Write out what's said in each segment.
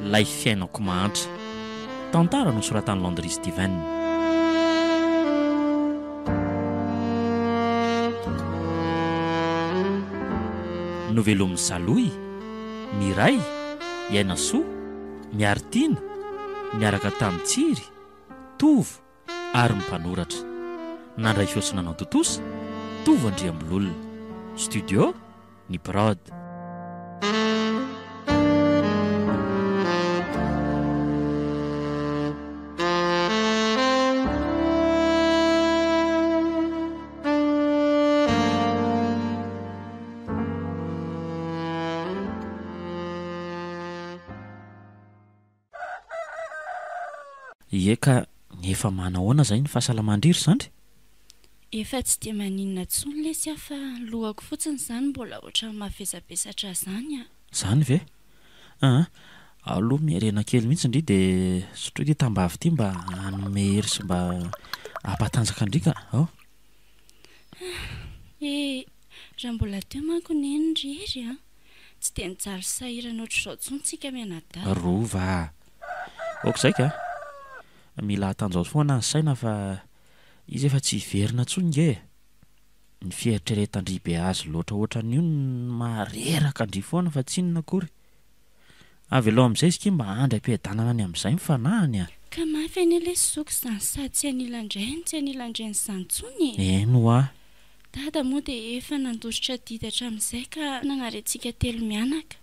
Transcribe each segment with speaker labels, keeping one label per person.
Speaker 1: Lay fiainako mahantra. Tantara nosoratan'i Landry Steven. Novelomin'i Salohy, Miray, Iainasoa, Miaritiana, niaraka tamin'i Tsiry, Tovo ary ny mpanoratra. Nandray feo sy nanao tontosa, Tovo Andriambololona. Studio, Ny Prod. Ie ka efa manahoana zay ny fahasalaman-dry ry zandry?
Speaker 2: Efa tsy dia maninona intsony lesy aho fa ny lohako fotsiny izany mbola ohatran'ny mavesabesatra zany a!
Speaker 1: Zany ve? Aa, aloha miherena kely mihitsy ndry de sotroy ity tambavy ity mba hanome hery sy mba hampatanjaka an-dry ka, ao.
Speaker 2: Eh, raha mbola teo manko neny ry Hery a! Tsy dia nijaly sy sahirana ohatr'izao intsony tsika mianadahy.
Speaker 1: Rova a! Ok izay ka! Mila hatanjao foana ny saina fa izy efa tsy hiverina intsony nge e! Ny fieritreretan-dry be azy loatra ohatran'io no mahareraka an-dry foana fa tsy inona akory. Avelao amin'izay izy ki mba handry am-piadanana any amin'izay ny fanahiny a!
Speaker 2: Ka mafy anie lesy zoky izany sady tsy anilan-drainy tsy anilan-dreny izany intsony e!
Speaker 1: Eny hoa!
Speaker 2: Dada moa dia efa nandositra adidy hatramin'izay ka nanary antsika telo mianaka.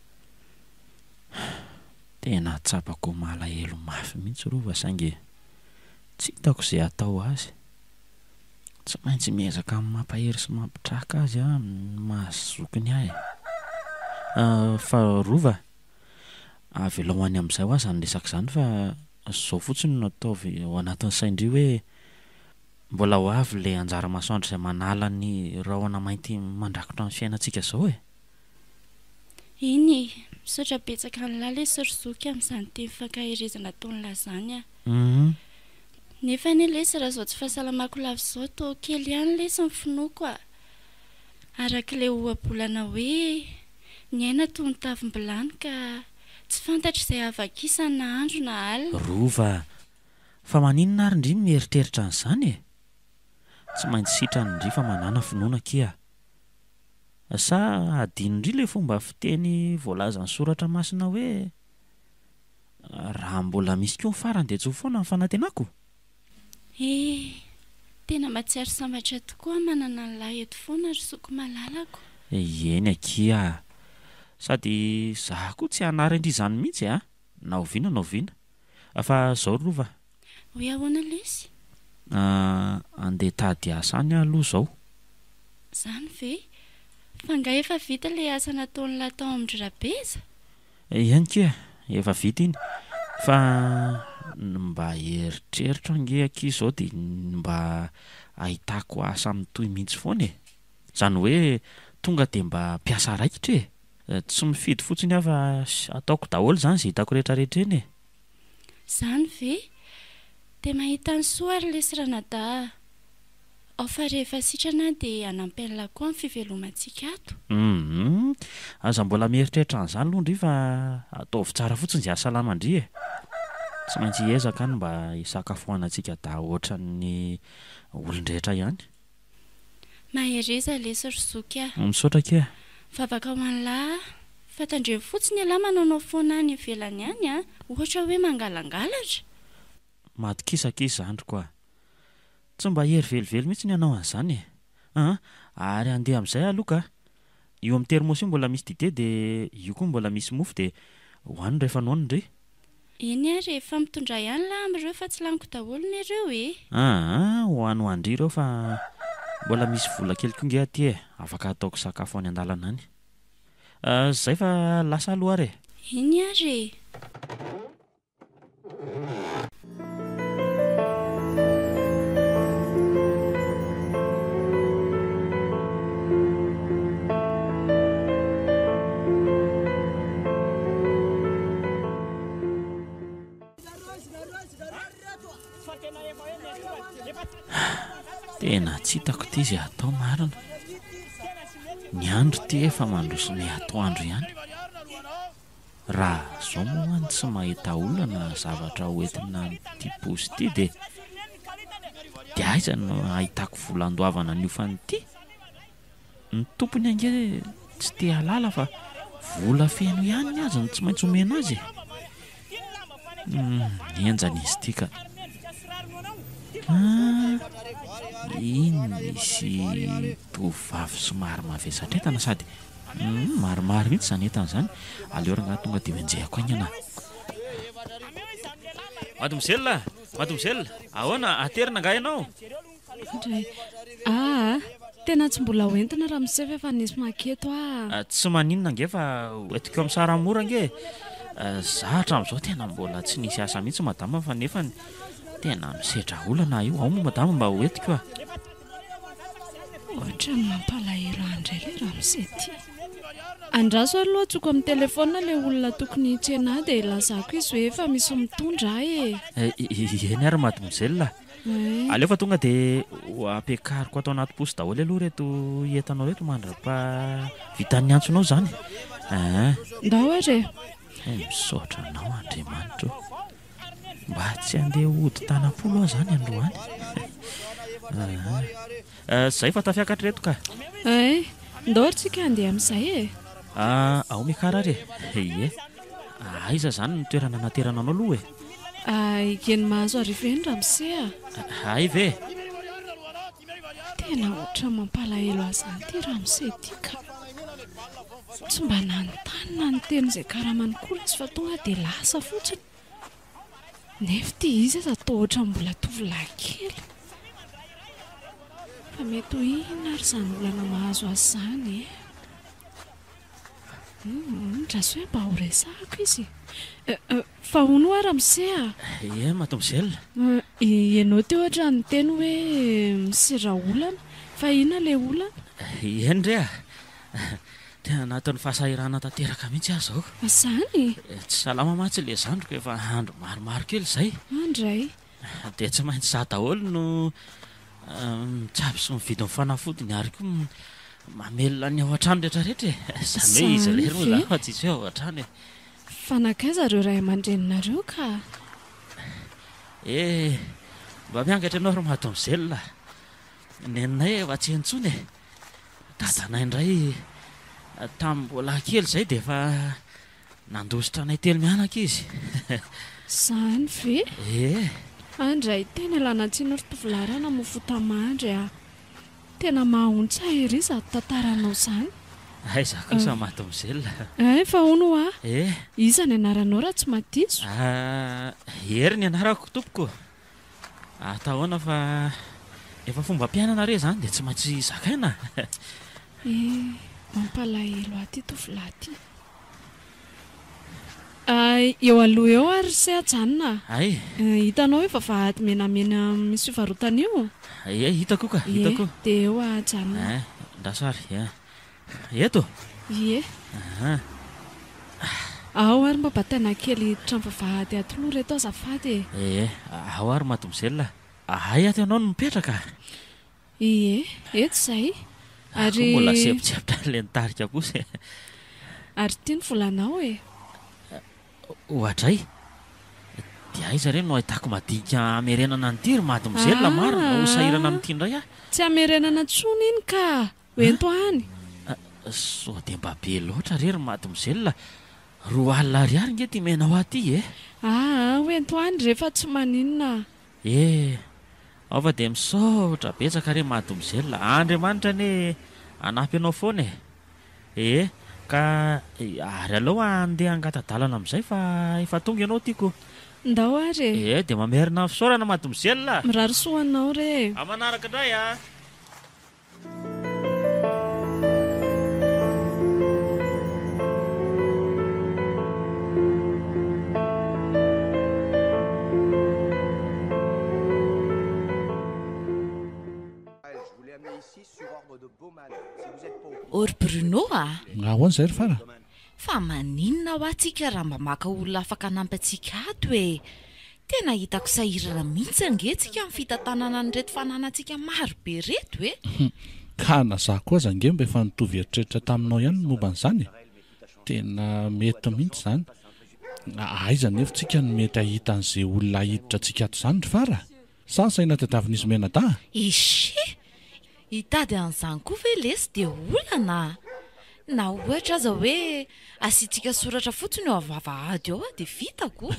Speaker 1: Tena tsapako ho malahelo mafy mihitsy Rova saingy tsy hitako izay hatao azy. Tsy maintsy miezaka mampahery sy mampitraka azy aho amin'ny maha zokiny ahy e. Fa Rova, avelao any amin'izay hoa izany resaka izany fa izao fotsiny no ataovy ao anatin'ny sain-dry hoe Mbola ho avy ilay anjara masoandro izay manala ny rahona mainty mandrakotra ny fiainantsika izao e!
Speaker 2: Eny e! Misaotra betsaka an'lah lesy ry zoky amin'izany teny fankaherezana ataon'lah izany a! Nefa anie lesy raha izao tsy fahasalamako lava izao toa kely ihany lesy ny finoako a! Araka ilay ohabolana hoe ny aina toy ny tavim-bilany ka tsy fantatra izay havakisany na andro na alina.
Speaker 1: Rova a! Fa maninona ary ndry mieritreritra an'izany e? Tsy maintsy sitrany ndry fa manàna finoana akia a! Sa hadinondry ilay fomba fiteny voalazan'ny soratra masina hoe raha mbola misy koa ny farany dia tsy ho foana ny fanantenako?
Speaker 2: Eh! Tena mahatsiaro sambatra tokoa aho manana an'lah eto foana ry zoky malalako.
Speaker 1: Eny akia a! Sady za koa tsy hanary an-dry izany mihitsy a! Na oviana na oviana. Fa zao ry Rova a!
Speaker 2: Hoe ahoana lesy?
Speaker 1: Andeha hitady asa any aho aloha zao.
Speaker 2: Zany ve? Fa nga efa vita ilay asa nataon'lah tao amin-dry Rabeza?
Speaker 1: Eny kia, efa vita iny. Fa ny mba eritreritro ange akia zao dia ny mba ahitako asa mitohy mihitsy foana e! Zany hoe tonga dia mba mpiasa raikitra e! Tsy mifidy fotsiny aho fa ataoko daholo izany izay hitako rehetra rehetra eny e!
Speaker 2: Izany ve? Dia mahita ny soa ary lesy ranadahy a! Ao fa rehefa sitrana aho dia hanampy an'lah koa amin'ny fivelomantsika ato.
Speaker 1: Humm! Aza mbola mieritreritra an'izany aloha ndry fa ataovy tsara fotsiny izay hahasalama an-dry e! Tsy maintsy hiezaka any mba hisakafoanantsika dahy ohatran'ny olon-drehetra ihany.
Speaker 2: Mahereza lesy ry zoky a!
Speaker 1: Misaotra akia.
Speaker 2: Vavaka ho an'lah a! Fa tandremo fotsiny ialahy manaonao foana any ivelany any a! Ohatra hoe mangalangalatra!
Speaker 1: Matokisa akia zandriko a! Tsy mba hery velively mihitsy ny hanao an'izany e! An! Ary handeha amin'izay aloha ka! Io amin'ny thermos io mbola misy dite dia io koa mbola misy mofo dia hohanino rehefa noana ndry.
Speaker 2: Eny ary e, fa mitondrà ihany lah amin'ireo fa tsy laniko daholo ne ireo e!
Speaker 1: Aa, ho any ho an-dry ireo fa mbola misy vola kely koa nge aty e, afaka ataoko sakafo any an-dalana any. Zay fa lasa aloha ary e!
Speaker 2: Eny ary e!
Speaker 1: Tena tsy hitako ity izay hatao marina. Ny andro ity efa mandroso miha atoandro ihany. Raha zao moa any tsy mahita olona na zavatra ho entina amin'ity posy ity dia dia aiza no ahitako vola andoavana ny hofan'ity? Ny tompony ange tsy te hahalala fa vola feno ihany ny azy no tsy maintsy omena azy e! Humm, henjana izy ity ka. Ah, iny misy tovovavy somary mavesatra entana sady humm, maromaro mihitsy izany entana izany. Aleo rangahy tonga dia ho enjehiko haingana. Mademoiselle, mademoiselle, ahoana, aterina angaha ianao?
Speaker 3: Indray. Aa! Tena tsy mbola ho entina ramose fa efa nisy maketo aa!
Speaker 1: Tsy maninona ange fa ho entiko amin'ny sara mora ange e! Za hatramin'izao tena mbola tsy nisy asa mihitsy madama fa nefany tena misedra olana aho io. Ao moa madama mba ho entiko a!
Speaker 3: Ohatran'ny mampalahelo ahy indray ilay ramose ity. Andraso aloha antsoiko amin'ny telefaonina ilay olona tokony hitsena ahy dia ilazako izy hoe efa misy mitondra ahy
Speaker 1: e! Eny ary mademoiselle a! Aleo fa tonga dia ho ampiakariko ato anaty posy daholo aloha ireto entanao ireto mandra-paha vitan'ny antsonao izany eh.
Speaker 3: Ndao ary e.
Speaker 1: Eh, misaotra anao Andriamanitra o. Mba tsy handeha hody tanam-polo aho izany androany. Eh, izay fa tafiakatra ireto ka.
Speaker 3: Eh, ndao ary tsika handeha amin'izay e.
Speaker 1: Ah, ao miakara ary e. Ie. Aiza izany ny toerana anaterana anao aloha e?
Speaker 3: Ay, eny Mahazoarivo eny ramose a!
Speaker 1: Hay ve?
Speaker 3: Tena ohatran'ny mampalahelo ahy izany ity ramose ity ka! Tsy mba nanontany na niteny izay karamany akory izy fa tonga dia lasa fotsiny. Nefa ity izy aza toa ohatran'ny mbola tovolahy kely. Fa mety ho inona ary izany olana mahazo azy izany e? Humm, andraso hoe mba ho resahako izy e. Fa hono hoa ramose a!
Speaker 1: Ie, mademoiselle.
Speaker 3: Ianao teo ohatran'ny niteny hoe misy olana, fa inona ilay olana?
Speaker 1: Eny re a! Tena anatin'ny fahasahiranana tanteraka mihitsy aho izao.
Speaker 3: Izany?
Speaker 1: Tsy salama mantsy ilay zandriko efa andro maromaro kely izay.
Speaker 3: Andray.
Speaker 1: Dia tsy maintsy izaho daholo no mitsabo sy mividy ny fanafodiny ary koa mamelona ny ao an-trano rehetrarehetra e. Izany hoe izy irery moa izany fa tsisy hoe ao an-trano e.
Speaker 3: Fa nankaiza ireo ray aman-dreninareo ka?
Speaker 1: Eh, mba miangatra ianao ry mademoiselle. Neninay efa tsy eny intsony e. Dadanay indray tamin'ny mbola kely izay dia efa Nandositra anay telo mianaka izy.
Speaker 3: Izany ve?
Speaker 1: Ee.
Speaker 3: Andray, tena ialana tsiny ry tovolahy raha namoa fotamandry a. Tena mahaontsa ery izato tantaranao izany.
Speaker 1: Aiza kosa mademoiselle.
Speaker 3: Ein, fa hono hoa?
Speaker 1: Ee.
Speaker 3: Iza ny anaranao raha tsy mahadiso?
Speaker 1: Ah, Hery ny anarako tompoko. Atao ahoana fa efa fombam-piainana re izany dia tsy maintsy zakaina.
Speaker 3: Eh, mampalahelo ahy ity tovolahy ity. Ah, eo aloha eo ary se ajanona
Speaker 1: a. Hay.
Speaker 3: Hitanao io vavahady menamena misy fivarotana io?
Speaker 1: Ie, hitako io ka, hitako io.
Speaker 3: Ie, dia eo ajanona.
Speaker 1: Eh, andraso ary, eh. Eto?
Speaker 3: Ie.
Speaker 1: Aha.
Speaker 3: Ao ary mba bataina kely hiditra amin'ny vavahady ato aloha reto azafady e.
Speaker 1: Ee, ao ary mademoiselle. Hay ato ianao no mipetraka?
Speaker 3: Ie, eto izay.
Speaker 1: Ary. Mbola sempotseptra an'ilay nitarika kosa e.
Speaker 3: Ary ity ny volanao e.
Speaker 1: Oadray! Dia aiza re no ahitako madinika hamerenana an'ity ry mademoiselle marina ho sahirana amin'ity indray aho.
Speaker 3: Tsy hamerenana intsony iny ka! Ho ento any.
Speaker 1: Sao dia mba be loatra re ry mademoiselle, 20 000 ariary nge ty omenao ahy ty e!
Speaker 3: Aa, ho ento any re fa tsy maninona.
Speaker 1: E! Ao fa dia misaotra betsaka re mademoiselle, Andriamanitra anie hanampy anao foana e! Ee, ka ary aleo handeha hangata-dalana amin'izay fa efa tonga ianao tiako.
Speaker 3: Ndao ary
Speaker 1: e! Ee, dia mamerina ny fisaorana mademoiselle a!
Speaker 3: Mirary soa ho anao re e!
Speaker 1: Amin'ny manaraka indray a!
Speaker 4: Ô ry Bruno a!
Speaker 5: Ahoana izay ry Fara?
Speaker 4: Fa maninona hoa tsika raha mba maka olona afaka hanampy antsika ato e? Tena hitako sahirana mihitsy ange tsika amin'ny fitantanana an'ireto fananantsika maro be ireto e!
Speaker 5: Ka na za koa aza ange mba efa nitovy eritreritra taminao ihany ny momba an'izany e! Tena mety mihitsy izany. Aiza anefa tsika no mety hahita an'izay olona hahiditra antsika ato izany ry Fara? Sa saina tadiavin'izy mianadahy?
Speaker 4: Ishe! Hitady an'izany koa ve lesy dia olana a! Na ohatra aza hoe asiantsika soratra fotsiny eo am-vavahady eo dia vita ko!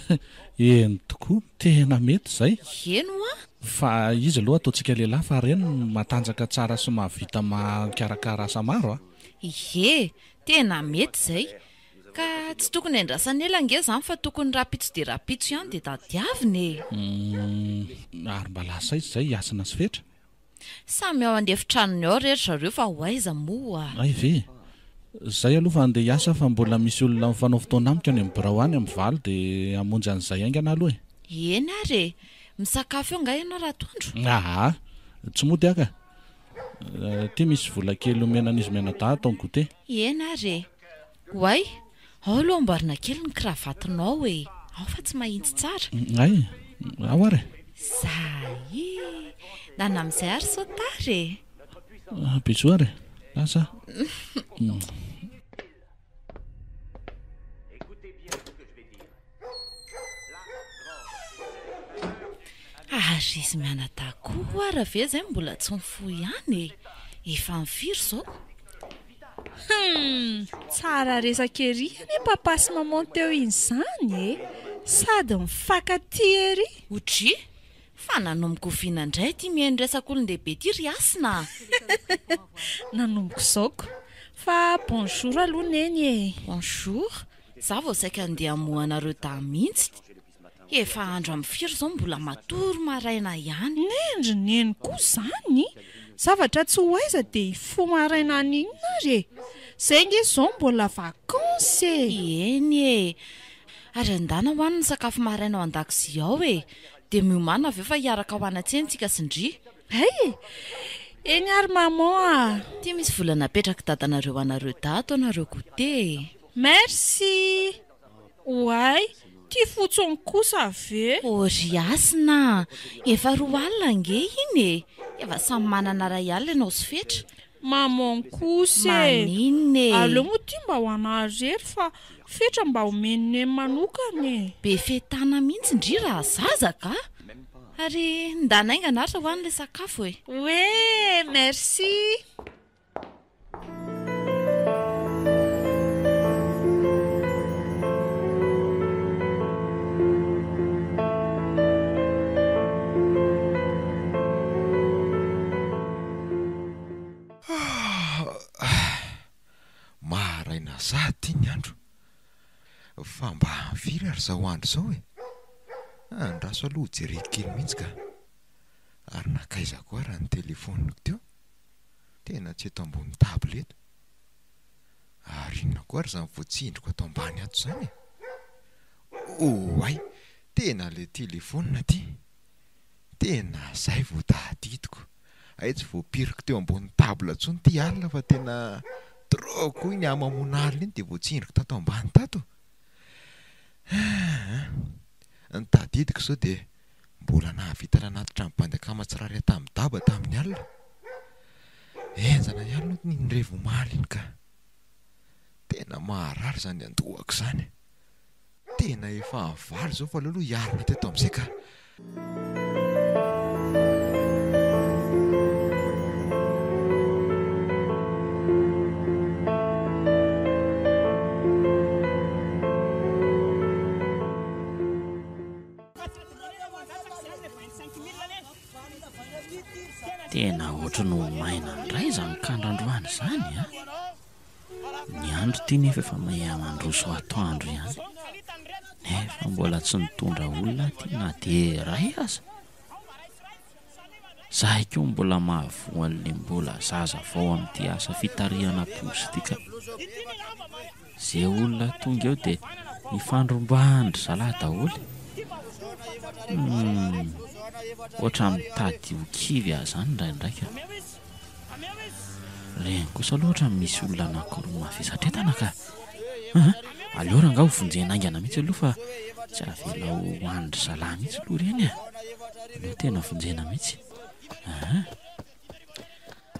Speaker 5: Eny tokoa, tena mety izay.
Speaker 4: Eny hoa!
Speaker 5: Fa izy aloha ataontsika lehilahy fa reny no matanjaka tsara sy mahavita mikarakara asa maro a!
Speaker 4: Ie, tena mety izay. Ka tsy tokony andrasana ela ange izany fa tokony rahampitso dia rahampitso ihany dia tadiavina e!
Speaker 5: Humm, ary mba lasa aiza izay i Hasina sy Fetra?
Speaker 4: Samy ao an'efitranony ao re ry zareo fa ho aiza moa?
Speaker 5: Hay ve? Zay aloha fa andeha hiasa fa mbola misy olona mifanao fotoana amiko any amin'ny birao any amin'ny valo dia hamonjy an'izay haingana aloha e!
Speaker 4: Eny ary e! Misakafo eo angaha ianao ratoandro?
Speaker 5: Aa! Tsy mody aho ka! Ity misy vola kely omena an'izy mianadahy atao goûter.
Speaker 4: Eny ary e! Oay! Ao aloha amboarina kely ny kravatinao e! Ao fa tsy mahitsy tsara.
Speaker 5: Hay! Ao ary e!
Speaker 4: Zay e! Nana amin'izay ary sao tara e!
Speaker 5: Bisous ary e! Lasa aho.
Speaker 4: Ary izy mianadahy koa ara ve izay mbola tsy mifoha ihany e? Efa amin'ny firy izao?
Speaker 3: Humm! Tsara resaka ery anie papa sy maman teo iny izany e! Sady mifankatia ery!
Speaker 4: Odry! Fa nanomboka oviana indray ity mihaino resak'olon-dehibe ity ry Hasina a?
Speaker 3: Nanomboka izao ko! Fa bonjour aloha Neny e!
Speaker 4: Bonjour! Za vao saika andeha hamoha anareo dahy mihitsy. Efa andro amin'ny firy izao mbola matory maraina ihany.
Speaker 3: Nendry neny koa izany! Zavatra tsy ho aiza dia hifoha maraina any inona ary e! Zay nge izao mbola vacances e!
Speaker 4: Eny e! Ary andana ho any ny sakafo maraina ao an-dakozia ao e! Dia miomàna avy eo fa hiaraka ho any an-tsena tsika sy ndry.
Speaker 3: Hay e! Eny ary maman a!
Speaker 4: Ity misy vola napetrak'i dadanareo ho anareo dahy ataonareo goûter e!
Speaker 3: Merci! Oay, tia fotsiny kosa ve?
Speaker 4: Oh ry Hasina a! Efa 20 ange iny e! Efa samy manana iray alina ianao sy Fetra.
Speaker 3: Maman kosa e!
Speaker 4: Maninona e?
Speaker 3: Aleo moa ity mba ho anà irery fa Fetra mba omen'i Neny manokana e!
Speaker 4: Be fetana mihitsy ndry raha zaza ka! Ary ndana haingana ary raha ho any ilay sakafo e!
Speaker 3: Oee! Merci!
Speaker 6: Maraina sahady ity ny andro. Fa mba firy ary izao andro izao e? Andraso aloha ho jereko kely mihitsy ka. Ary nankaiza koa ary ny telefaoniko teo? Tena tsy eto ambony table eto. Ary inona koa ary izany voatsindriko ato ambany ato izany e? Oay! Tena ilay telefaonina ity! Tena izay vao tadidiko. Hay tsy voapiriko teo ambony table intsony ity alina fa tena trop koa iny hamamoana alina iny dia voatsindriko tato ambany tato. Aa! Ny tadidiko izao dia Mbola nahavita nanatitra ny bandy akama tsirairay tamin'i Daba tamin'ny alina. Henjana ihany aloha iny revy omaly iny ka. Tena maharary izany andohako izany. Tena efa havaly izao fa aleo aloha hiarina teto amin'izay ka.
Speaker 1: Tena ohatry ny ho maina indray izany kandra androany izany a! Ny andro ity nefa efa miha mandroso atoandro ihany, nefa mbola tsy nitondra olona aty na dia iray aza. Zahay koa mbola mahavoa an'le mbola zaza vao amin'ity asa fitarihana posy ity ka. Ze olona tonga eo dia ifandrombahan-dry zalahy daholo. Humm, ohatran'ny mitady ho kivy aho zany indraindray ka. Reny kosa aloha ohatran'ny misy olona anankiroa mavesatretana ka. Aa, aleo rangaha ho vonjena haingana mihitsy aloha fa tsy avela ho an-dry zalahy mihitsy aloha ireny e. Aleo tena vonjena mihitsy. Aa.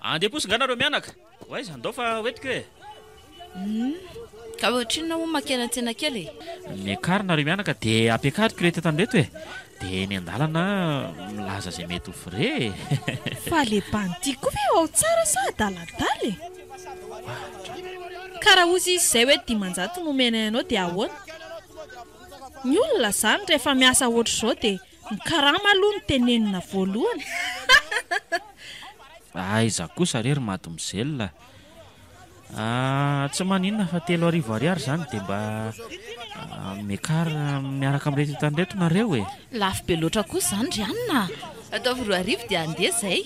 Speaker 1: Andeha posy nga nareo mianaka? Ho aiza? Andao fa hoentiko e!
Speaker 4: Humm! Ka ohatrinona moa makeny an-tsena kely e?
Speaker 1: Miakara nareo mianaka dia ampiakariko ireto entana ireto e! Dia eny an-dalana milaza izay mety ho frais e!
Speaker 7: Fa le bandy koa ve ao tsara sa adaladala e? Ka raha hozy izy izay hoe 500 no omenay anao dia ahoana? Ny olona izany rehefa miasa ohatr'izao dia ny karama aloha no tenenina voalohany.
Speaker 1: Aiza kosa re ry mademoiselle a! Tsy maninona fa 3000 ariary izany dia mba miakara miaraka amin'ireto entana ireto nareo e!
Speaker 4: Lafo be loatra kosa izany ry anona a! Ataovy 2000 dia handeha izay.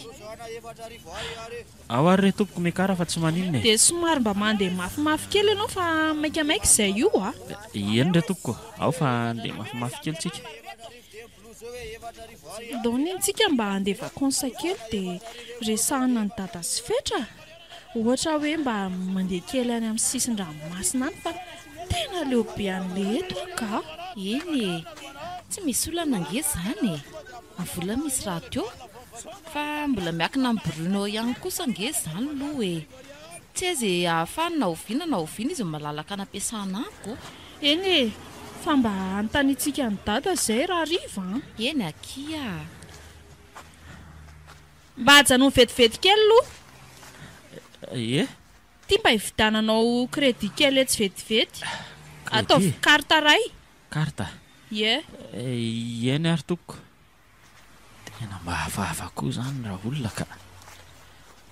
Speaker 1: Ao ary re tompoko miakara fa tsy maninona e!
Speaker 7: Dia somary mba mandeha mafimafy kely ianao fa maikamaika izay io a!
Speaker 1: Eny re tompoko, ao fa handeha mafimafy kely tsika.
Speaker 7: Ndao anie tsika mba handeha vacances kely dia resahina an'i Dada sy Fetra a! Ohatra hoe mba mandeha kely any amin'ny sisin-dranomasina any fa tena leo be an'ilay eto aho ka!
Speaker 4: Eny e! Tsy misy olana ange izany e! Ny vola misy rahateo. Fa mbola miankina amin'i Bruno ihany kosa ange izany aloha e! Tsy hay izay ahafahany na oviana na oviana izy malalaka anampiasana amiko.
Speaker 7: Eny e! Fa mba anontaniantsika an'i Dada izay rahariva an!
Speaker 4: Eny akia a!
Speaker 7: Mba ajanony vetivety kely aloha.
Speaker 1: Ie?
Speaker 7: Ity mba hividiananao crédit kely etsy vetivety. Ataovy carte iray.
Speaker 1: Carte?
Speaker 7: Ie.
Speaker 1: Eny ary tompoko. Tena mba hafahafa koa izany raolona ka!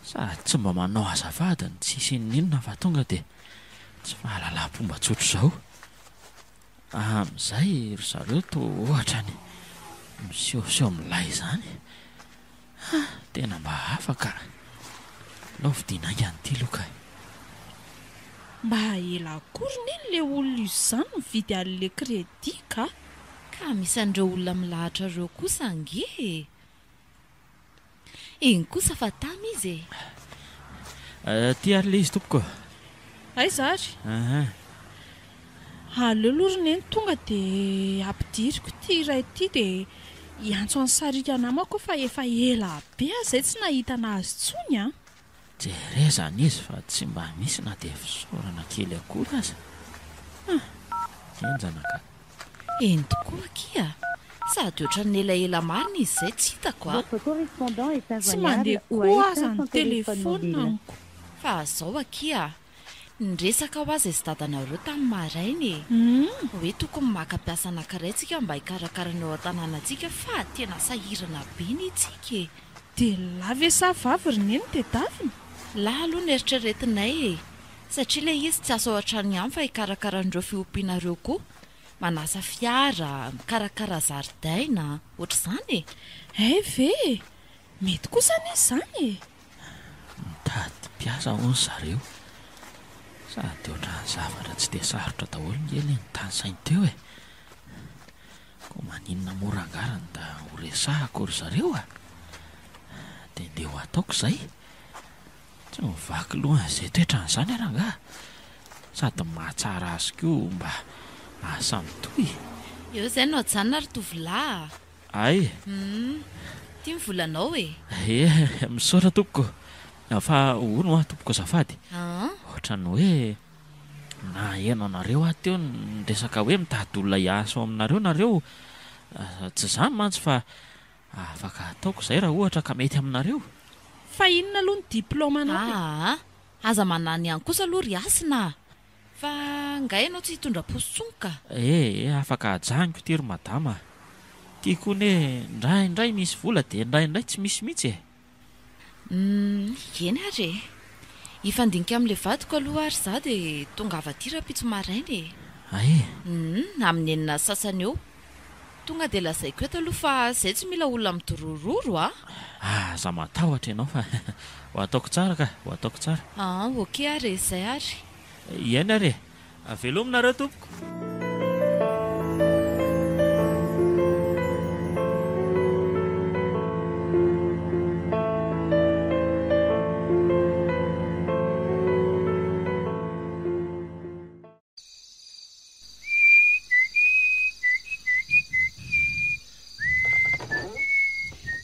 Speaker 1: Sady tsy mba manao azafady no tsisy inoninona fa tonga dia tsy fahalalam-pomba tsotra izao. Amin'izay ry zareo toa ohatrany misehoseho milay izany. Ha! Tena mba hafa ka! Aleo vidiana haingana ity loka e!
Speaker 7: Mba ela akory neny le olona io izany mividy an'le crédit ka!
Speaker 4: Ka misy an'ireo olona milahatra ireo kosa ange e! Iny kosa fa tamy izy e!
Speaker 1: Ty ary le izy tompoko.
Speaker 7: Aiza ary? Aleo aloha ry neny tonga dia ampidiriko ity iray ity dia hiantso an'i Sariaka namako aho fa efa ela be aho izay tsy nahita an'azy intsony an!
Speaker 1: Jerezana izy fa tsy mba misy na dia fisaorana kely akory aza. Hum! Henjana ka.
Speaker 4: Eny tokoa akia! Sady ohatran'ny elaela marina izy izay tsy hitako a!
Speaker 7: Tsy mandeha koa aza ny telefaonina amiko.
Speaker 4: Fa zao akia! Niresaka ho aza izy dadanareo tamin'ny maraina e! Hoe tokony maka mpiasa anankiray tsika mba hikarakara ny ao an-tanànantsika fa tena sahirana be ny tsika e!
Speaker 7: Dia lahy ve sa vavy ry neny tedavina?
Speaker 4: Lahy aloha no eritreretinay e! Satria ilay izy tsy asa ao an-trano ihany fa hikarakara an'ireo fiompiana ireo koa. Manasa fiara, mikarakara zaridaina, ohatr'izany e!
Speaker 7: Hay ve e! Mety kosa anie izany e!
Speaker 1: Mitady mpiasa hono zareo. Sady ohatran'ny zavatra tsy dia sarotra daholo nge ilay notanisainy teo e! Koa maninona moa rangahy raha nda ho resahako ry zareo a! Dia ndeha ho ataoko izay. Tsy mivaky loha an'izay toetrany izany aho rangahy. Sady mahatsara azy koa mba asa mitohy.
Speaker 4: Eo izay no ajanona ry tovolahy a!
Speaker 1: Hay!
Speaker 4: Humm! Ity ny volanao e!
Speaker 1: Ie, misaotra tompoko. Fa hono hoa tompoko azafady. Ohatran'ny hoe naheno anareo aho teo niresaka hoe mitady olona hiasa ao aminareo nareo. Tsy izany mantsy fa afaka ataoko izay raha ohatra ka mety aminareo.
Speaker 7: Fa inona aloha ny diplaomanao e?
Speaker 4: Aa! Aza manany ihany kosa aloha ry Hasina a! Fa nga ianao tsy hitondra posy tsony ka?
Speaker 1: Eh eh afaka ajaniko ity ry madama a! Ty koa ne ndraindray misy vola de ndraindray tsy misy mihitsy e!
Speaker 4: Humm eny ary e! Hifandinika amin'ilay vadiko aloha ary za de tongava aty rahampitso maraina e!
Speaker 1: Hay e!
Speaker 4: Humm amin'ny enina sy sasany eo. Tonga de lazaiko eto aloha fa zay tsy mila olona midorororo a!
Speaker 1: Aza matahotra ianao fa ho ataoko tsara ka, ho ataoko tsara.
Speaker 4: Aa ok ary e, zay ary.
Speaker 1: Eny ary e! Veloma nareo tompoko!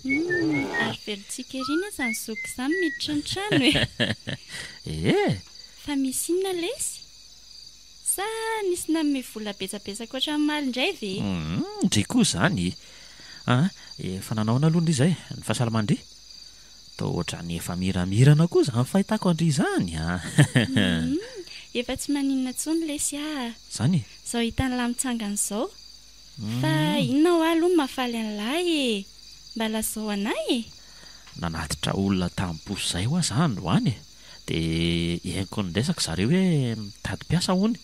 Speaker 2: Humm, ary velontsika ery anie izany zoky izany miditra ny trano e!
Speaker 1: Ee!
Speaker 2: Fa misy inona lesy? Sa nisy nanome vola betsabetsaka ohatran'ny omaly indray ve?
Speaker 1: Humm, ndry koa izany an! Efa nanao ahoana aloha ndry izay? Ny fahasalaman-dry? Toa ohatran'ny efa miramirana koa izany fahitako an-dry izany an!
Speaker 2: Humm, efa tsy maninona intsony lesy ah!
Speaker 1: Izany e?
Speaker 2: Izao hitan'lah mitsangana izao. Fa inona hoa aloha no mahafaly an'lah e? Mba lazao anah e!
Speaker 1: Nanatitra olona tamin'ny posy izay hoa za androany e! Dia henoko niresaka zareo hoe mitady mpiasa hono,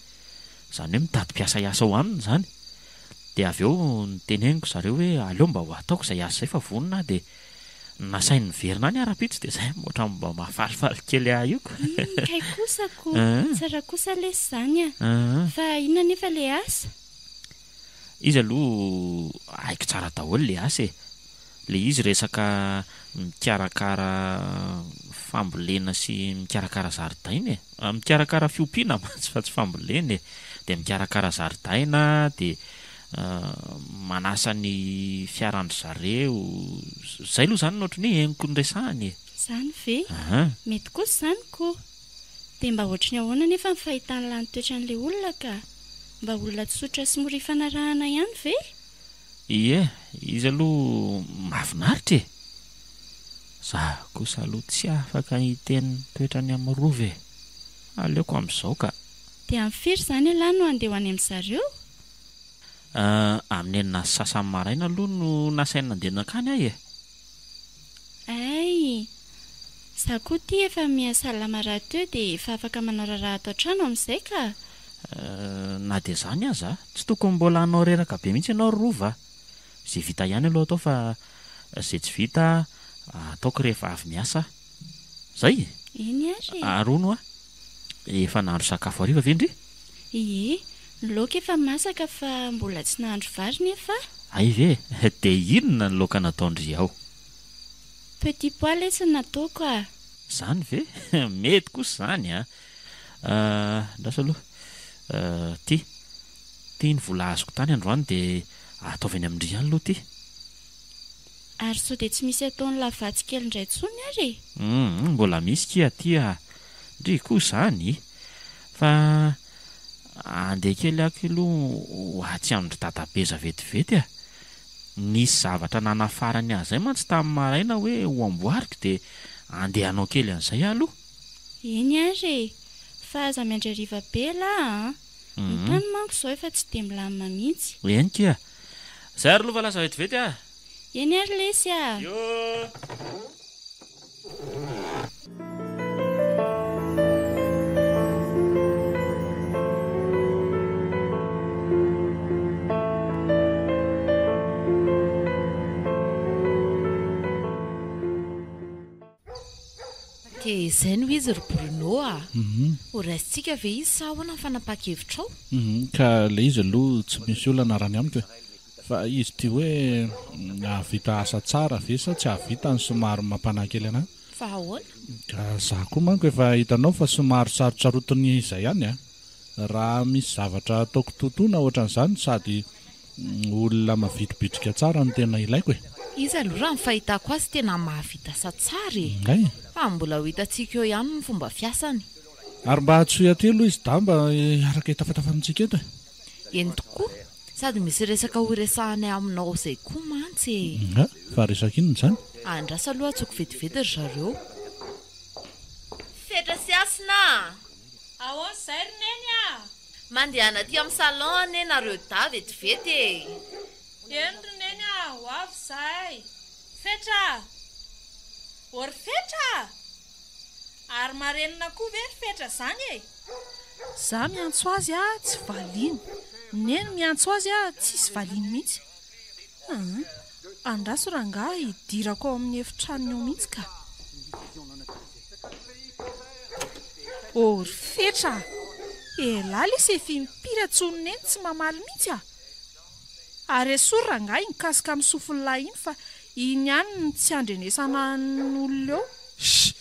Speaker 1: izany hoe mitady mpiasa hiasa ao aminy izany. Dia avy eo noteneniko zareo hoe aleo mba ho ataoko izay asa izay fa vonona aho dia nasainy niverina any aho rahampitso dia izay ohatran'ny mba mahafalifaly kely ahy io ko.
Speaker 2: Hum, kay kosa ko! Tsara kosa lesy izany a! Fa inona anefa ilay asa?
Speaker 1: Izy aloha haiko tsara daholo ilay asa e! Le izy resaka mikarakara fambolena sy mikarakara zaridaina e! Mikarakara fiompiana mantsy fa tsy fambolena e! Dia mikarakara zaridaina dia manasa ny fiaran-dry zareo, zay aloha zany no ohatran'ny hoe henoko noresahany e!
Speaker 2: Zany ve? Mety kosa izany ko! Dia mba ohatry ny ahoana anefa ny fahitan'lah ny toetran'ilay olona ka? Mba olona tsotra sy mora ifanarahana ihany ve?
Speaker 1: Ie, izy aloha mahafinaritra e! Za kosa aloha tsy afaka hiteny ny toetrany amin'ny rova e! Aleoko amin'izao ka!
Speaker 2: Dia amin'ny firy izany ialahy no handeha ho any amin-dry zareo?
Speaker 1: Amin'ny enina sy sasany maraina aloha no nasainy nandeha nankany aho e!
Speaker 2: Hay! Za koa ity efa miha salama rahateo dia efa afaka manao raharaha ato an-trano amin'izay ka!
Speaker 1: Na dia izany aza, tsy tokony mbola hanao reraka be mihitsy ianao ry Rova a! Izay vita ihany aloha atao fa izay tsy vita ataoko rehefa avy miasa aho. Izay?
Speaker 2: Eny ary e!
Speaker 1: Ary hono hoa, efa nahandro sakafo hariva ve ndry?
Speaker 2: Ie, ny laoka efa masaka fa mbola tsy nahandro vary nefa aho.
Speaker 1: Hay ve? Dia inona ny laoka nataon-dry ao?
Speaker 2: Petit pois letsy no nataoko a!
Speaker 1: Zany ve? Mety kosa zany a! Andraso aloha, ty, ty ny vola azoko tany androany dia ataovy any amin-dry ihany aloha ty.
Speaker 2: Ary sao dia tsy misy ataon'i Lavatsy kely indray intsony ary e?
Speaker 1: Humm, mbola misy kia aty a! Ndry koa zany! Fa andeha kely aky aloha ho atsy amin-dry Dadabeza vetivety a! Nisy zavatra nanafarany ahy izay mantsy tamin'ny maraina hoe ho amboariko dia andeha hanao kely an'izay aho aloha.
Speaker 2: Eny ary e! Fa aza miandry hariva be elah an! Ny tany manko izao efa tsy dia milamina mihitsy.
Speaker 1: Eny kia! Izay ary aloha fa lasa vetivety aho.
Speaker 2: Eny ary lesy a!
Speaker 1: Yo!
Speaker 4: Dia izay no izy ry Bruno a! Ho raisintsika ve izy sa ahoana ny fanapahan-kevitrao?
Speaker 5: Ka ilay izy aloha tsy misy olana raha ny amiko e! Fa izy ity hoe hahavita asa tsara ve sa tsy hahavita no somary mampanahy kely anah.
Speaker 4: Fa ahoana?
Speaker 5: Ka za koa manko efa hitanao fa somary sarotsarotiny izay ihany a! Raha misy zavatra ataoko totona ohatran'izany sady olona mavitribitrika tsara no tena ilaiko e!
Speaker 4: Izy aloha raha ny fahitako azy tena mahavita asa tsara e!
Speaker 5: Ngay?
Speaker 4: Fa mbola ho hitantsika eo ihany ny fomba fiasany.
Speaker 5: Ary mba antsoy aty aloha izy dahy mba hiaraka hitafatafa amintsika eto e!
Speaker 4: Eny tokoa! Sady misy resaka ho resahanay aminao izay koa mantsy e!
Speaker 5: Nga? Fa resaka inona izany?
Speaker 4: Andraso aloha antsoiko vetivety ry zareo. Fetra sy Hasina a!
Speaker 7: Ahoana izay ry Neny a!
Speaker 4: Mandehana aty amin'ny salon anie nareo dahy vetivety e!
Speaker 7: Eny ry Neny a! Ho avy izahay! Fetra a! Ô ry Fetra a! Ary marenina koa ve ry Fetra zany e?
Speaker 3: Za miantso azy a tsy valiany, Neny miantso azy a tsisy valiany mihitsy. Aa andraso rangahy hidirako ao amin'ny efitranony ao mihitsy ka. Ô ry Fetra a! Elah lesy efa impiry antsoin'i Neny tsy mamaly mihitsy a! Ary esory rangahy iny casque amin'ny sofin'lah iny fa iny ihany no tsy andrenesana ny olona eo.
Speaker 6: Ssy!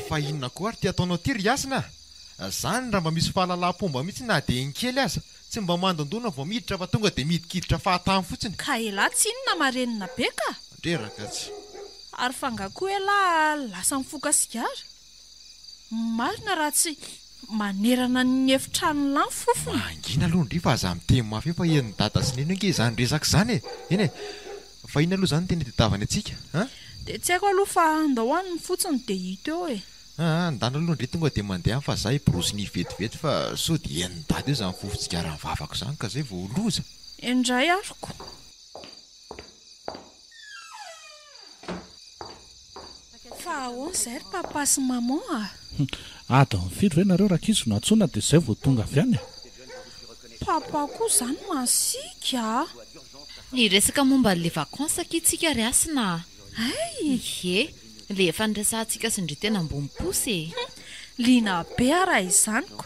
Speaker 6: Fa inona koa ary ity ataonao ity ry Hasina a? Zany raha mba misy fahalalam-pomba mihitsy na dia iny kely aza, tsy mba mandondona vao miditra fa tonga dia midikiditra fahatany fotsiny.
Speaker 7: Ka elah tsinona marenina be ka!
Speaker 6: Mandreraka tsy.
Speaker 7: Ary fa nga koa elah lasa mifoka sigara? Marina raha tsy. Manerana ny efitranon'lah ny fofona.
Speaker 6: Mangina aloha ndry fa aza miteny mafy eo fa henon'i dada sy neny ange izany resaka izany e! Eny e! Fa inona aloha izany no tena itadiavany antsika an?
Speaker 7: Dia tsy haiko aloha fa andao any fotsiny dia hita eo e!
Speaker 6: Aa, ndana aloha ndry tonga dia mandeha any fa za hiborosy nify vetivety fa sao dia henon'i dada eo izany fofon-tsigara ny vavako izany ka zay vao ho loza!
Speaker 7: Eny indray aroko. Fa ahoana izay ry papa sy maman a?
Speaker 5: Adiny firy ve nareo rankizy no antsoina dia izay vao tonga avy any e?
Speaker 7: Papa koa izany masiaka a!
Speaker 4: Niresaka momba an'ilay vacances akia tsika ry Hasina a!
Speaker 7: Hay!
Speaker 4: Ie, ilay efa niresahantsika sy ndry tena ambony posy e!
Speaker 7: Liana be aho raha izany ko!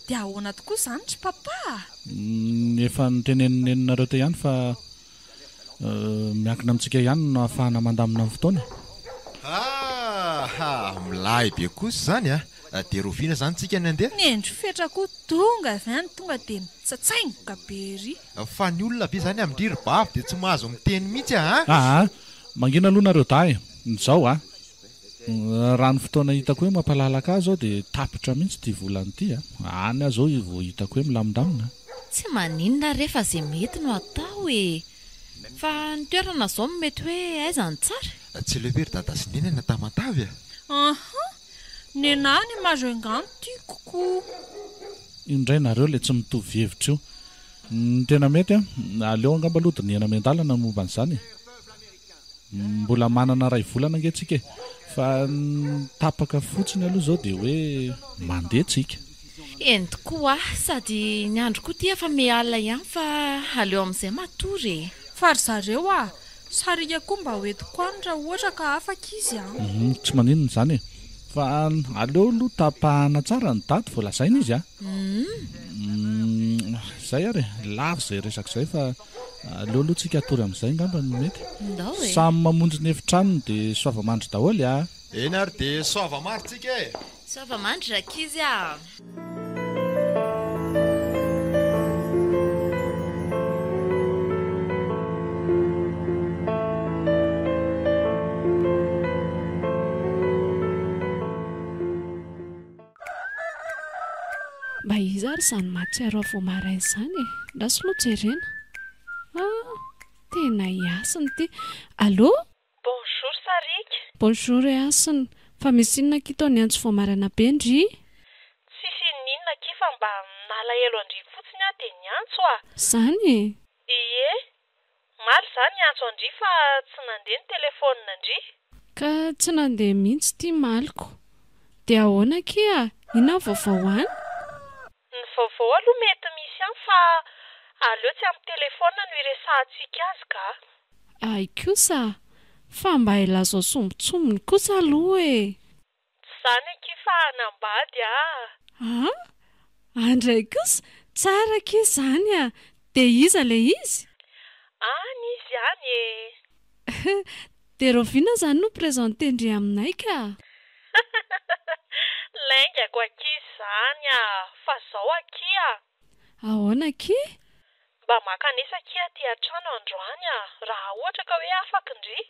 Speaker 7: Dia ahoana tokoa izany ry papa a?
Speaker 5: Efa notenenin'i neninareo teo ihany fa Miankina amintsika ihany no ahafahana mandamina ny fotoana e.
Speaker 6: Haha! Milay be kosa izany a! Dia rahoviana izany tsika ny handeha?
Speaker 7: Nendry fetra koa tonga avy any tonga dia mitsatsaingoka be ery.
Speaker 6: Fa ny olona ve izany amin-dry ry bavy dia tsy mahazo miteny mihitsy a!
Speaker 5: Aa! Mangina aloha nareo dahy e! Izao a! Raha ny fotoana hitako hoe mampalalaka ahy izao dia tapitra mihitsy ity volana ity a! Any aho izao vao hitako hoe milamindamina.
Speaker 4: Tsy maninona re fa ze mety no atao e! Fa ny toerana zao no mety hoe aiza no tsara?
Speaker 6: Tsy aleo ve ry dada sy neny any Tamatave a!
Speaker 7: Aha! Nenah ny Majunga no tiako ko!
Speaker 5: Io indray nareo le tsy mitovy hevitra io. Ny tena mety an, aleo angamba aloha dinihana miandalana ny momba an'izany e! Mbola manana iray volana ange tsika e! Fa ny tapaka fotsiny aloha izao dia hoe mandeha tsika.
Speaker 4: Eny tokoa, sady ny andro koa ity efa miha alina ihany fa aleo amin'izay matory e!
Speaker 7: Fa ry zareo a! Sariaka koa mba ho entiko any raha ohatra ka afaka izy an!
Speaker 5: Hum, tsy maninona izany e! Fa aleo aloha tapahana tsara ny daty vao lazaina izy a! Hum, izay ary e! Lava izay resaka izay fa Aleo aloha tsika hatory amin'izay angamba no mety.
Speaker 4: Ndao e!
Speaker 5: Samy mamonjy ny efitranony dia soava-mandry daholo a!
Speaker 6: Eny ary dia soava-mandry tsika e!
Speaker 4: Soava-mandry rankizy a!
Speaker 3: Mba iza ary izany mahatsiaro ahy vao maraina izany e? Andraso aloha jerena. Ah, tena i Hasina ity. Allô?
Speaker 7: Bonjour Sariaka.
Speaker 3: Bonjour i Hasina. Fa misy inona akia tao niantso vao maraina be ndry?
Speaker 7: Tsisy inon'inona akia fa mba nalahelo an-dry fotsiny aho dia niantso ah.
Speaker 3: Izany e?
Speaker 7: Ie. Omaly za niantso an-dry fa tsy nandeha ny telephone-ndry.
Speaker 3: Ka tsy nandeha mihitsy ity maliko. Dia ahoana akia? Inona ny vaovao any?
Speaker 7: Ny vaovao aloha mety misy ihany fa aleo tsy amin'ny telephone no iresahantsika azy ka.
Speaker 3: Hay kosa! Fa mba ilazao sombintsombiny kosa aloha e!
Speaker 7: Tsy zany akia fa hanambady ah!
Speaker 3: Ah! Andray kosa! Tsara akia izany ah! Dia iza ilay izy?
Speaker 7: Any izy any e!
Speaker 3: Dia rahoviana izany no présenter-ndry aminay ka?
Speaker 7: Laingako akia izany ah! Fa zao akia!
Speaker 3: Ahoana akia?
Speaker 7: Mba mankanesa akia aty an-trano androany ah! Raha ohatra ka hoe afaka ndry?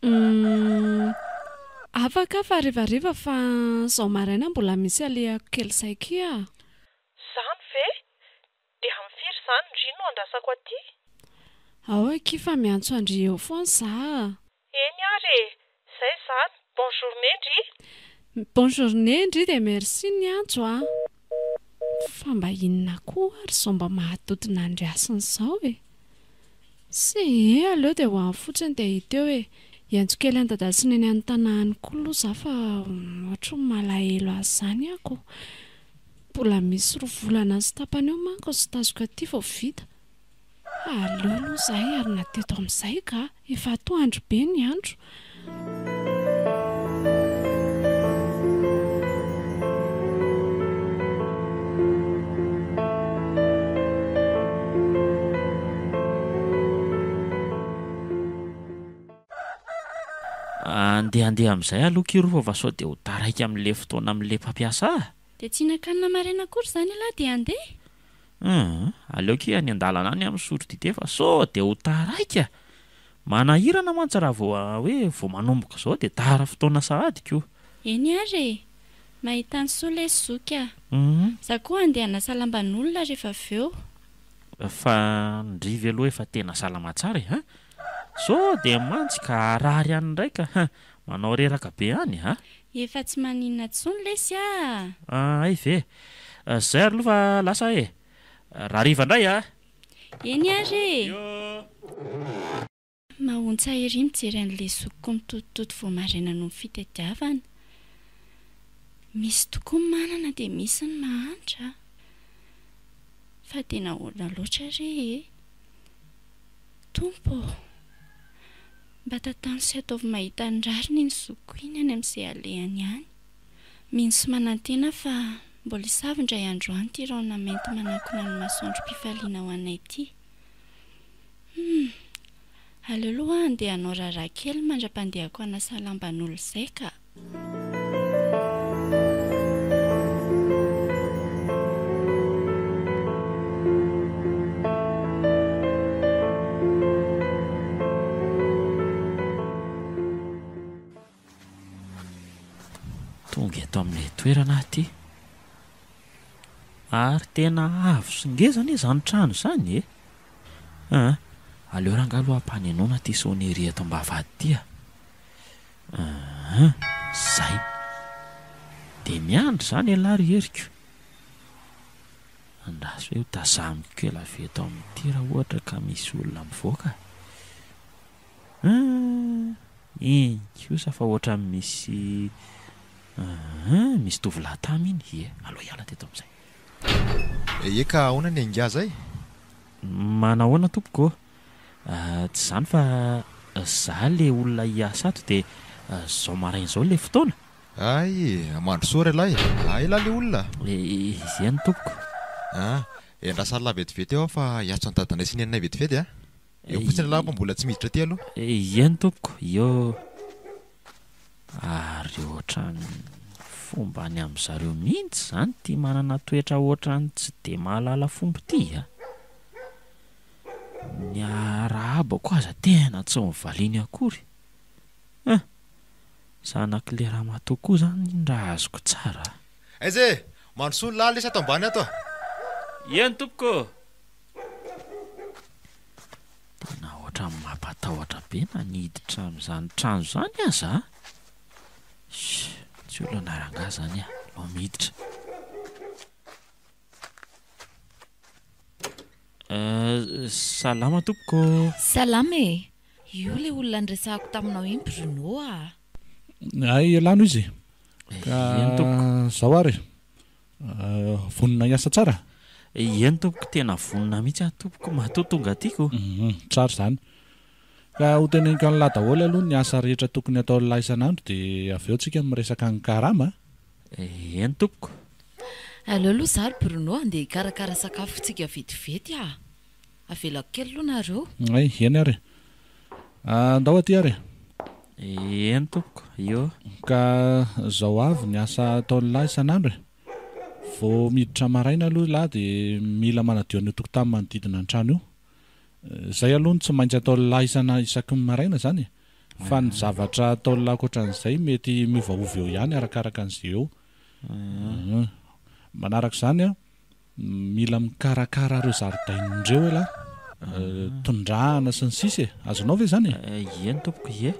Speaker 3: Humm. Afaka aho fa harivariva fa zao maraina mbola misy alehako kely zay kia a.
Speaker 7: Zany ve? Dia amin'ny firy izany ndry no andrasako aty?
Speaker 3: Ao akia fa miantso an-dry eo foana za a.
Speaker 7: Eny ary e! Zay izany, bon journée ndry!
Speaker 3: Bon journée ndry dia merci niantso a! Fa mba inona koa ary izao mba mahadodona an-dry Hasina izao e? Tsia, aleo dia ho any fotsiny dia hita eo e! Hiantso kely an'i Dada sy Neny any Tana any koa aloha za fa ohatry ny malahelo azy izany aho ko! Mbola misy roa volana sy tapany eo manko ny stage-ko aty vao vita. Aleo aloha izahay ary na teto amin'izay ka! Efa atoandro be ny andro.
Speaker 1: Andeha handeha amin'izay aloha Kirova fa sao dia ho taraiky amin'ilay fotoana amin'ilay mpampiasa ahy.
Speaker 2: Dia tsy hihinan-kanina maraina akory izany ialahy dia handeha?
Speaker 1: Hum, aleo akia any an-dalana any aho misotro dite fa sao dia ho taraiky a! Manahirana mantsy raha vao hoe vao manomboka izao dia tara fotoana sahady ko!
Speaker 2: Eny ary e! Mahita ny soa lesy zoky a! Za koa handeha hanasa lamban'olona rehefa avy eo.
Speaker 1: Fa ndry ve aloha efa tena salama tsara e! Sao dia mantsy ka harary any indray ka manao reraka be any a!
Speaker 2: Efa tsy maninona intsony lesy a!
Speaker 1: Hay ve! Zay ary aloha fa lasa aho e! Rahariva indray a!
Speaker 2: Eny ary e! Mahaontsa ery mijery an'ilay zokiko mitotototo vao maraina noho ny fitadiavana. Misy tokoa ny manana dia misy ny mahantra a! Fa dia nahoana loatra re e? Tompo ô! Mba tantano sy ataovy mahita ny rariny iny zokiko iny any amin'izay alehany any. Mino sy manantena fa mbola hisava indray andro any ity rahona mainty manakona ny masoandrom-pifaliana ho anay ity. Humm! Aleo aloha aho handeha hanao raharaha kely mandra-pandehako hanasa lamban'olona izay ka!
Speaker 1: Tonga eto amin'ilay toerana aho ity. Ary tena avo sy ngeza anie izany trano izany e! Aa! Aleo rangahy aloha ampanenoana ity sonnerie eto ambavahady ity a! Aa! Zay! Dia miandry izany ialahy ry heriko! Andraso hoe ho tazaniko kely avy eto amin'ity raha ohatra ka misy olona mivoaka. Aa! Iny kosa fa ohatran'ny misy aa misy tovolahy tamy iny, ie, aleo hiala teto amin'izay.
Speaker 6: Ie ka ahoana ny ingahy zay?
Speaker 1: Manahoana tompoko ô? Tsy izany fa za le olona hiasa ato dia zao maraina izao le fotoana.
Speaker 6: Hay e, mandrosoa ry lahy e! Hay lahy le olona?
Speaker 1: Eny tompoko.
Speaker 6: Ah, endrasany lahy vetivety eo aho fa hiantso an'i dadanay sy neninay vetivety a! Eo fotsiny ialahy fa mbola tsy miditra aty aloha.
Speaker 1: Eny tompoko, eo ary ohatran'ny fomba any amin-dry zareo mihitsy izany ity manana toetra ohatran'ny tsy dia mahalala fomba ity a! Ny arahabako aza tena tsy novaliany akory. Hein! Zanak'ilay ramatoa koa izany iny raha azoko tsara a!
Speaker 6: Aiza e! Mandrosoa ny lahy lesy ato ambany ato a!
Speaker 1: Eny tompoko ô! Tena ohatran'ny mampatahotra be na ny hiditra amin'izany trano izany aza a! Sh! Tsy olana rangahy izany a! Alao miditra. Euh, salama tompoko ô!
Speaker 4: Salama e! Io ilay olona niresahako taminao iny Bruno a!
Speaker 5: Hay elano izy ka
Speaker 1: Eny tompoko.
Speaker 5: zao ary e! Vonona hiasa tsara?
Speaker 1: Eny tompoko, tena vonona mihitsy aho tompoko matoa tonga aty ko.
Speaker 5: Tsara izany. Ka ho teneniko an'lah daholo aloha ny asa rehetra tokony hataon'lah isan'andro dia avy eo tsika miresaka ny karama
Speaker 1: a. Eny tompoko.
Speaker 4: Aleo aloha za ry Bruno andeha hikarakara sakafontsika vetivety a! Avelako kely aloha nareo.
Speaker 5: Hay, eny ary e. Andao aty ary
Speaker 1: e. Eny tompoko, io.
Speaker 5: Ka zao avy ny asa ataon'lah isan'andro e. Vao miditra maraina aloha ilah dia mila manadio an'io tokotany manodidina ny trano io. Izay aloha no tsy maintsy ataon'lah isana isaky ny maraina izany e. Fa ny zavatra ataon'lah ankoatran'izay mety miovaova eo ihany arakaraka an'izay eo. Manaraka izany an. Mila mikarakara ireo zaridaina ireo elah, tondrahana sy ny sisa e! Azonao ve izany
Speaker 1: e? Eny tompoko, ie.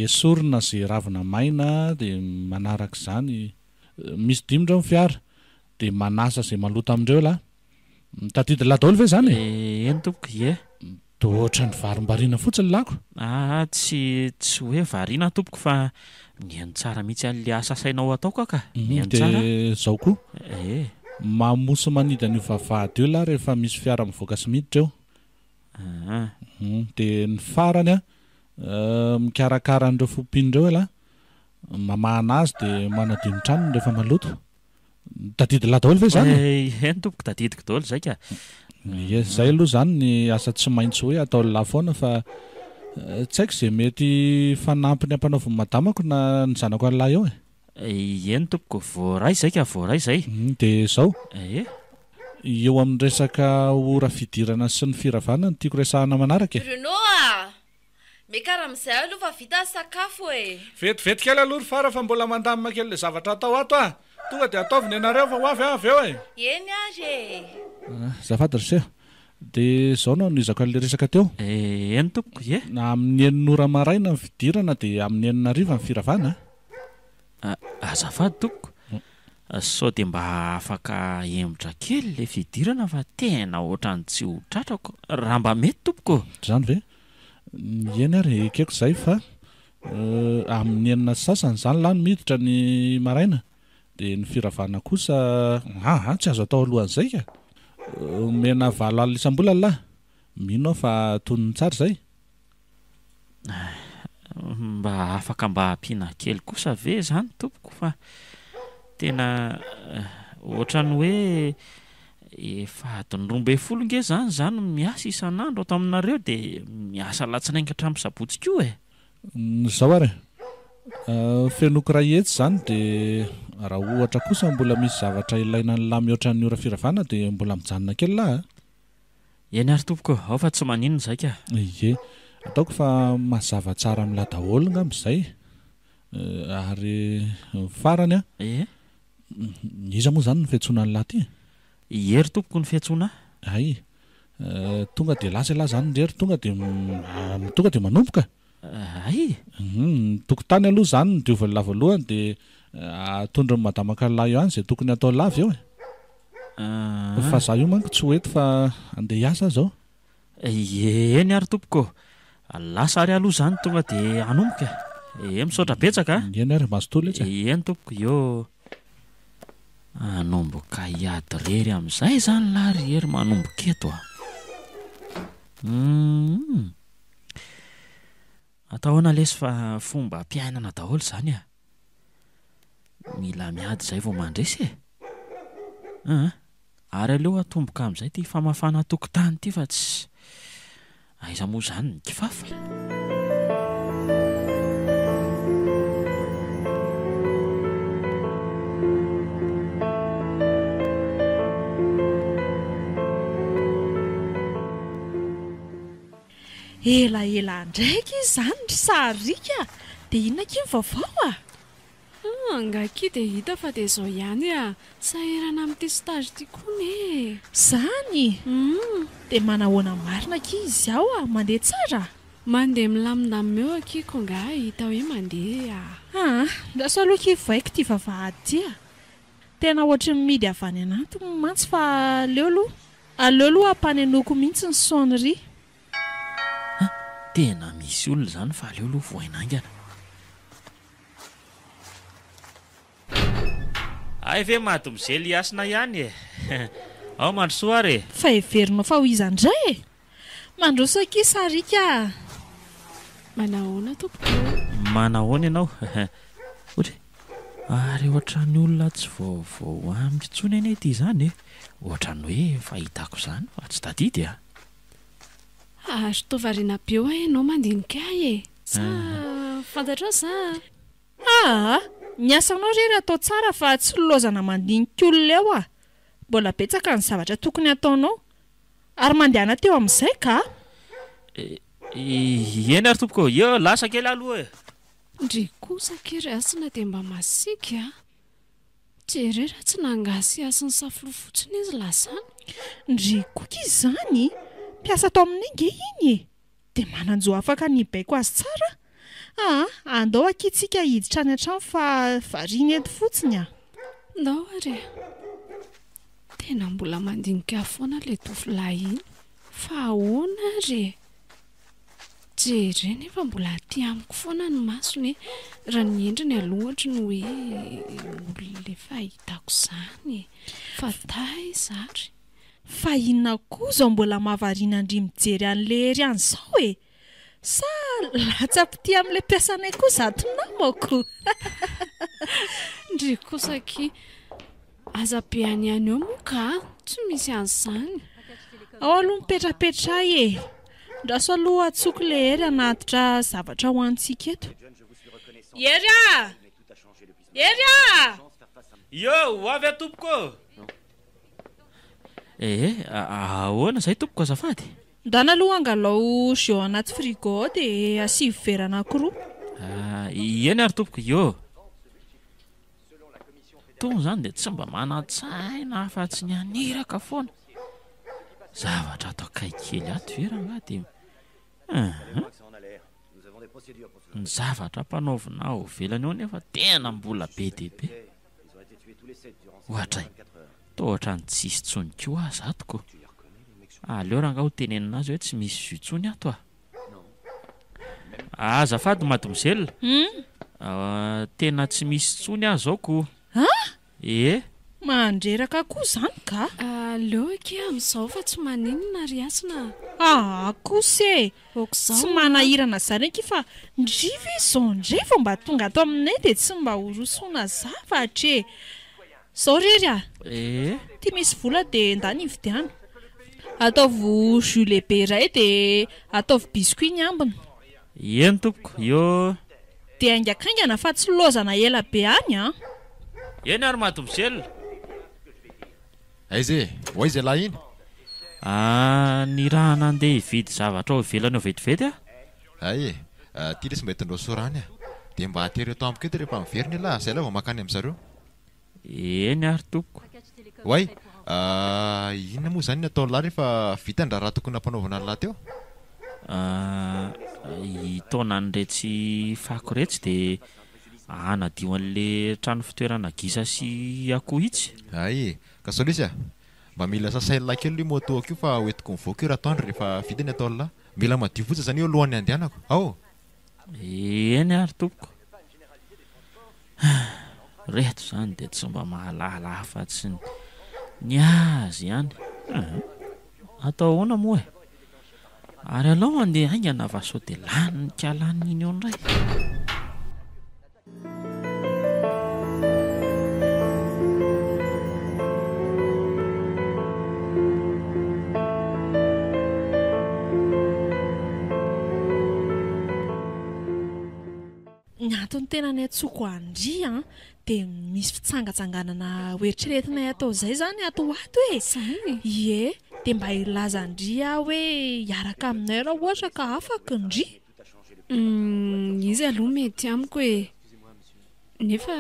Speaker 5: Esorina ze ravina maina dia manaraka izany, misy dimy ireo ny fiara, dia manasa ze maloto amin'ireo elah. Tadidin'lah daholo ve izany
Speaker 1: e? Eny tompoko, ie.
Speaker 5: Toa ohatran'ny varimbariana fotsiny lako.
Speaker 1: Aa tsy tsy hoe variana aho tompoko fa mihaino tsara mihitsy an'le asa asainao ataoko aho ka! Mihaino tsara aho.
Speaker 5: Dia zao koa.
Speaker 1: Ee.
Speaker 5: Mamoa sy manidy an'io vavahady io lahy rehefa misy fiara mivoaka sy miditra eo.
Speaker 1: Aa.
Speaker 5: Dia ny farany an, mikarakara an'ireo fopiny ireo ialahy, mamahana azy dia manadio ny tranony rehefa maloto. Tadidin'lah daholo ve izany
Speaker 1: e? Eny tompoko, tadidiko daholo izay ka.
Speaker 5: Ie, izay aloha izany ny asa tsy maintsy hoe ataon'lah foana fa tsy haiko izay mety fanampiny ampanaovin'ny madamako na ny zanako an'lah eo
Speaker 1: e. Eny tompoko, voaray izay ka, voaray izay.
Speaker 5: Dia izao,
Speaker 1: Ie.
Speaker 5: eo amin'ny resaka ora fidirana sy ny firavana no tiako resahana manaraka e.
Speaker 4: Bruno a! Miakara amin'izay aloha fa vita ny sakafo e!
Speaker 5: Vetivety kely aloha ry Fara fa mbola mandamina kely ilay zavatra atao ato a! Tonga dia ataovy ny anareo fa ho avy aho avy eo e!
Speaker 4: Eny ary e!
Speaker 5: Azafady ry se. Dia izao no hanohizako an'ilay resaka teo.
Speaker 1: Eny tompoko, ie.
Speaker 5: Amin'ny enina ora maraina ny fidirana dia amin'ny enina hariva ny firavana
Speaker 1: a. Azafady tompoko, sao dia mba afaka ahemotra kely ilay fidirana fa tena ohatran'ny tsy ho tratrako raha mba mety tompoko.
Speaker 5: Izany ve? Eny ary, ekeko izay fa Amin'ny enina sy sasany izany lahy no miditra ny maraina, dia ny firavana kosa aa tsy azo atao alohan'izay ka! Omena 8000 isam-bolana lahy, mino aho fa tonony tsara izay.
Speaker 1: Mba afaka mba ampiana kely kosa ve izany tompoko fa tena ohatran'ny hoe efa adiny 12 nge izany izaho no miasa isan'andro ato aminareo dia miasa alatsinainy ka hatramin'ny sabotsy koa e!
Speaker 5: Izao ary e! Fenoiko iray hetsy izany dia raha ohatra kosa mbola misy zavatra ilaina an'lah mihoatra ny ora firavana dia mbola mijanona kely lah a!
Speaker 1: Eny ary tompoko, ao fa tsy maninona izay ka!
Speaker 5: Ie, ataoko fa mazava tsara amin'lah daholo ngamba izay ary ny farany an!
Speaker 1: Ie.
Speaker 5: Iza moa izany no fiantsoana an'lah ty e?
Speaker 1: I Hery tompoko no fiantsoana
Speaker 5: ahy. Hay! Tonga dia lasa ialahy izany ry Hery, tonga dia tonga dia manomboka.
Speaker 1: Hay!
Speaker 5: Ny tokotany aloha izany no diovin'lah voalohany dia atondron'i madama Kala eo ihany izay tokony hatao lah avy eo e. Fa za io manko tsy ho eto fa andeha hiasa aho izao.
Speaker 1: Eny ary tompoko ô. Lasa ary aloha izany tonga dia hanomboka e. Ee misaotra betsaka a.
Speaker 5: Eny ary, mazotoa letsy
Speaker 1: e. Eny tompoko, io. Hanomboka hiady irery amin'izay izany lahy ry Hery manomboka eto a. Humm. Atao ahoana lesy fa fomba-piainana daholo izany a. Mila miady izay vao mandresy e. Aa. Ary aleo atomboka amin'izay ity famafana tokotany ity fa tsy aiza moa izany ny kifafa.
Speaker 7: Elaela indray akia izany ry Sariaka a! Dia inona akia ny vaovao a?
Speaker 3: Hum, angaha akia dia hita fa dia izao ihany a! Sahirana amin'ity stage ity koa ne e!
Speaker 7: Zany?
Speaker 3: Hum.
Speaker 7: Dia manahoana marina akia izy ao a? Mandeha tsara?
Speaker 3: Mandeha milamindamina eo akia ko angaha hita hoe mandeha a!
Speaker 7: Aa, andraso aloha akia vohaiko ity vavahady ity a! Tena ohatry ny mihidy avy any anatiny mantsy fa aleo aloha, aleo aloha ampanenoiko mihitsy ny sonnerie.
Speaker 1: Ha, tena misy olona izany fa aleo aloha vohaina haingana. Hay ve madomzely Hasina ihany e! Ao mandrosoa ary e!
Speaker 7: Fa heverinao fa ho iza indray e! Mandroso akia Sariaka a!
Speaker 3: Manahoana tompoko ô!
Speaker 1: Manahoana ianao? Ohatry, ary ohatran'ny olona tsy vaovao amiko intsony anie ity izany e! Ohatran'ny hoe efa hitako izany fa tsy tadidy a!
Speaker 3: Ary toa variana be hoa ianao mandinika ahy e! Sa fantatrao sa?
Speaker 7: Aa! Ny asanao re ry atao tsara fa tsy lozana mandinika olona eo a! Mbola betsaka ny zavatra tokony hataonao. Ary mandehana teo amin'izay ka!
Speaker 1: Eny ary tompoko ô! Eo lasa kely aho aloha e!
Speaker 3: Ndry kosa akia ry Hasina dia mba masiaka a! Jereo raha tsy nangasihasy ny saflo fotsiny izy lasa any.
Speaker 7: Ndry koa akia izany! Mpiasa tao aminay nge iny e! Dia manan-jo afaka ny hibaiko azy tsara aho. Aa, andao akia tsika hiditra any an-trano fa variana eto fotsiny a!
Speaker 3: Ndao ary e! Tena mbola mandinika ahy foana ilay tovolahy iny. Fa ahoana ary e? Jereo nefa mbola aty amiko foana ny masony e! Raha ny endriny aloha ohatry ny hoe olona efa hitako izany e! Fa taiza ary?
Speaker 7: Fa inona koa izao mbola mahavariana an-dry mijery an'i leiry any izao e? Sa latsa-pitia amin'ilay mpiasanay koa izato namako?
Speaker 3: Ndry kosa akia! Aza be hanihany eo moa ka! Tsy misy an'izany.
Speaker 7: Ao aloha mipetrapetraha e! Andraso aloha antsoiko ilay Hery hanatitra zavatra ho antsika eto. Hery a! Hery a!
Speaker 1: Io, ho avy aho tompoko ô! Ee, ahoana izay tompoko azafady?
Speaker 7: Ndana aloha angalao jus ao anaty frigo ao dia asivo vera anankiroa.
Speaker 1: Eny ary tompoko, io. Itony izany dia tsy mba manan-tsaina afa-tsy ny haniraka foana. Zavatra ato akaiky kely ato ve rangahy dia Hum. Ny zavatra ampanaovina ao ivelany ao nefa tena mbola be dia be. Ohatray, toa ohatran'ny tsy hisy intsony koa aza ato ko. Aleo rangahy ho tenenina azy hoe tsy misy jus intsony ato ah. Azafady mademoiselle.
Speaker 7: Hum.
Speaker 1: Tena tsy misy intsony aho izao ko.
Speaker 7: An?
Speaker 1: Ee.
Speaker 7: Mandreraka koa izany ka!
Speaker 3: Aleo akia amin'izao fa tsy maninona ry Hasina a!
Speaker 7: Aa kosa e!
Speaker 3: Aok'izao
Speaker 7: Tsy
Speaker 3: a!
Speaker 7: manahirana izany akia fa ndry ve izao indray vao mba tonga ato aminay dia tsy mba horosoana zavatra e! Izao re ry a!
Speaker 1: Ee.
Speaker 7: Ity misy vola dia ndany hividiano. Ataovy jus lehibe iray dia ataovy biscuit ny ambiny.
Speaker 1: Eny tompoko, io.
Speaker 7: Dia haingakaingana fa tsy lozana ela be any an!
Speaker 1: Eny ary mademoiselle.
Speaker 6: Aiza e? Ho aiza ialahy iny?
Speaker 1: Ah, nirahana handeha hividy zavatra ao ivelany ao vetivety aho.
Speaker 6: Hay e! Ity lesy mba itondrao soa rany a! Dia mba atero eto amiko eto rehefa miverina ialahy, zay lahy vao mankany amin-zareo.
Speaker 1: Eny ary tompoko.
Speaker 6: Oay! Inona moa izany ny ataon'lah rehefa vita ny raharaha tokony nampanaovana an'lah teo?
Speaker 1: Hitaona an'iretsy fako iretsy dia hanadio an'le trano fitoerana gisa sy akoho itsy.
Speaker 6: Hay e! Ka sao lesy a! Mba mila sasain'lah kely io moto-ko io fa hoentiko mivoaka io ratoandro rehefa vita ny ataon'lah. Mila madio fotsiny izany io alohan'ny handehanako. Ao!
Speaker 1: Eny ary tompoko. Reto izany dia tsy mba mahalala afa-tsy ny azy ihany. Hum. Atao ahoana moa e? Ary alao handeha haingana fa sao dia lanin'ny kalaniny eo indray.
Speaker 7: Ny antony tena niantsoako an-dry an, dia misy fitsangatsanganana hoeritreretinay atao izay izany ato ho ato e!
Speaker 3: Izany?
Speaker 7: Ie, dia mba hilaza an-dry aho hoe hiaraka aminay raha ohatra ka afaka ndry.
Speaker 3: Humm, izy aloha mety amiko e! Nefa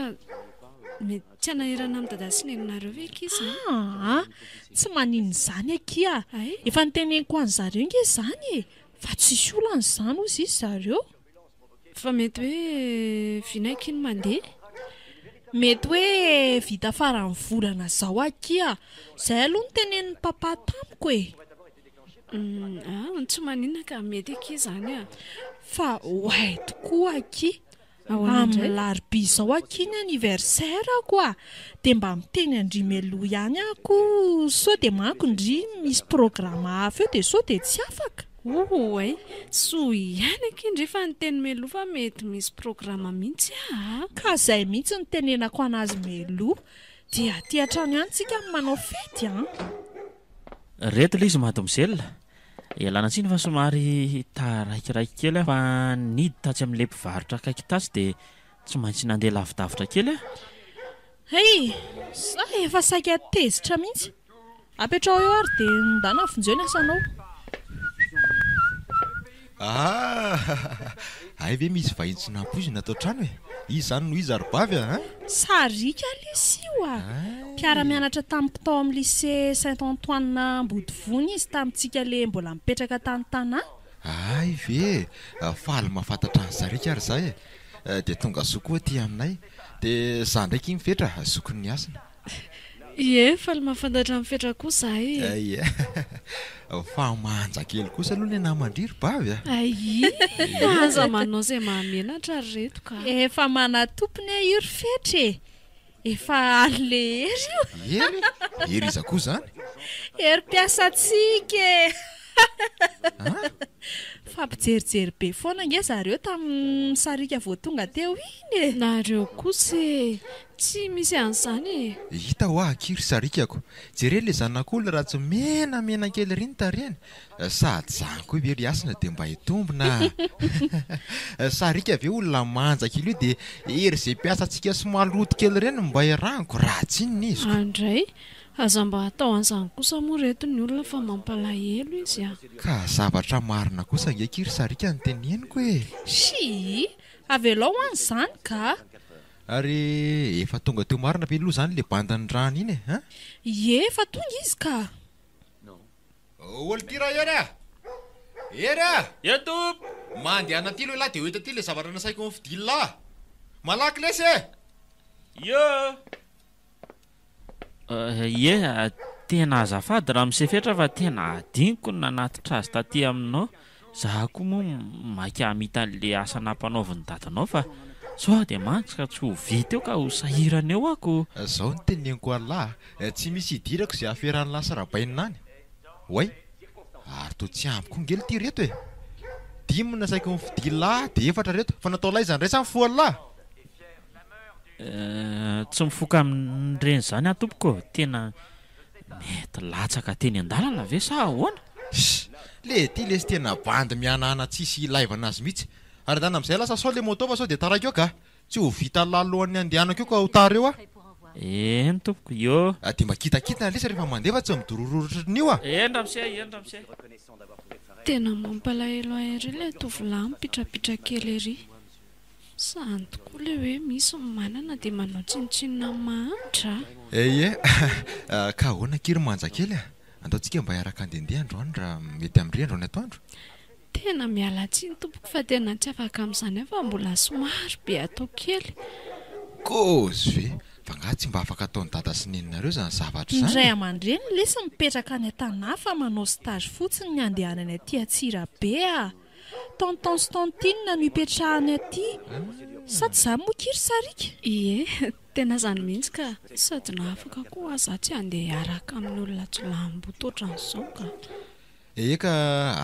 Speaker 3: mety tsy hanahirana amin'i Dada sy Neninareo ve akia izany?
Speaker 7: Aa, tsy maninona izany akia!
Speaker 3: Hay?
Speaker 7: Efa noteneniko an'zareo nge izany e! Fa tsisy olana izany hozy izy zareo.
Speaker 3: Fa mety hoe vina akia ny mandeha?
Speaker 7: Mety hoe vita faran'ny volana izao akia. Izay aloha no tenenin'i Papa tamiko e.
Speaker 3: Ah, tsy maninona ka, mety akia izany ah.
Speaker 7: Fa oay tokoa akia.
Speaker 3: Ahoana indray?
Speaker 7: Amin'ny larobia izao akia ny anniversaire-ko ah. Dia mba miteny an-dry mialoha ihany aho koa sao dia manko ndry misy programa hafa eo dia sao dia tsy afaka.
Speaker 3: Oay, soa ihany akia ndry fa niteny mialoha fa mety misy programa mihitsy aa.
Speaker 7: Ka zay mihitsy no tenenako anazy mialoha. Dia aty an-trano ihany tsika no manao fety an!
Speaker 1: Reto ilay izy mademoiselle. Ialana tsiny fa somary taraikiraiky kely aho fa nidy tatsy amin'ilay mpivarotra akaiky tatsy dia tsy maintsy nandeha lavidavitra kely aho.
Speaker 7: Hay! Za efa saika tezitra mihitsy. Apetraho eo ary dia ndana vonjeo ny asanao.
Speaker 6: Ah! Hay ve misy vahiny tsy nampoizina ato an-trano e? Iza izany no iza ry bavy a?
Speaker 7: Sariaka lesy io a! Mpiara-mianatra tamiko tao amin'ny lycée Saint Antoine Ambodivona izy tamintsika le mbola nipetraka tany Tana.
Speaker 6: Hay ve e! Faly mahafantatra an'i Sariaka ary za e! Dia tonga soa koa aty aminay. Dia za ndraiky iny Fetra, zokin'i Hasina.
Speaker 3: Ie, faly mahafantatra an'i Fetra koa za e.
Speaker 6: Ie. Fa manja kely kosa aloha ilay naman-dry ry bavy a.
Speaker 3: Aii, aza manao izay mahamenatra ry reto ka.
Speaker 7: Efa manatompony e io ry Fetra e. Efa an'le Hery io.
Speaker 6: Hery? Hery iza koa izany?
Speaker 7: Hery mpiasantsika e.
Speaker 6: An?
Speaker 7: Fampijerijery be foana ange zareo tamin'ny sariaka vao tonga teo iny e.
Speaker 3: Nareo kosa e! Tsy misy an'izany e!
Speaker 6: Hita hoa akia ry sarikako. Jereo ilay zanak'olona raha tsy menamena kely ery ny tarehiny. Sady izany koa ve ry Hasina dia mba hitombina a! Sariaka ve olona manja kely io dia ery izay mpiasantsika sy maloto kely ireny no mba iarahako raha tsy inona izy ko.
Speaker 3: Andray, aza mba atao an'izany kosa moa reto ny olona fa mampalahelo izy a!
Speaker 6: Ka zavatra marina kosa ange akia ry Sariaka no teneniko e!
Speaker 7: Shii! Avelao any izany ka!
Speaker 6: Ary efa tonga teo marina ve aloha izany ilay bandy nirahana iny e? An?
Speaker 7: Ie, efa tonga izy ka.
Speaker 6: Ol ty raha Hery a! Hery a!
Speaker 1: Eto!
Speaker 6: Mandehana aty aloha ialahy dia ho hita aty ilay zavatra nasaiko nofidian'lah. Malaky lesy e!
Speaker 1: Ie! Ie, tena azafady ramose Fetra fa tena adinoko ny nanatitra azy taty aminao. Za koa moa maika hamita an'le asa nampanaovin'ny dadanao fa sao dia mantsy ka tsy ho vita eo ka ho sahirana eo aho ko.
Speaker 6: Zao no teneniko an'lah a, tsy misy idirako ze aferan'lah sy Rabainina any. Oay! Ary toa tsy ampy koa nge lty reto e! Dimy no nasaiko nifidian'lah dia efatra reto, fa nataon'lah izany indray sa nifohan'lah?
Speaker 1: Tsy mifoka amin'ireny izany aho tompoko ô! Tena mety latsaka teny an-dalana ve sa ahoana?
Speaker 6: Ssy! Le ty lesy tena bandy mihanahana tsisy ilaivana azy mihitsy! Ary andana amin'izay lasa sao le moto fa sao dia taraiky eo ka! Tsy ho vita alohan'ny handehanako eo ka ho tara eo aho!
Speaker 1: Eny tompoko, io!
Speaker 6: Dia mba kitakitana lesy rehefa mandeha fa tsy midorororo ohatran'io a!
Speaker 1: Eny ramose, eny ramose!
Speaker 3: Tena mampalahelo ahy ery ilay tovolahy mipitrapitra kely ery. Zany tokoa le hoe misy ny manana dia manao tsinontsinona ny mahantra a!
Speaker 6: Ie, ka ahoana akia ry manja kely a? Andao tsika mba hiaraka handehandeha androany raha mety amin-dry androany atoandro?
Speaker 3: Tena miala tsiny tompoko fa tena tsy afaka amin'izany aho fa mbola somary be atao kely.
Speaker 6: Kôzy ve? Fa angaha tsy mba afaka ataon'i dada sy neninareo izany zavatra
Speaker 7: Ny
Speaker 6: izany
Speaker 7: ray
Speaker 6: e?
Speaker 7: aman-dreniny lesy mipetraka any Tanà fa manao stage fotsiny ny andehanany aty Antsirabe a! Tonton sy tontine no ipetrahany aty. Sa tsy izany moa ki ry Sariaka?
Speaker 3: Ie, tena izany mihitsy ka. Sady na afaka koa aza za tsy handeha hiaraka amin'olona jiolahimboto ohatran'izao ka.
Speaker 6: Ee ka,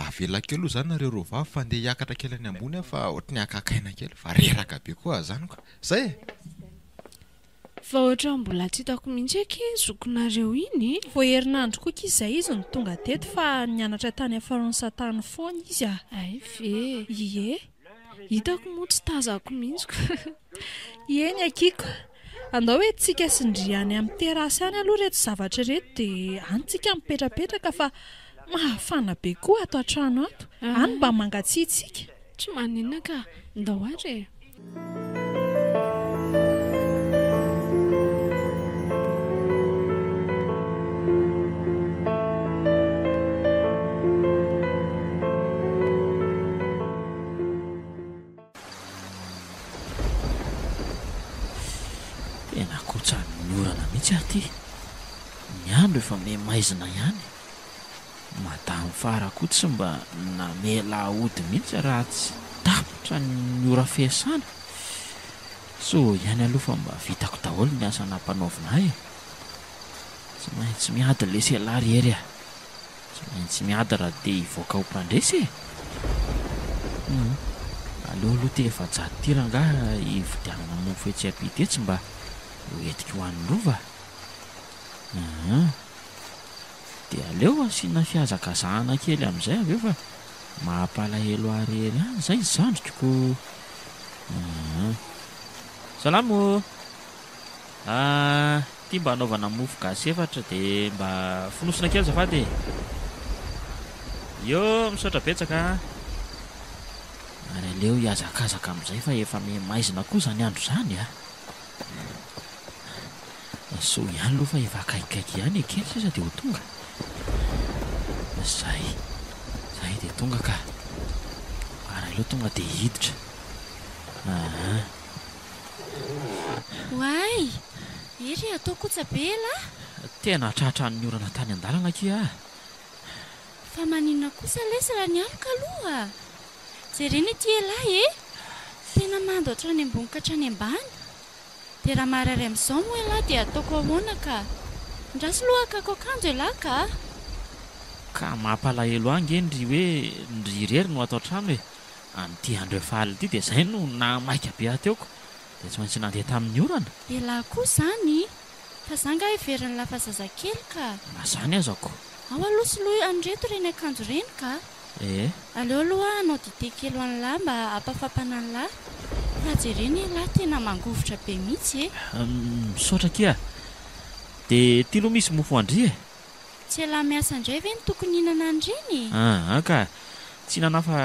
Speaker 6: avelako eo aloha izany nareo roa vavy fa andeha hiakatra kely any ambony aho fa ohatry ny haka aina kely fa reraka be koa aho izany ko. Zay e!
Speaker 3: Fa ohatran'ny mbola tsy hitako mihitsy akia iny zokinareo iny e!
Speaker 7: Vao herinandro koa akia izay izy no tonga teto fa nianatra tany France tany foana izy a!
Speaker 3: Hay ve!
Speaker 7: Ie!
Speaker 3: Hitako moa tsy tazako mihitsy ko!
Speaker 7: Eny akia ko! Andao entintsika sy ndry any amin'ny terrasse any aloha ireto zavatra ireto dia any tsika mipetrapetraka fa mafana be koa ato an-trano ato, any mba mangatsiatsiaka.
Speaker 3: Tsy maninona ka! Ndao ary e!
Speaker 1: Tena kotsan'ny orana mihitsy aho ity. Ny andro efa miha-maizina ihany. Madame Fara koa tsy mba namela hody mihitsy raha tsy tapitra ny ora fiasana. Soa ihany aloha fa mba vitako daholo ny asa nampanaovina ahy e. Tsy maintsy miady lesy ialahy ry Hery a. Tsy maintsy miady raha te hivoaka ho mpandresy e. Hum, aleo aloha ity 400 ity rangahy hividianana mofo etsy ampita etsy mba ho entiko ho an'ny rova. Hum. Dia aleo asiana fihazakazahana kely amin'izay avy eo fa mampalahelo ahy irery ihany izay ny zandriko ko aa. Salama ô! Ah, ity mba anaovana mofo gasy efatra dia mba fonosina kely azafady e! Io, misaotra betsaka a! Ary aleo hihazakazaka amin'izay fa efa miha-maizina koa izany andro izany a! Soa ihany aloha fa efa akaikikaiky ihany e, kely sisa dia ho tonga. Zay, zay dia tonga ka. Ary aleo tonga dia hiditra. Aa.
Speaker 2: Oay! Hery atao kotsa be elah!
Speaker 1: Tena tratran'ny orana tany an-dalana akia ah!
Speaker 2: Fa maninona kosa lesy raha nialoka aloha? Jerena ity elah e! Tena mando hatrany ambony ka hatrany ambany. Dia raha marary amin'izao moa ialahy dia ataoko ahoana ka? Ndraso aloha hakako akanjo ialahy ka!
Speaker 1: Ka mampalahelo ahy nge ndry hoe ndry irery no ato an-trano e! Amin'ity andro efa alina ity dia izay no nahamaika be ahy teo ko! Dia tsy maintsy nandeha tamin'ny orana.
Speaker 2: Ialahy koa izany! Fa za nga heverin'lah fa zazakely ka!
Speaker 1: Na izany aza ko!
Speaker 2: Ao aloha soloy an'ireto ireny akanjo ireny ka!
Speaker 1: Eh.
Speaker 2: Aleo aloha aho hanao dite kely ho an'lah mba hampafampana an'lah fa jerena elah tena mangovitra be mihitsy e.
Speaker 1: Misaotra akia. Dia ity aloha misy mofo an-dry e.
Speaker 2: Tsy elah miasa indray ve no tokony hihinana an'ireny e?
Speaker 1: Aa ka. Tsy hihinana fa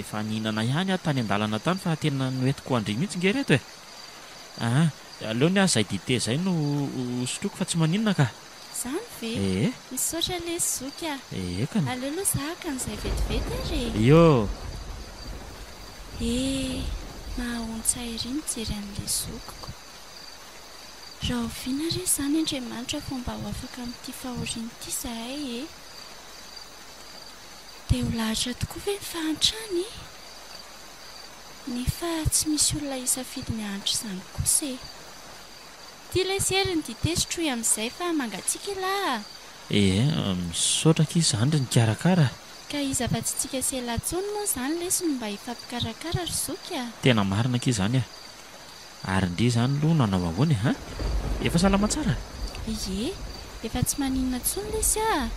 Speaker 1: efa nihinana ihany aho tany an-dalana tany fa tena noentiko ho an-dry mihitsy nge ireto e. Aa, aleo ny ahy izay dite izay no hosotroiko fa tsy maninona ka.
Speaker 2: Izany ve?
Speaker 1: Ee.
Speaker 2: Misaotra lesy zoky a.
Speaker 1: Ee kany.
Speaker 2: Aleo aloha za haka an'izay vetivety ary e.
Speaker 1: Io.
Speaker 2: Ee, mahaontsa ery mijery an'ilay zokiko. Rahoviana re izany Andriamanitra vao mba ho afaka amin'ity fahoriana ity izahay e? Dia ho lahatra tokoa ve ny fahantrana e? Nefa tsy misy olona hisafidy ny hahantra izany kosa e! Ty lesy hery ny dite sotroy amin'izay fa mangatsiaka elah a!
Speaker 1: Ee, misaotra akia zandry nikarakara a!
Speaker 2: Ka iza afa-tsy tsika sy elah tsony moa izany lesy no mba hifampikarakara ry zoky a!
Speaker 1: Tena marina akia izany a! Ary ndry izany aloha nanao ahoana e? Hein? Efa salama tsara?
Speaker 2: Ie, efa tsy maninona tsony lesy a!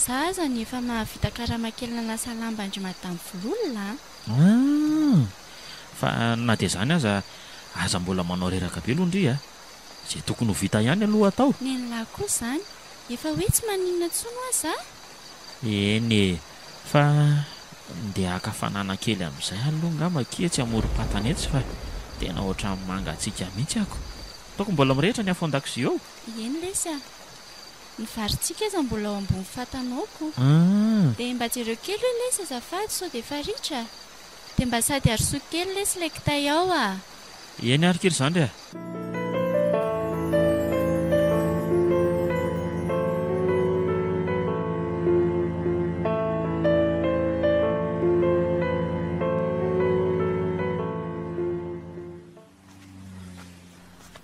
Speaker 2: Za azany efa mahavita karama kely nanasa lamba an-dry madame Vololona a!
Speaker 1: Humm! Fa na dia izany aza, aza mbola manao reraka be aloha ndry a! Izay tokony ho vita ihany aloha atao.
Speaker 2: Nen'lah koa izany, efa hoe tsy maninona intsony hoa za?
Speaker 1: Eny e! Fa ndeha haka hafanana kely amin'izay aloha angamba akia etsy amorom-patana etsy fa tena ohatran'ny mangatsiaka mihitsy ako. Ataoko mbola mirehitra ny afo an-dakozia ao?
Speaker 2: Eny lesy a! Ny varintsika aza mbola ao ambony fatana ao ko. Dia mba jereo kely hoe lesy azafady sao dia efa ritra a! Dia mba sady arosoy kely lesy ilay kitay ao a!
Speaker 1: Eny ary ky ry zandry a!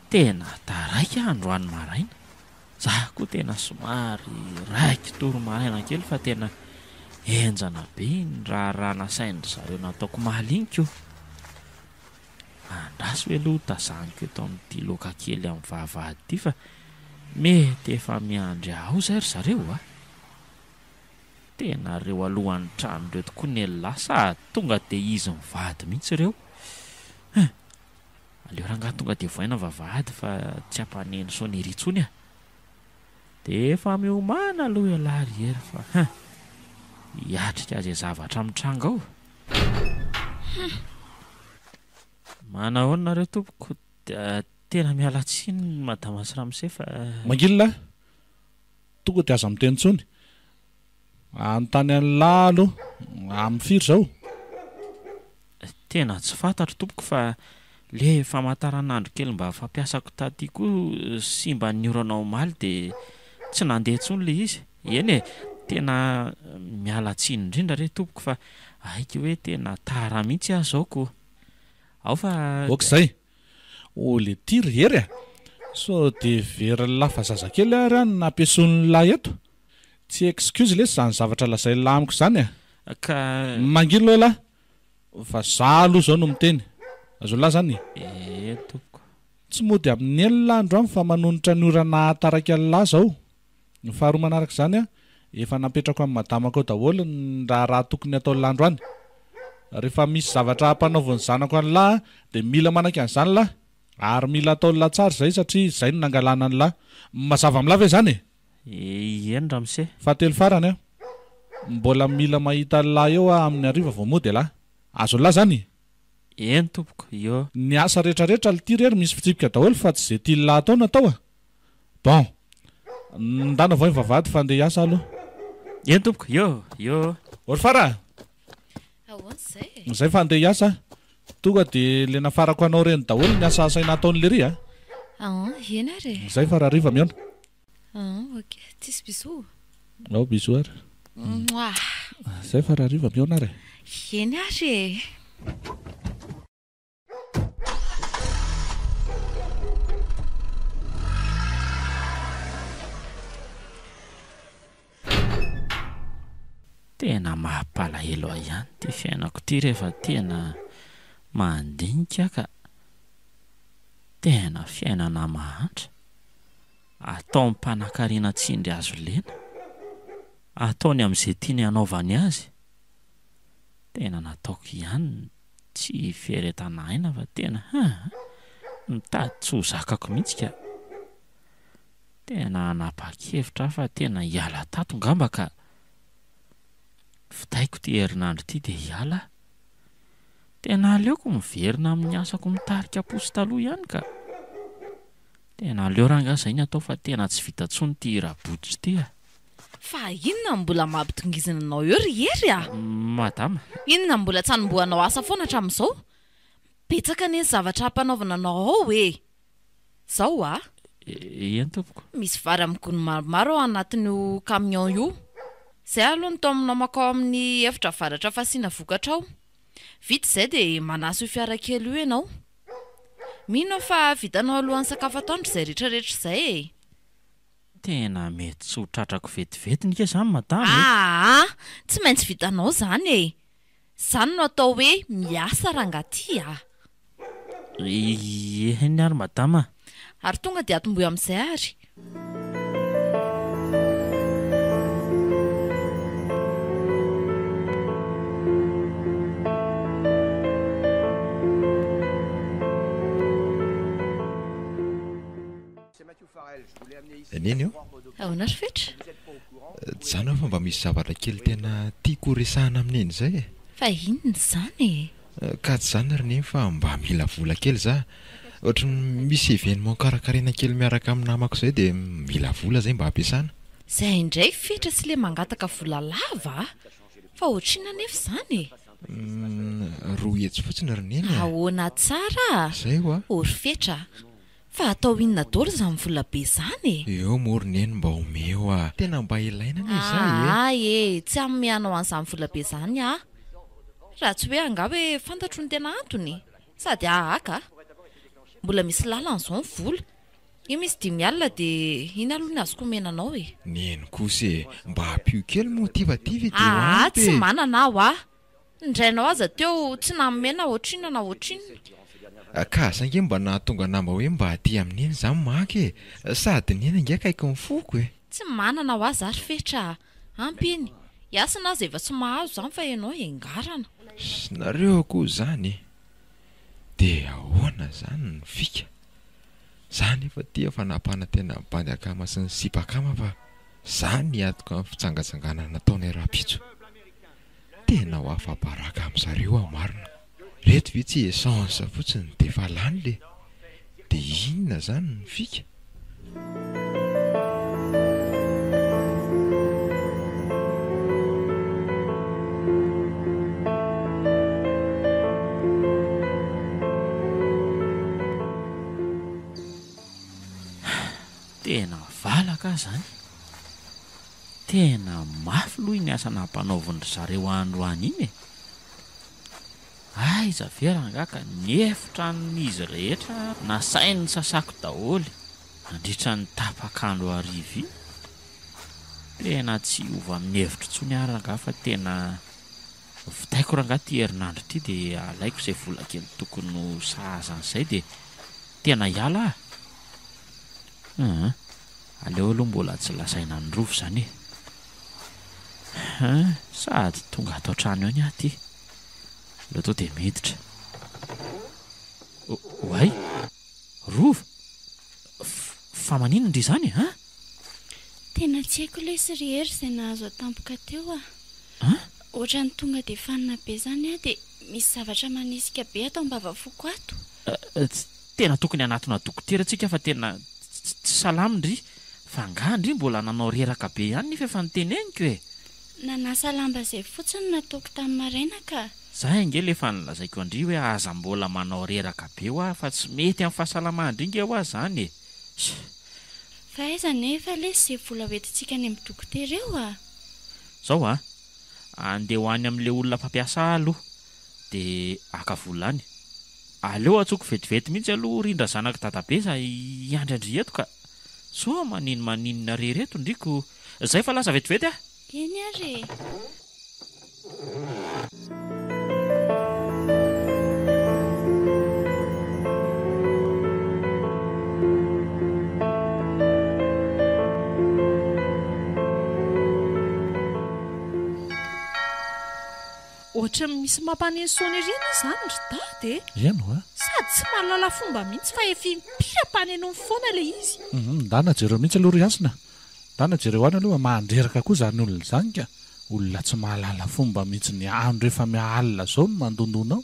Speaker 1: Tena taraiky aho androany maraina. Za koa tena somary raiki-tory maraina kely fa tena henjana be iny raharaha nasain-dry zareo nataoko omaly iny ko. Andraso ve aloha tazaniko eto amin'ity loaka kely amin'ny vavahady ity fa mety efa miandry ahy ao izay ry zareo a! Tena reo alohan'ny trano ireo tokoa ny elah sady tonga dia izy mivady mihitsy ireo. Hein! Aleo rangahy tonga dia vohaina vavahady fa tsy hampaneno sonnerie intsony a! Dia efa miomàna aloha ialahy ry Hery fa hein! Hiatrika izay zavatra mitranga ao.
Speaker 2: Hum!
Speaker 1: Manahoana nareo tompoko? Tena miala tsiny madama sy ramose fa.
Speaker 5: Mangilina a! Tonga dia aza miteny intsony. Anontany an'lah aloha, amin'ny firy izao?
Speaker 1: Tena tsy fantatro tompoko fa le famataranandro kely mba fampiasako taty koa simba ny orana omaly de tsy nandeha intsony le izy. Eny e, tena miala tsiny indrindra re tompoko fa aiky hoe tena tara mihitsy aho zao ko. Ao fa.
Speaker 5: Ok izay. Oh le ty ry Hery a! Sao de heverin'lah fa zazakely ary aho no nampieson'lah eto? Tsy excuse lesy zany zavatra lazain'lah amiko zany a!
Speaker 1: Ka.
Speaker 5: Mangina aloha lah! Fa za aloha zao no miteny. Azon'lah zany e?
Speaker 1: Eny tompoko.
Speaker 5: Tsy mody amin'ny enina lah androany fa manonitra ny ora nahataraiky an'lah zao. Ny faharoa manaraka izany an, efa nampetrako amin'ny madamako ao daholo ny raharaha tokony hataon'lah androany. Rehefa misy zavatra ampanaovin'ny zanako an'lah dia mila manaiky an'izany lah. Ary mila ataon'lah tsara izay satria izay no nangalana an'lah. Mazava amin'lah ve izany e?
Speaker 1: Eny ramose.
Speaker 5: Fahatelo farany an, mbola mila mahita an'lah eo aho amin'ny hariva vao mody elah. Azon'lah izany e?
Speaker 1: Eny tompoko, io.
Speaker 5: Ny asa retraretra lty re ry misy fitsipika daholo fa tsy ze tian'lah atao no atao a! Bon! Ndana vao ny vavahady fa andeha hiasa aloha.
Speaker 1: Eny tompoko, io, io.
Speaker 5: Orfara a!
Speaker 4: Ahoana izay e?
Speaker 5: Izay fa andeha hiasa aho. Tonga dia le nafarako anao ireny daholo ny asa asaina ataon'i lery a!
Speaker 4: An, eny ary e!
Speaker 5: Izay fa rahariva mihaona.
Speaker 4: An, ok. Tsisy bisous?
Speaker 5: Ao bisous ary.
Speaker 4: Mouah!
Speaker 5: Izay fa rahariva mihaona ary e!
Speaker 4: Eny ary e!
Speaker 1: Tena mampalahelo ahy ihany ity fiainako ity rehefa tena mandinika aho ka. Tena fiainana mahantra. Ataon'ny mpanankarena tsindry hazo lena. Ataony amin'izay tiany hanaovany azy. Tena nataoko ihany ny tsy hiferetana aina fa tena haa mitady tsy ho zakako mihitsy ka. Tena hanapa-kevitra aho fa tena hiala tato ngamba ka. Vitaiko ity herinandro ity dia hiala aho. Tena aleoko miverina amin'ny asako mitarika posy taloha ihany ka. Tena aleo rangahy izay ny atao fa tena tsy vita intsony ity raboto ity a.
Speaker 4: Fa inona no mbola mampitongizina anao eo ry Hery a?
Speaker 1: Madama.
Speaker 4: Inona no mbola tsy anombohanao asa foana hatramin'izao? Betsaka anie ny zavatra ampanaovina anao ao e! Zao a!
Speaker 1: Eny tompoko.
Speaker 4: Misy vary amin'ny gony maromaro ao anatin'io camion io. Izay aloha no taominao mankao amin'ny efitra avaratra fasiana vokatra ao. Vita izay dia manasa io fiara kely io ianao. Mino aho fa vitanao alohan'ny sakafo atoandro izay rehetrarehetra izay e!
Speaker 1: Tena mety tsy ho tratrako vetivety nge izany madama e!
Speaker 4: Aa! Tsy maintsy vitanao izany e! Izany no atao hoe miasa rangahy ty a!
Speaker 1: Eny ary madama a!
Speaker 4: Ary tonga dia atombohy amin'izay ary.
Speaker 6: Neny o!
Speaker 4: Ahoana ry Fetra?
Speaker 6: Zany aho fa mba misy zavatra kely tena tiako ho resahana amin'i Neny izay e!
Speaker 4: Fa inona izany e?
Speaker 6: Ka tsy izany ry Neny fa mba mila vola kely za. Ohatry ny misy événement karakaraina kely miaraka amin'ny namako izay dia mila vola zay mba hampiasana.
Speaker 4: Zay indray Fetra sy le mangataka vola lava a! Fa ohatrinona anefa izany e?
Speaker 6: 200 fotsiny ry Neny a!
Speaker 4: Ahoana tsara a!
Speaker 6: Zay hoa!
Speaker 4: Ô ry Fetra a! Fa atao inona daholo izany vola be izany e?
Speaker 6: Eo moa ry Neny mba omeo a! Tena mba ilaina anie izay e!
Speaker 4: Aa e! Tsy hanome anao an'izany vola be izany aho. Raha tsy hoe angaha hoe fantatro ny tena antony? Sady aa ka! Mbola misy lalana izao ny vola. Io misy 50 alina dia iny aloha ny azoko omena anao e!
Speaker 6: Neny kosa e! Mba ampio kely moa ity fa ity ve dia ho
Speaker 4: Aa
Speaker 6: ampy
Speaker 4: tsy
Speaker 6: e!
Speaker 4: manana aho a! Ny rainao aza teo tsy nanome na ohatrinona na ohatrinona.
Speaker 6: Ka asa ange mba nahatonga anah mba hoe mba aty amin'i Neny za maka e! Sady Neny ange akaiky ny foko e!
Speaker 4: Tsy manana ho ahy za ry Fetra a! Ampy iny! I Hasina aza efa tsy mahazo izany fa ianao engarana.
Speaker 6: Sy nareo koa zany e! De ahoana zany ny fika? Za nefa ty efa nampanantena ny bandy akama sy ny sipa akama fa za niatoka ny fitsangatsanganana nataonay rahampitso. Tena ho afa-baraka amin zareo aho marina. Reto ve tsy essence fotsiny de efa lany le. De inona zany ny fika?
Speaker 1: Tena valaka aho zany. Tena mafy loha iny asa nampanaovin-dry zareo androany iny e! Aiza ve rangahy ka ny efitranon'izy rehetra nasainy nisasako daholo nandritra ny tapak'andro hariva iny? Tena tsy hiova amin'ny hevitro intsony aho rangahy fa tena vitaiko rangahy ity herinandro ity dia alaiko izay vola kely tokony ho sahaza an'izay dia tena hiala aho! Hum. Aleo aloha mbola tsy lazaina an'i Rova izany e! Hein, sady tonga ato an-trano ihany aho ity. Aleo tonga dia miditra. Oay! Rova! Fa maninona ndry izany e? Hein?
Speaker 2: Tena tsy haiko lesy ry Hery izay nahazo ahy tampoka teo a!
Speaker 1: Hein?
Speaker 2: Ohatran'ny tonga dia fanina be izany aho dia misy zavatra manesika be ato am-bavafoko ato.
Speaker 1: Tena tokony hanatona dokotera tsika fa tena tsy salama ndry, fa angaha ndry mbola nanao reraka be ihany nefa efa noteneniko e!
Speaker 2: Nanasa lamba izay fotsiny no nataoko tamin'ny maraina ka.
Speaker 1: Za ange le efa nolazaiko an-dry hoe aza mbola manao reraka be hoa fa tsy mety amin'ny fahasalaman-dry nge hoa zany e!
Speaker 2: Fa aiza anefa lesy izay vola hoentintsika any amin'ny dokotera eo a!
Speaker 1: Zao a! Andeha ho any amin'le olona mpampiasa ahy aloha de haka vola any. Aleo antsoiko vetivety mihitsy aloha rindra zanak'i dadabe za hiandry an-dry eto ka. Soa manino maninona re reto ndry ko. Zay fa lasa vetivety ah!
Speaker 2: Eny ary e!
Speaker 7: Ohatran'ny misy mampaneno sonnerie anie izany ry dada e!
Speaker 5: Eny oa.
Speaker 7: Sady tsy mahalala fomba mihitsy fa efa impiry ampanenoiny foana ilay izy.
Speaker 5: Hum, ndana jereo mihitsy aloha ry Hasina. Ndana jereo any aloha, mandreraka koa izany olona izany ka. Olona tsy mahalala fomba mihitsy ny andro efa miha-alina izao no mandondona ao.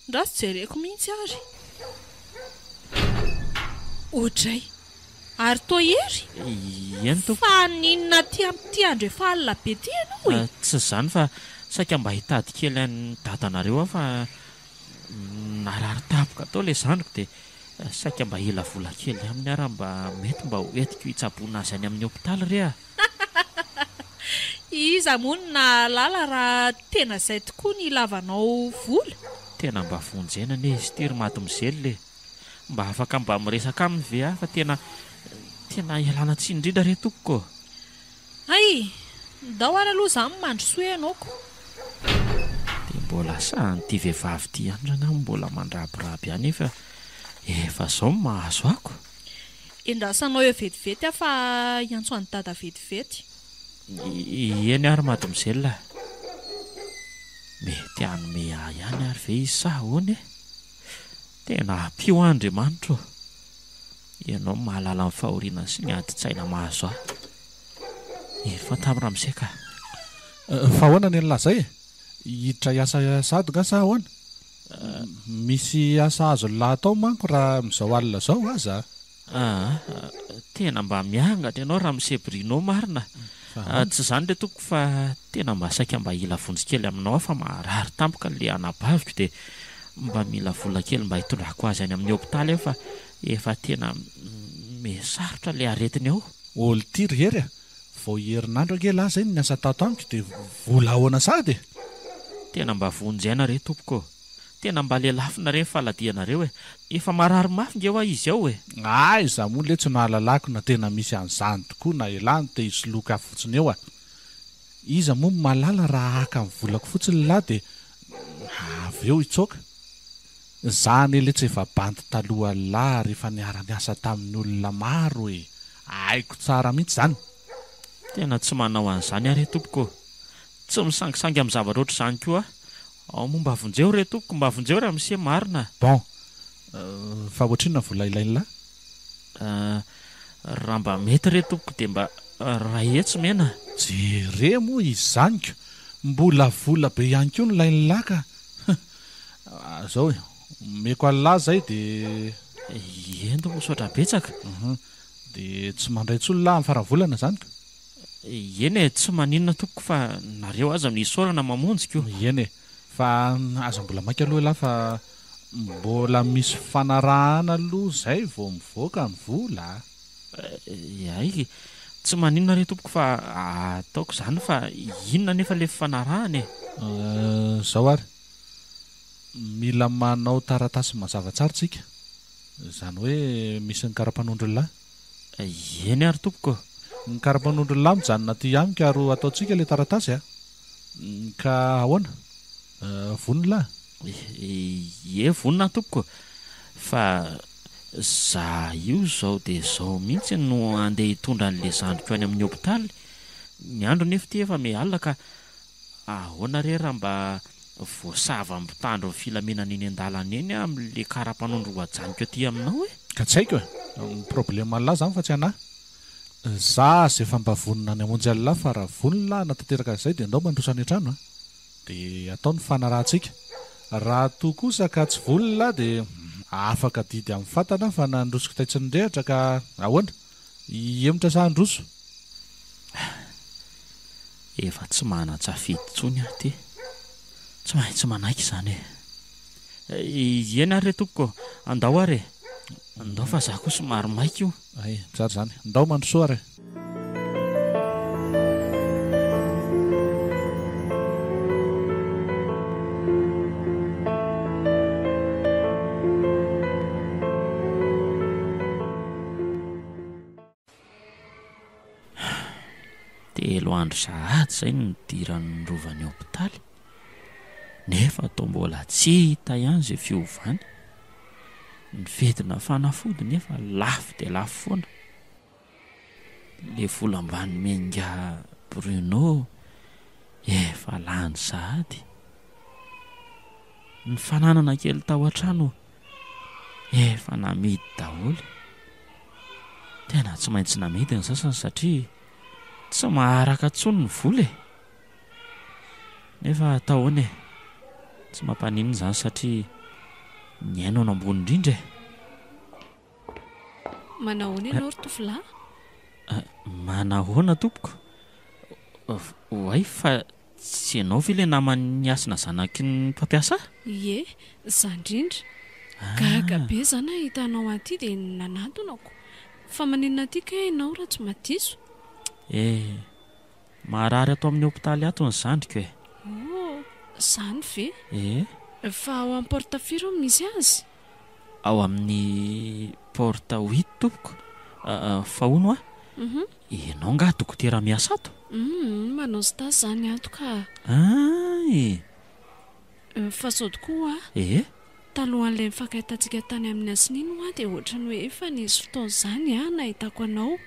Speaker 7: Ndraso jereko mihitsy ary. Oadray! Ary toa hery?
Speaker 1: Eny tompoko.
Speaker 7: Fa n'inona aty amin'ity andro efa alina be ity ianao e?
Speaker 1: Tsy izany fa saika mba hitady kely an'i dadanareo aho fa narary tampoka tao ilay zandriko dia saika mba hila vola kely aminy aho raha mba mety mba ho entiko hitsaboana azy any amin'ny hopitaly re a!
Speaker 7: Iza moa no nahalala raha tena izay tokoa ny ilavanao vola?
Speaker 1: Tena mba vonjena anie izy ity ry mademoiselle e! Mba afaka mba miresaka aminy ve aho fa tena tena ialana tsiny indrindra re tompoko ô!
Speaker 7: Hay! Ndao ary aloha za mandrosoa ianao ko!
Speaker 1: Dia mbola sahan'ity vehivavy ity ihany rangahy mbola mandrabiraby ahy nefa efa zao no mahazo ako.
Speaker 7: Endrasanao eo vetivety aho fa hiantso an'i dada vetivety.
Speaker 1: Eny ary mademoiselle a! Mety hanome ahy ihany ary ve izy sa ahoana e? Tena ampio aho Andriamanitra ô! Ianao no mahalala ny fahoriana sy ny adin-tsaina mahazo ahy. Efa tamin'i ramose ka.
Speaker 5: Fa ahoana ny an'lah zay e? Hiditra hiasa sahady nga sa ahoana? Misy asa azon'lah atao manko raha amin'izao alina izao aza a!
Speaker 1: Aa, tena mba miangatra ianao ramose Bruno marina a! Tsy izany re tompoko fa tena mba saika mba hila vonjy kely aminao aho fa marary tampoka le anabaviko dia mba mila vola kely mba hitondrako azy any amin'ny hopitaly aho fa efa tena me sarotra le aretiny ao.
Speaker 5: Ol ty ry Hery a! Vao herinandro ange lah zay no niasa tato amiko dia vola ahoana sahady e?
Speaker 1: Tena mba vonjy aina re tompoko ô! Tena mba lelafina re ny faladianareo e! Efa marary mafy nge hoa izy ao e!
Speaker 5: Aiza moa letsy no ahalalako na tena misy an'izany tokoa na elah no te hisoloky ahy fotsiny eo a! Iza moa no mahalala raha haka ny volako fotsiny lah dia avy eo hitsoaka? Za anie letsy efa bandy taloha lah ary efa niara-niasa tamin'ny olona maro e! Haiko tsara mihitsy zany!
Speaker 1: Tena tsy manao an'izany aho re tompoko ô! Tsy misangisangy amin'ny zavatra ohatr'izany koa aho. Ao moa mba vonjeo re tompoko, mba vonjeo ramose marina a!
Speaker 5: Bon, fa ohatrinona ny vola ilain'lah?
Speaker 1: Raha mba mety re tompoko dia mba iray hetsy mena.
Speaker 5: Jere moa izany ko! Mbola vola be ihany koa no ilain'lah ka! Zao e, omeko an'lah zay dia.
Speaker 1: Eny tompoko, misaotra betsaka.
Speaker 5: Dia tsy mandray intsony lah amin'ny faran'ny volana izany ko!
Speaker 1: Eny e, tsy maninona tompoko fa nareo aza no isaorana mamonjy ko.
Speaker 5: Eny e, fa aza mbola maika aloha elah fa mbola misy fanarahana aloha zay vao mivoaka ny vola a.
Speaker 1: Hay, tsy maninona re tompoko fa ataoko izany fa inona anefa ilay fifanarahana e?
Speaker 5: Zao ary, mila manao taratasy mazava tsara tsika, izany hoe misy ny kara-panondron'lah.
Speaker 1: Eny ary tompoko.
Speaker 5: Ny kara-panondron'lah mijanona aty amiko ary ho ataontsika ilay taratasy a! Ka ahoana? Vonona lah?
Speaker 1: Ie vonona aho tompoko fa za io zao dia zao mihitsy no andeha hitondra an'le zandriko any amin'ny hopitaly, ny andro nefa ity efa miha alina ka ahoana re raha mba voasava mpitandro ny filaminana eny an-dalana eny aho amin'le kara-panondro ho ajanoko aty aminao e?
Speaker 5: Ka tsy haiko e! Ny problème an'lah zany fa tsy anah. Za aza efa mba vonona ny hamonjy an'lah fa raha vonona lah hanatanteraka an'izay dia ndao mandroso any an-trano a! Dia atao ny fanarahantsika. Raha toa kosa ka tsy vonona lah dia afaka adidy amin'ny fatana fa nandroso kitay tsy nirehitra ka ahoana? Hihemotra sa handroso?
Speaker 1: Efa tsy manan-tsafidy intsony aho ity. Tsy maintsy manaiky izany e. Eny ary re tompoko, andao ary e. Andao fa za koa somary maika io.
Speaker 5: Hay, tsara izany. Ndao mandrosoa ary e.
Speaker 1: Telo andro sahady izay no nidiran'ny rovan'ny hopitaly, nefa toa mbola tsy hita ihany izay fiovany. Ny vidina fanafody nefa lafo dia lafo foana. Ilay vola mba nomen'ingahy Bruno efa lany sahady. Ny fananana kely tao an-trano efa namidy daholo. Tena tsy maintsy namidy ny sasany satria tsy maharaka intsony ny vola e! Nefa atao ahoana e? Tsy mampaninona izany satria. Ny aina no ambony indrindra e!
Speaker 3: Manahoana ianao ry tovolahy?
Speaker 1: Manahoana tompoko? Oay fa tsy ianao ve ilay naman'i Hasina zanaky ny mpampiasa ahy?
Speaker 3: Ie, za indrindra. Gaga be za nahita anao aty dia nanantonako. Fa maninona aty kay ianao raha tsy madiso?
Speaker 1: Eh, marary ato amin'ny hopitaly ato ny zandriko e.
Speaker 3: Oh, zany ve?
Speaker 1: Eh.
Speaker 3: Fa ao amin'ny porte firy hono misy azy?
Speaker 1: Ao amin'ny porte huit tompoko. Fa hono hoa, ianao angaha dokotera miasa ato?
Speaker 3: Hum, manao stage za ny ato ka.
Speaker 1: Hay!
Speaker 3: Fa sao tokoa hoa.
Speaker 1: Eh?
Speaker 3: Talohan'ilay nifankahitantsika tany amin'ny Hasina iny hoa dia ohatran'ny hoe efa nisy fotoana izany aho nahitako anao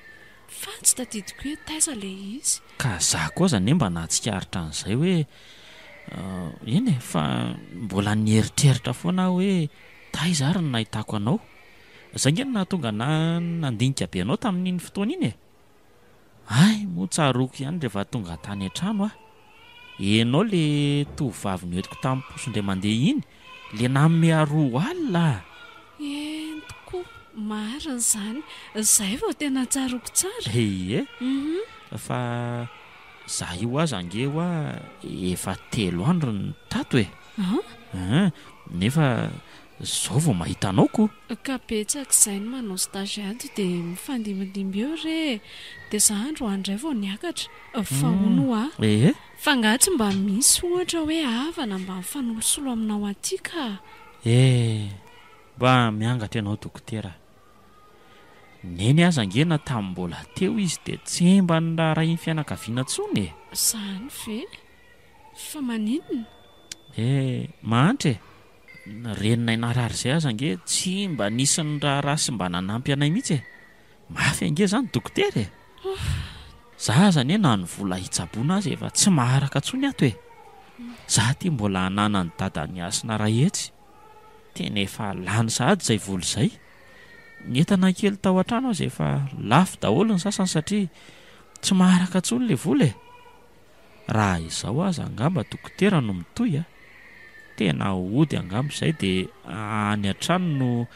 Speaker 3: fa tsy tadidiko hoe taiza ilay izy.
Speaker 1: Ka za koa aza anie mba nahatsikaritra an'izay hoe eny e, fa mbola nieritreritra foana aho hoe taiza ary no nahitako anao. Izay ange no nahatonga anà nandinika be anao tamin'iny fotoana iny e. Hay moa tsaroako ihany rehefa tonga tany an-trano aho. Enao le tovovavy noentiko tamin'ny posy indray mandeha iny, le nanome ahy 20 alina a!
Speaker 3: Eny tokoa, marina izany. Izay vao tena tsaroako tsara.
Speaker 1: Ie, fa za io aza ange hoa efa telo andro no tato e!
Speaker 3: An?
Speaker 1: Nefa Zao vao mahita anao ko!
Speaker 3: Ka betsaka izay ny manao stage ato dia mifandimbindimby eo re e! Dia za androany indray vao niakatra. Fa hono hoa?
Speaker 1: Ee?
Speaker 3: Fa angaha tsy mba misy ohatra hoe havana mba mifanolosolo aminao aty ka?
Speaker 1: Ee! Mba miangatra ianao dokotera a! Neny aza ange na tamin'ny mbola teo izy dia tsy mba niraharahian'ny fianakaviana intsony e!
Speaker 3: Izany ve? Fa maninona?
Speaker 1: Ee! Mahantra e! Ny reninay narary izay aza ange tsy mba nisy niraharaha sy mba nanampy anay mihitsy e! Mafy ange izany dokotera e! Za aza anie na ny vola hitsaboana aza efa tsy maharaka intsony ato e! Za aty mbola ananan'i dadan'i Hasina 100. Tena efa lany sahady izay vola izay. Ny entana kely tao an-trano aza efa lafo daholo ny sasany satria tsy maharaka intsony ilay vola e! Raha izao aza angamba dokotera no mitohy a! Tena hody angamba izay dia any an-trano no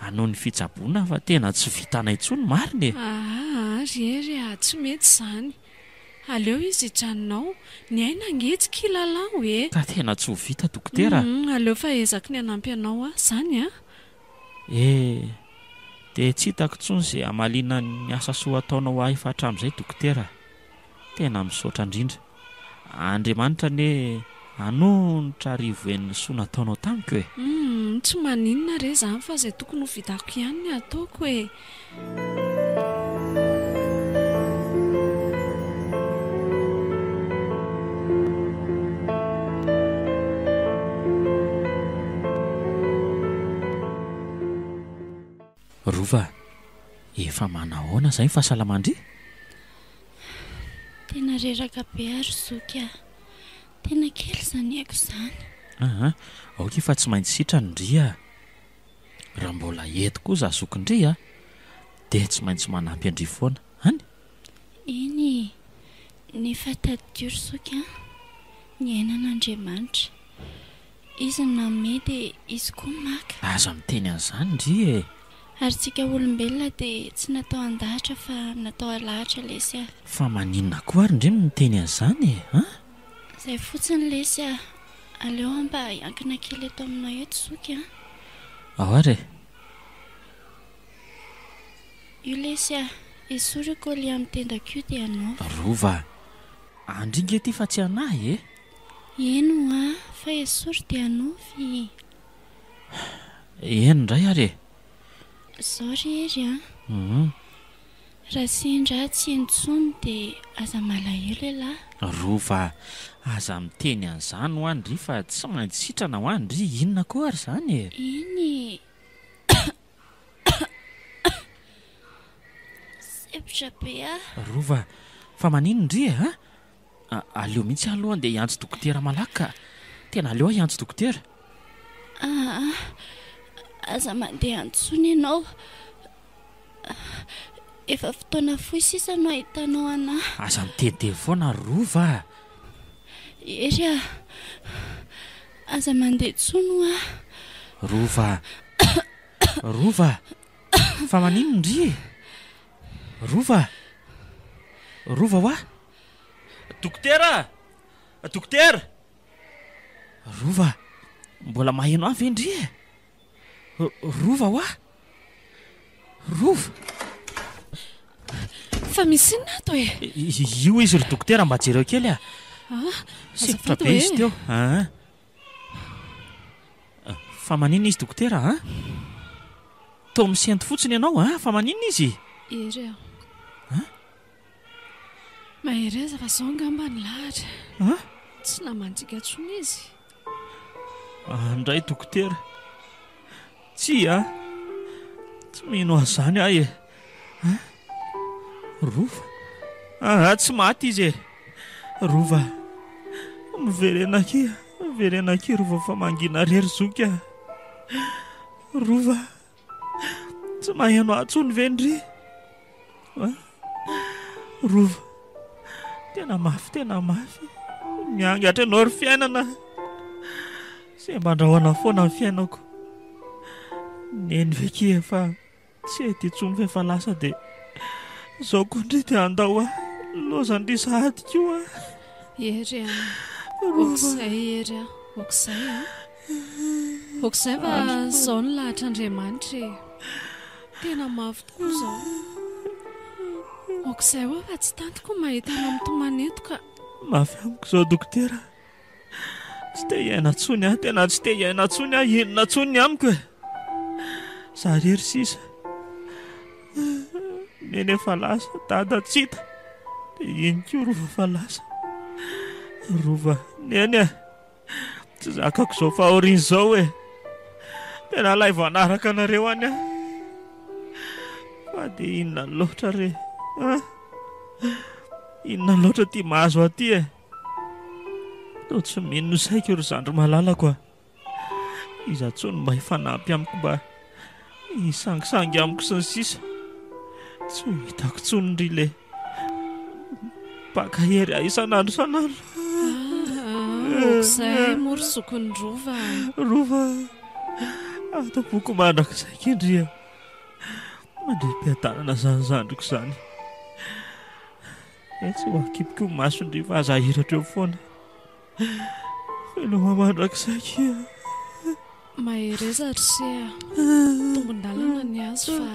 Speaker 1: hanohy ny fitsaboana fa tena tsy vitanay intsony marina e!
Speaker 3: Aa ry Hery a! Tsy mety izany. Aleo izy hijanona ao. Ny aina ange tsy kilalao e!
Speaker 1: Ka tena tsy ho vita dokotera a!
Speaker 3: Humm aleo fa ezaky ny hanampy anao aho izany a!
Speaker 1: Eh! Dia tsy hitako intsony izay hamaliana ny asa soa ataonao ahy efa hatramin'izay dokotera a! Tena misaotra indrindra. Andriamanitra anie hanonitra arivo heny ny soa nataonao tamiko e!
Speaker 3: Humm, tsy maninona re izany fa izay tokony ho vitako ihany ny ataoko e!
Speaker 1: Rova, efa manahoana izay ny fahasalaman-dry?
Speaker 2: Tena reraka be aho ry zoky a! Tena kely izany aiko izany.
Speaker 1: Aa, aoka efa tsy maintsy sitrana ndry a! Raha mbola eto koa za zokin-dry a, dia tsy maintsy manampy an-dry foana, any?
Speaker 2: Eny e! Nefa tadidio ry zoky a, ny aina an'Andriamanitra. Izy no nanome dia izy koa maka.
Speaker 1: Aza miteny an'izany ndry e!
Speaker 2: Ary tsika olombelona dia tsy natao handahatra fa natao halahatra lesy a!
Speaker 1: Fa maninona koa ary ndry no miteny an'izany e! An?
Speaker 2: Zay fotsiny lesy a! Aleo aho mba hiankina kely eto aminao eto zoky a!
Speaker 1: Ao ary e!
Speaker 2: Io lesy a! Esory io collier amin'ny tendako io dia anaovy.
Speaker 1: Rova a! Andry nge ity fa tsy an'ahy e!
Speaker 2: Eny hoa, fa esory dia anaovy e!
Speaker 1: Eny indray ary e!
Speaker 2: Zao ry Hery a! Raha sendra ahy tsy eny intsony dia aza malahelo elah.
Speaker 1: Rova, aza miteny an'izany hoa ndry fa tsy maintsy sitrana hoa ndry, inona koa ary izany e!
Speaker 2: Eny e! Sempotra be aho.
Speaker 1: Rova, fa maninona ndry e, a? Aleo mihitsy aho aloha andeha hiantso dokotera malaky ka. Tena aleo aho hiantso dokotera.
Speaker 2: Aa, aza mandeha intsony ianao. Efa fotoana fohy sisa no ahitanao anà.
Speaker 1: Aza miteniteny foana ry Rova a!
Speaker 2: Hery a! Aza mandeha intsony hoa.
Speaker 1: Rova! Rova! Fa maninona ndry e? Rova! Rova hoa! Dokotera! Dokotera! Rova! Mbola maheno ahy ve ndry e? Rova hoa! Rova!
Speaker 3: Fa misy inona ato e?
Speaker 1: Io izy ry dokotera mba jereo kely a!
Speaker 3: Ah,
Speaker 1: Sempotra be izy teo. Aa. Fa maninona izy dokotera a? Toa misento fotsiny ianao a! Fa maninona izy?
Speaker 3: Hery a.
Speaker 1: A?
Speaker 3: Mahereza fa izao angamba ny lahatra.
Speaker 1: A?
Speaker 3: Tsy namantsika intsony izy.
Speaker 1: Andray dokotera. Tsia a! Tsy mino an'izany aho e! Hein? Rova? Aa, tsy maty izy e! Rova, miverena akia, miverena akia Rova fa mangina re ry zoky a! Rova, tsy maheno ahy intsony ve ndry? Hein? Rova, tena mafy, tena mafy. Miangatra ianao ry fiainana. Semban-drahona foana ny fiainako. Neny ve kia efa tsy ety intsony fa efa lasa dia izao koa ndry dia handao ahy. Lozan-dry sahady koa.
Speaker 3: Hery a! Aok'izay Hery a! Aok'izay a! Aok'izay fa izao no lahatr'Andriamanitra e! Tena mafy tokoa izao. Aok'izay hoa fa tsy tantiko ny mahita anao mitomany eto ka.
Speaker 1: Mafy amiko izao dokotera. Tsy te hiaina intsony aho, tena tsy te hiaina intsony aho, inona intsony ny amiko e? Za irery sisa. Neny efa lasa, dada tsy hita. Dia iny koa Rova efa lasa. Rova, Neny e! Tsy zakako izao fahoriana izao e! Tena alaivo hanaraka anareo any aho. Fa dia inona loatra re? An? Inona loatra ity mahazo ahy ity e? Toa tsy mino ny saiko ry zandry malalako a! Iza intsony mba hifanampy amiko mba hisangisangy amiko sy ny sisa. Tsy ho hitako intsony ry le mpankahery ahy isan'andro isan'andro.
Speaker 3: Aok'izay moa ry zokin'ny Rova a!
Speaker 1: Rova a! Ato am-poko mandrakizay kendry a! Mandri-piadanana izany zandriko izany. Eh, tsy ho akipiko ny masondry fa aza ahiratra eo foana. Veloma mandrakizay kia.
Speaker 3: Mahereza ry se a. Tombon-dalana ny azy fa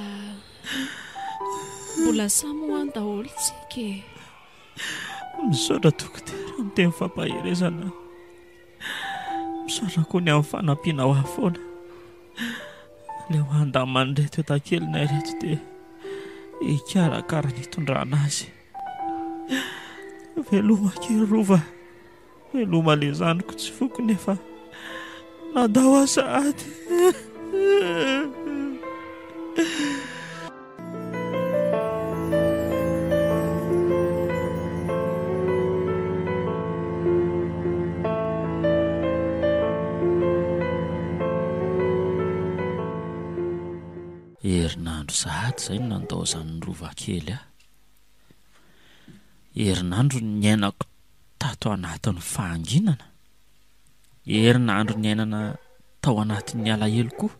Speaker 3: mbola samy ho any daholo tsika e.
Speaker 1: Misaotra dokotera ny teny fampaherezana. Misaotra koa ny amin'ny fanampianao ahy foana. Aleo handaman'ireto entakelinay ireto dia hikarakara ny hitondrana azy. Veloma kely Rova, veloma le zandriko tsy foko nefa nandao ahy sahady. Herinandro sahady izay no nandaozan'ny Rova kely ahy. Herinandro niainako tato anatin'ny fahanginana. Herinandro niainana tao anatin'ny alahelo koa.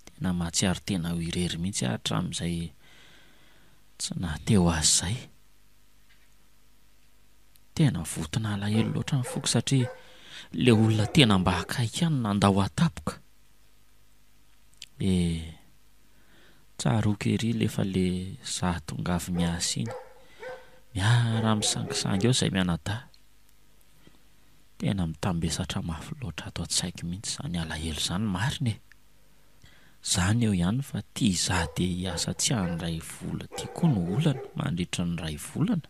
Speaker 1: Tena mahatsiaro tena ho irery mihitsy aho hatramin'izay tsy nahateo azy izay. Tena vonton'alahelo loatra ny foko satria ilay olona tena mba akaiky ahy no nandao ahy tampoka. Eh, tsaroako ery ilay efa le za tonga avy miasa iny. Miara-misangisangy eo izay mianadahy. Tena mitambesatra mafy loatra ato an-tsaiko mihitsy izany alahelo izany marina e! Zany eo ihany fa ty za te hiasa tsy handray vola ty koa no olana mandritra ny iray volana.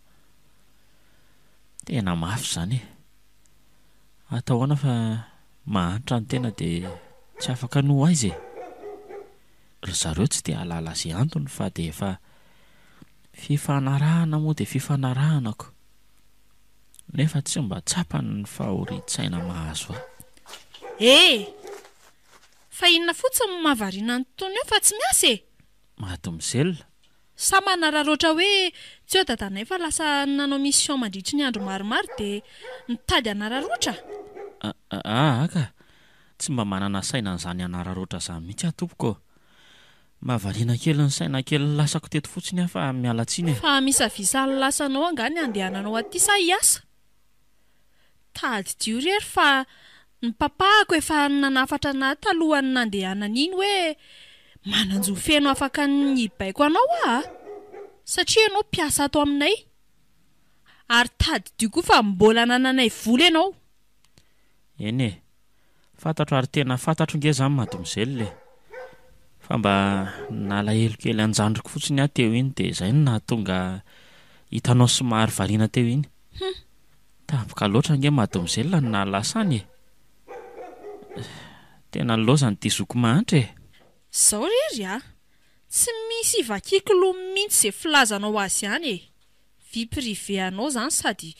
Speaker 1: Tena mafy izany e! Atao ahoana fa mahantra ny tena dia tsy afaka ny ho aiza e! Ry zareo tsy dia hahalala izay antony fa dia efa fifanarahana moa dia fifanarahana ko! Nefa tsy mba tsapany ny fahorian-tsaina mahazo ahy.
Speaker 7: E! Fa inona fotsiny no mahavariana an'i Tony eo fa tsy miasa e?
Speaker 1: Mademoiselle.
Speaker 7: Sa manararaotra hoe tsy eo dadanay fa lasa nanao mission mandritry ny andro maromaro dia mitady hanararaotra?
Speaker 1: Aa ka! Tsy mba manana saina an'izany hanararaotra izany mihitsy aho tompoko ô! Mahavariana kely ny saina kely lasako teto fotsiny aho fa miala tsiny e!
Speaker 7: Fa amisavisa ny lasanao angaha ny handehananao aty sa hiasa? Tadidio ry hery fa ny papahako efa nanafatra anah talohan'ny nandehanany iny hoe manan-jo feno afaka ny hibaiko anao aho a! Satria ianao mpiasa ato aminay. Ary tadidio koa fa mbola anananay vola ianao.
Speaker 1: Eny e! Fantatro ary tena fantatro nge zany mademoiselle e! Fa mba nalahelo kely an-jandriko fotsiny aho teo iny dia izay no nahatonga hitanao somary variana teo iny.
Speaker 7: Hum!
Speaker 1: Tampoka loatra ange mademoiselle no nahalasa any e! Tena lozany ity zoky mahantra e!
Speaker 7: Zao re ry a! Tsy misy ivakiako loha mihitsy ze filazanao azy any e! Vie privée anao zany sady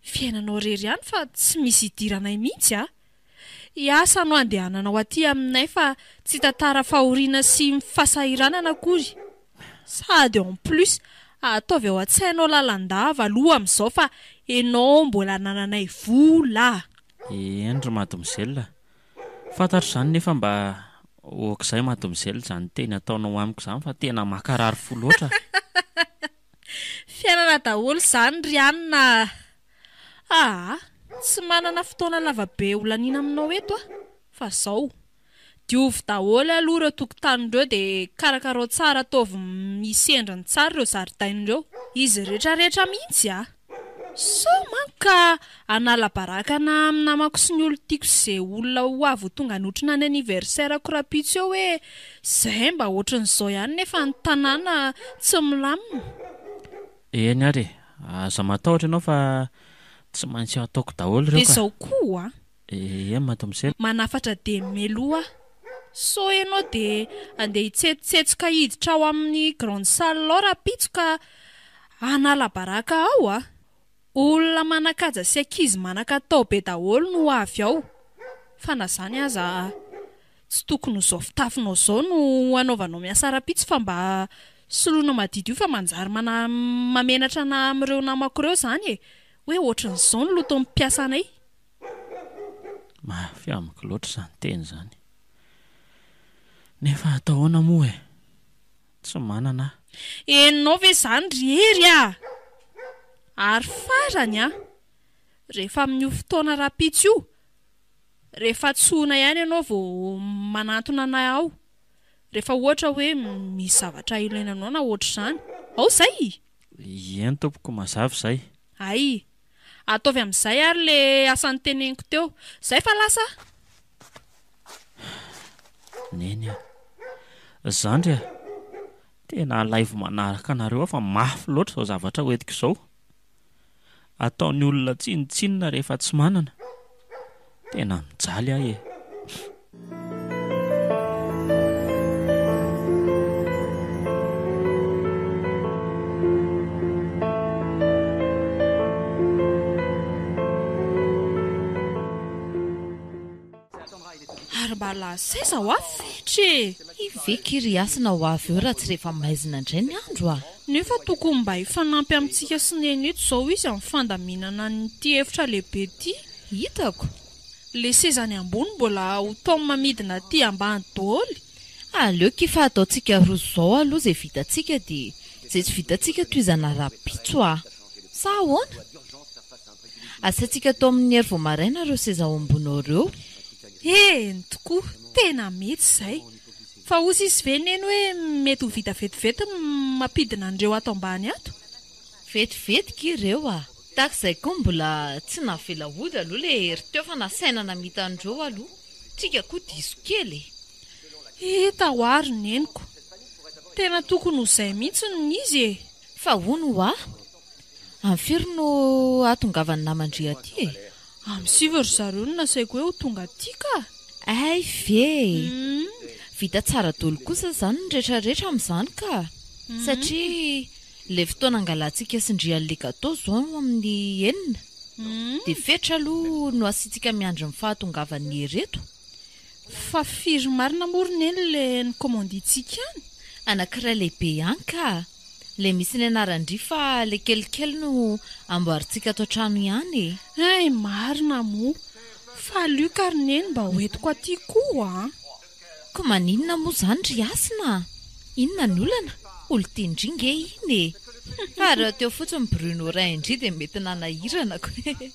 Speaker 7: fiainanao rery ihany fa tsy misy idiranay mihitsy a! Hiasa no andehananao aty aminay fa tsy hitantara fahoriana sy fasahiranana akory. Sady en plus ataovy ao an-tsainao lalandava aloha amin'izao fa enao mbola anananay vola.
Speaker 1: Eny ry mademoiselle, fantatro izany nefa mba ok izay mademoiselle izany teny ataonao amiko izany fa tena mankarary fo loatra.
Speaker 7: Fiainana daholo izany ry anona a! Aa! Tsy manana fotoana lava be ho laniana aminao eto aho fa zao. Diovy daholo aloha ireo tokotany ireo dia karakarao tsara ataovy misy endriny tsara ireo zaridaina ireo. Izy rehetra rehetra mihitsy a! Sao manko ka hanala baraka ana amin'ny namako sy ny olon-tiako sy ze olona ho avy ho tonga hanotrona ny anniversaire-ko rahampitso eo hoe zay mba ohatran'izao ihany nefa ny tanàna tsy milamina.
Speaker 1: Eny ary e! Aza matahotra ianao fa tsy maintsy hataoko daholo ireo
Speaker 7: Dia
Speaker 1: ka.
Speaker 7: izao koa an!
Speaker 1: Eny mademoiselle.
Speaker 7: Manafatra dia meloa aho. Sao ianao dia andeha hitsetsotsetsoka hiditra ao amin'ny grande salle ao rahampitso ka Hanala baraka ao a! Olona manan-kaja sy ankizy manan-katao be daholo no ho avy ao. Fa na izany aza, tsy tokony ho izao fitafinao izao no hanaovanao miasa rahampitso fa mba soloina madidio fa manjary mana mamenatra anà amin'ireo namako ireo izany e! Hoe ohatran'izao ny loton'ny mpiasanay.
Speaker 1: Mafy amiko loatra izany teny izany. Nefa atao ahoana moa e? Tsy manana aho.
Speaker 7: Henonao ve izany ry Hery a! Ary farany an! Rehefa amin'io fotoana rahampitso io, rehefa antsoina ihany ianao vao manantona anay ao, rehefa ohatra hoe misy zavatra ilaina anao na ohatr'izany. Ao izay?
Speaker 1: Eny tompoko, mazava izay.
Speaker 7: Hay! Ataovy amin'izay ary le asa noteneniko teo. Zay fa lasa a!
Speaker 1: Neny a! Zandry a! Tena alaivo manaraka anareo aho fa mafy loatra izao zavatra hoentiko izao. Ataon'ny olona tsinontsinona rehefa tsy manana. Tena mijaly aho e!
Speaker 7: Ary mba lasa aiza hoa Fetra e?
Speaker 4: Hiveky ry Hasina ho avy eo raha tsy rehefa maizina indray ny andro a!
Speaker 7: Nefa tokony mba hifanampy amintsika sy Neny eto izao izy amin'ny fandaminana an'ity efitra lehibe ity.
Speaker 4: Hitako.
Speaker 7: Le seza any ambony mbola ho taomina midina aty ambany dôly.
Speaker 4: Aleo ki fa ataontsika roa zao aloha ze vitantsika de ze tsy vitantsika tohizana rapitso a! Sa ahoana? Asaintsika atao amin'ny hery vao maraina ireo seza ao ambony ao ireo.
Speaker 7: Eny tokoa, tena mety izay. Fa hozy izy ve neny hoe mety ho vita vetivety ny mampidina an'ireo ato ambany ato?
Speaker 4: Vetivety ki ireo a! Tahaka izay koa mbola tsy navela hody aloha le hery teo fa nasaina namita an'ireo aloha. Tsika koa diso kely e!
Speaker 7: Hita hoa ry neniko. Tena tokony ho izay mihitsy no izy e!
Speaker 4: Fa hono hoa? Amin'ny firy no hahatongavan'ny naman-dry aty e?
Speaker 7: Amin'ny sivy ry zareo no nasaiko hoe ho tonga aty ka!
Speaker 4: Hay ve e! Vita tsara daholo kosa izany ny retraretra amin'izany ka! Satria ilay fotoana angalantsika sy ndry an'ilay gateau izao amin'ny enina, dia fetra aloha no asiantsika miandry ny fahatongavan'ny ireto.
Speaker 7: Fa firy marina moa ry neny ilay nikaomandintsika any?
Speaker 4: Anankiray lehibe ihany ka! Ilay misy ny anaran-dry fa ilay kelikely no amboarintsika ato an-trano ihany e!
Speaker 7: Hay marina moa! Fa Luc ary Neny mba ho entiko aty koa an!
Speaker 4: Ko maninona moa izany ry Hasina a! Inona ny olana? Olon-tian-dry nge iny e! Fa raha teo fotsiny Bruno rain-dry dia mety nanahirana ko e!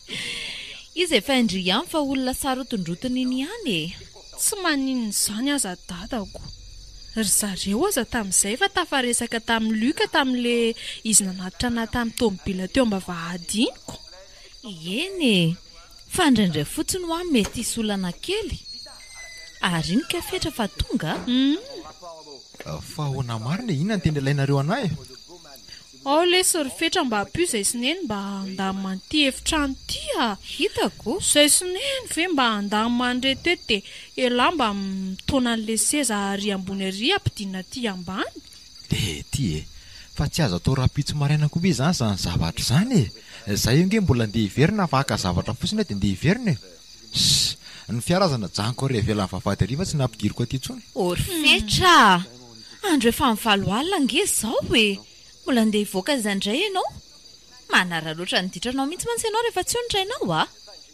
Speaker 4: Izy efa hain-dry ihany fa olona sarotindrotiny iny ihany e!
Speaker 7: Tsy maninona izany aza dadako. Ry zareo aza tamin'izay efa tafaresaka tamin'i Luc tamin'ilay izy nanatitra anà tamin'ny tomobila teo am-bavahady iny ko!
Speaker 4: Eny e! Fa indraindray fotsiny hoa mety hisy olana kely. Ary iny kay Fetra fa tonga a!
Speaker 7: Humm.
Speaker 6: Fa ahoana marina e? Inona no tena ilainareo anah e?
Speaker 7: Ao lesy ry Fetra mba ampio zay sy neny mba handamina an'ity efitrano ity a!
Speaker 4: Hitako.
Speaker 7: Zay sy neny ve mba handamina an'ireto eto dia elah mba mitaona an'le seza ary ambony ary ampidinina aty ambany.
Speaker 6: Dia ty e! Fa tsy azo atao rahampitso maraina koa ve izany izany zavatra izany e? Izaho io ange mbola andeha hiverina fa haka zavatra fotsiny aho dia andeha hiverina e! Ssss! Ny fiara aza najanoko ary ivelan'ny vavahady ary fa tsy nampidiriko aty intsony.
Speaker 4: Ô ry Fetra a! Andro efa amin'ny valo alina ange izao e! Mbola andeha hivoaka aiza indray ianao? Manararaotra ny ditranao mihitsy mantsy ianao rehefa tsy eo ny rainao a!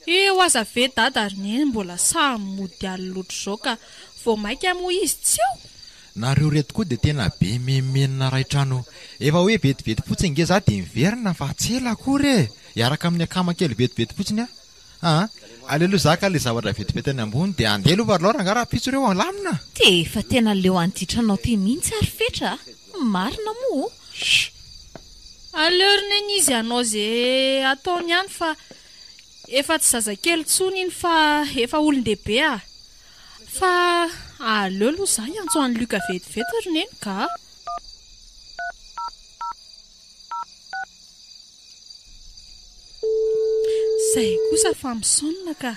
Speaker 7: Eo aza ve dada ry neny mbola sahy mody alina ohatr'izao ka vao maika moa izy tsy eo?
Speaker 6: Nareo reto koa dia tena be menomenona ray trano. Efa hoe vetivety fotsiny nge za dia miverina fa tsy ela akory e! Hiaraka amin'ny akama kely vetivety fotsiny aho. Aa! Aleo aloha za ka le zavatra vetivety any ambony dia andeha aloha fa alao rangaha rahampitso ireo alamina.
Speaker 4: Dia efa tena leo an'ity tranao ity mihitsy ary Fetra a! Marina moa o!
Speaker 6: Shh!
Speaker 7: Aleo ry neny izy hanao ze ataony ihany fa Efa tsy zazakely intsony iny fa efa olon-dehibe ah! Fa aleo aloha za hiantso an'i Luc vetivety ry neny ka! Zay kosa fa misaonina ka!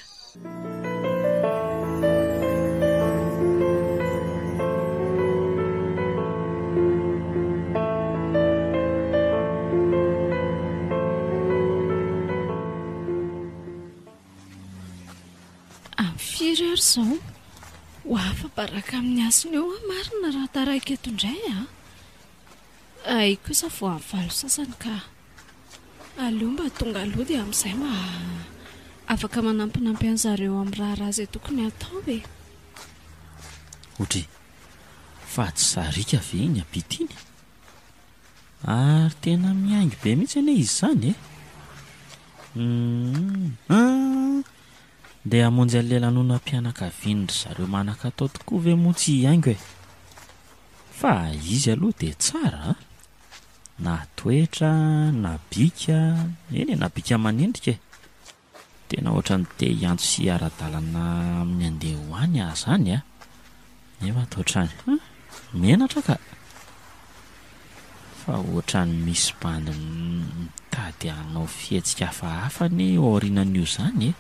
Speaker 3: Amin'ny firy ary izao? Ho afa-baraka amin'ny hasina eo aho marina raha taraiky eto indray a! Hay kosa vao amin'ny valo sasany ka. Aleo mba tonga aloha dia amin'izay mba afaka manampinampy an'zareo amin'ny raharaha izay tokony hatao e.
Speaker 1: Ohatry, fa tsy sariaka ve iny ampita iny? Ary tena mihaingo be mihitsy anie izy izany e! Hum, ndeha hamonjy an'ilay lanonam-pianakavian-dry zareo manan-katao tokoa ve moa tsy hihaingo e? Fa izy aloha dia tsara a! Na toetra, na bika, eny e, na bika aman'endrika e! Tena ohatran'ny te hiantso sy hiara-dalana amin'ny andeha ho any aho izany a! Nefa toa ohatran'ny, hum, menatra ka! Fa ohatran'ny misy bandy mitady hanao fihetsika hafahafa anie eo aorianan'io izany e!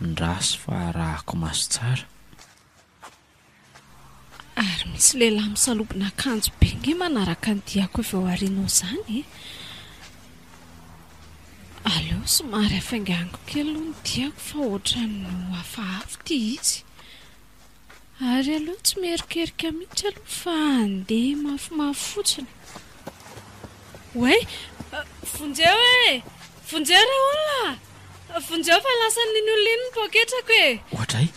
Speaker 1: Ndraso fa arahako maso tsara.
Speaker 3: Ary misy lehilahy misalobona akanjo be nge manaraka ny diako avy ao aoriana ao izany e! Aleo somary hafainganiko kely aloha ny diako fa ohatran'ny ho hafahafa ity izy. Ary aleo tsy mierikerika mihitsy aloha fa handeha mafimafy fotsiny. Oay! Vonjeo e! Vonjeo re olona a! Vonjeo fa lasan'iny olona iny ny poketrako e!
Speaker 1: Oadray!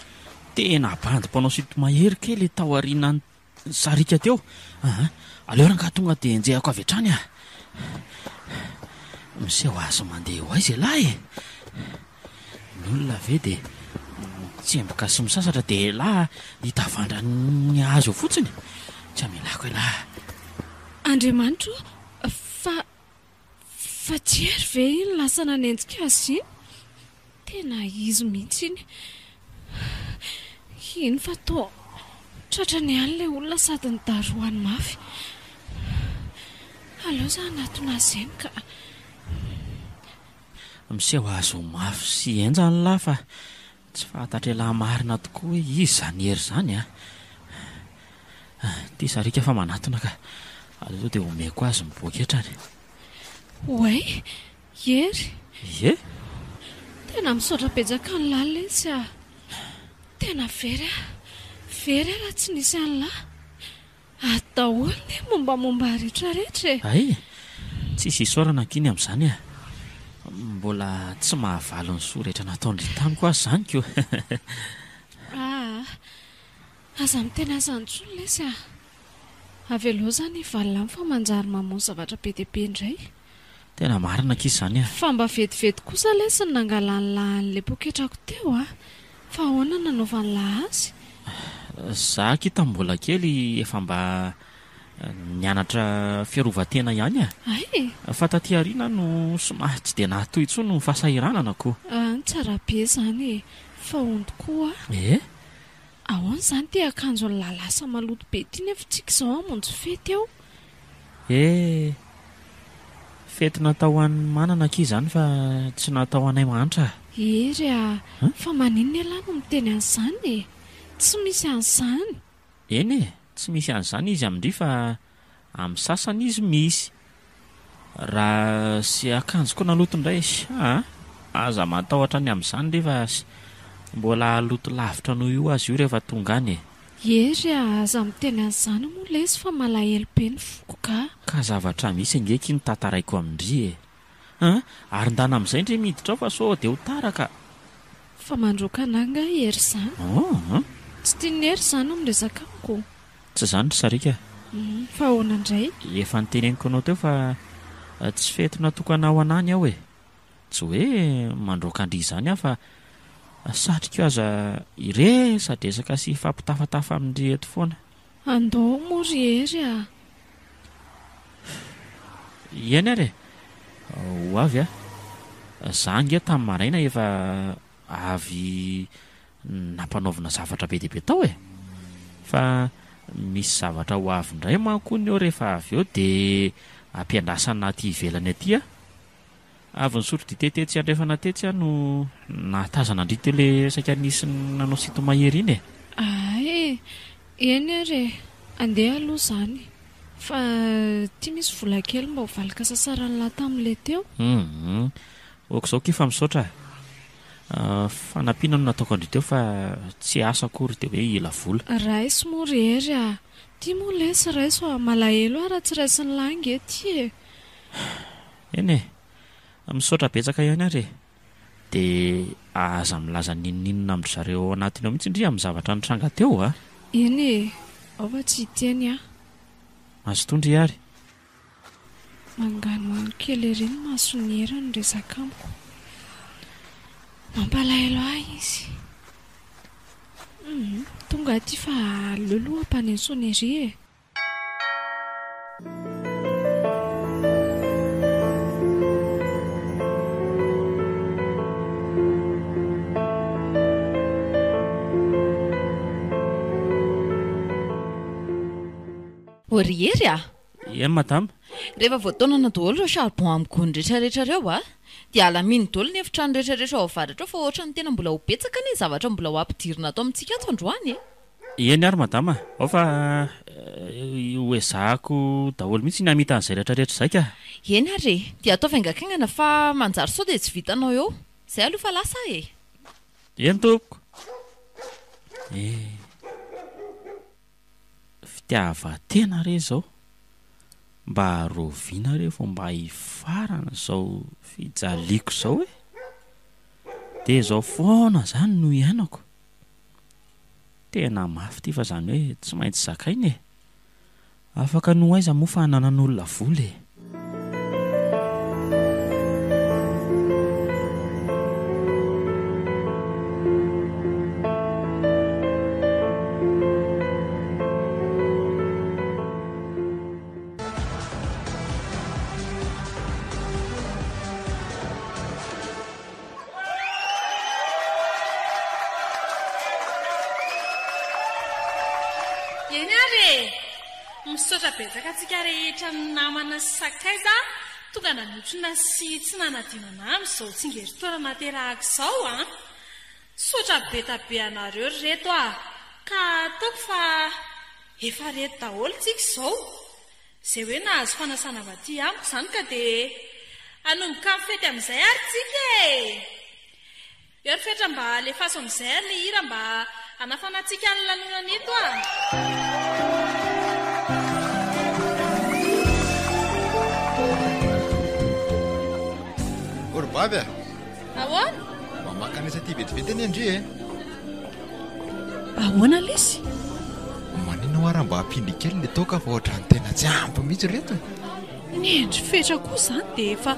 Speaker 1: Tena bandy mpanao sinto-mahery kay le tao aorianan'ny sariaka teo aa! Aleo rangahy tonga dia enjehako avy hatrany ah! Miseho azy mandeha ho aiza ialahy e? Ny olona ve dia mitsemboka sy misasatra dia elah hitavandra ny hazo eo fotsiny? Tsy hamelako elah.
Speaker 3: Andriamanitra ô! Fa Fa tsy hery ve iny lasa nanenjika azy iny? Tena izy mihitsy iny. Iny fa toa tratrany ihany ilay olona sady nidarohany mafy. Aleo za hanatona azy eny ka.
Speaker 1: Miseho azy ho mafy sy henjana lah fa tsy fantatr'ialahy marina tokoa hoe iza izany hery izany a! Ity sariaka fa manatona ka. Aleo aloha dia omeko azy ny poketrany.
Speaker 3: Oay! Hery!
Speaker 1: Ie?
Speaker 3: Tena misaotra betsaka an'lah letsy a! Tena very aho, very aho raha tsy nisy an'lah. Ato daholo ny mombamomba rehetra rehetra e!
Speaker 1: Hay! Tsisy isaorana ankiny amin'izany e! Mbola tsy mahavaly ny soa rehetra nataon-dry tamiko aza izany ko!
Speaker 3: Aa! Aza miteny an'izany intsony lesy a! Avelao izany hivalona any fa manjary mamono zavatra be dia be indray.
Speaker 1: Tena marina akia izany a!
Speaker 3: Fa mba vetivety kosa lesy ny nangalan'lah an'ilay poketrako teo a! Fa ahoana no nanaovan'lah azy?
Speaker 1: Za akia tamin'ny mbola kely efa mba nianatra fiarovan-tena ihany a!
Speaker 3: Hay e!
Speaker 1: Fa taty aoriana no somary tsy dia nahatohy intsony ny fahasahiranana ko!
Speaker 3: An, tsara be izany e! Fa hono tokoa a!
Speaker 1: Eh?
Speaker 3: Ahoana izany ity akanjon'lah lasa maloto be ity nefa tsika izao hamonjy fety eo?
Speaker 1: Eh! Fety natao ho an'ny manana akia izany fa tsy natao ho anay mahantra a!
Speaker 3: Hery a! Fa maninona ialahy no miteny an'izany e? Tsy misy an'izany!
Speaker 1: Eny e! Tsy misy an'izany izy amin-dry fa amin'ny sasany izy misy. Raha sy akanjoko naloto indray aa! Aza matahotra ny amin'izany ry fa mbola haloto lavitra noho io aza io rehefa tonga any e!
Speaker 3: Hery a! Aza miteny an'izany moa lesy fa malahelo be ny foko ka!
Speaker 1: Ka zavatra misy ange akia no tantaraiko amin-dry e! An! Ary ndana amin'izay ndry miditra ao fa sao dia ho tara ka!
Speaker 3: Fa mandroaka anah nga i Hery izany?
Speaker 1: An!
Speaker 3: Tsy tian'i Hery izany ny miresaka amiko.
Speaker 1: Tsy izany ry Sariaka a!
Speaker 3: Fa ahoana indray?
Speaker 1: Efa noteneniko anao teo fa tsy fety natokana ho anah ny ao e! Tsy hoe mandroaka an-dry izany aho fa satriko aza hiresadresaka sy hifampitafatafa amin-dry eto foana.
Speaker 3: Andao moa ry Hery a!
Speaker 1: Eny ary e! Ho avy aho. Za ange tamin'ny maraina efa avy nampanaovina zavatra be dia be tao e! Fa misy zavatra ho avy indray manko hono eo rehefa avy eo dia ampiandrasana aty ivelany aty aho. Avy nisotro dite tetsy andrefana tetsy aho no nahatazana an-dry teo le saika nisy nanao sinto-mahery iny e!
Speaker 3: Hay e! Eny ary e! Andeha aloha izany fa ity misy vola kely mba ho valin-kasasaran'lah tamin'ilay teo.
Speaker 1: Hum! Ok izao kia fa misaotra a! Fanampiana no nataoko an-dry teo fa tsy asa akory dia hoe hila vola.
Speaker 3: Raiso moa ry Hery a! Ity moa lesy raiso a! Malahelo aho raha tsy raisin'lah ange ity e!
Speaker 1: Eny e! Misaotra betsaka ihany ary e! Dia aza milaza n'inon'inona amin-dry zareo ao anatiny ao mihitsy ndry amin'ny zavatra nitranga teo a!
Speaker 3: Eny e! Ao fa tsy hiteny aho.
Speaker 1: Mazotoa ndry ary!
Speaker 3: Manganohano kely ery ny mason'i Hery niresaka amiko. Mampalahelo ahy izy. Hum, tonga aty fa aleo aloha hampaneno sonnerie e!
Speaker 4: Ô ry Hery a!
Speaker 1: Eny madama.
Speaker 4: Rehefa voataonana daholo ireo charbon amin'ny gony rehetra rehetra ireo a! Dia alamino daholo ny efitrano rehetra rehetra ao avaratra ao fa ohatran'ny tena mbola ho betsaka anie ny zavatra mbola ho ampidirina ato amintsika ato androany e!
Speaker 1: Eny ary madama a! Ao fa ho ezahako daholo mihitsy ny hamita an'izay rehetra rehetra izay ka!
Speaker 4: Eny ary e! Dia ataovy haingankaingana fa manjary sao dia tsy vitanao eo. Izay aloha fa lasa aho e!
Speaker 1: Eny tompoko! Eh! Fitiavan-tena re izao! Mba rahoviana re vao mba hifarana izao fijaliako izao e! Dia izao foana izany no iainako. Tena mafy ity fa zany hoe tsy maintsy zakaina e! Afaka ny ho aiza moa fa ananan'olona vola e!
Speaker 7: Eny ary e! Misaotra betsaka antsika rehetra namana sy sakaiza tonga nanotrona sy tsy nanadino anah amin'izao tsingerin-taona nahaterahako izao an! Misaotra beta be anareo ry reto ah! Ka ataoko fa efa reto daholo tsika izao! Izay hoe nahazo fanasana avy aty amiko izany ka dia hanomboka ny fety amin'izay ary tsika e! Eo ry Fetra mba alefaso amin'izay ary ilay hira mba hanafanantsika ny lanonana eto a!
Speaker 6: O ry Bavy a!
Speaker 7: Ahoana?
Speaker 6: Mba mankanesa aty vetivety anie ndry e!
Speaker 7: Ahoana lesy?
Speaker 6: Maninona hoa raha mba ampindry kely le toaka fa ohatran'ny tena tsy ampy mihitsy reto e!
Speaker 7: Ny endry fetra koa izany dia efa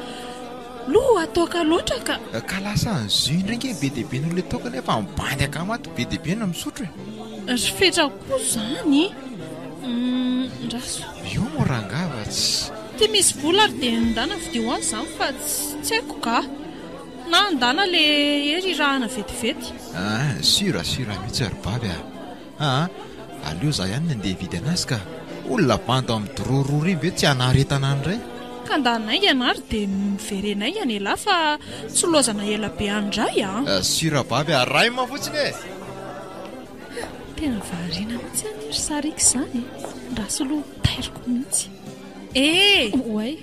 Speaker 7: loha toaka loatra ka!
Speaker 6: Ka lasa ny jus indray nge be dia be noho le toaka nefa ny bandy akama ato be dia be no misotro e!
Speaker 7: Ry fetra koa izany Humm ndraso.
Speaker 6: Io moa rangaha fa tsy.
Speaker 7: Ty misy vola ary dia ndana vidio any izany fa tsy haiko ka! Na ndana le hery irahana vetivety.
Speaker 6: Aa sur sur mihitsy ry bavy a! Aa aleo za ihany ny andeha hividy anazy ka! Olona bandy amin'ny droa roa ireny ve tsy hanaretana any indray?
Speaker 7: Ka ndana haingana ary dia miverena haingana elah fa tsy lozana ela be any indray a!
Speaker 6: Sur bavy a! Raima fotsiny e!
Speaker 7: Tena variana mihitsy anie ry Sariaka izany e! Ndraso aloha tairiko mihitsy. E!
Speaker 3: Oay!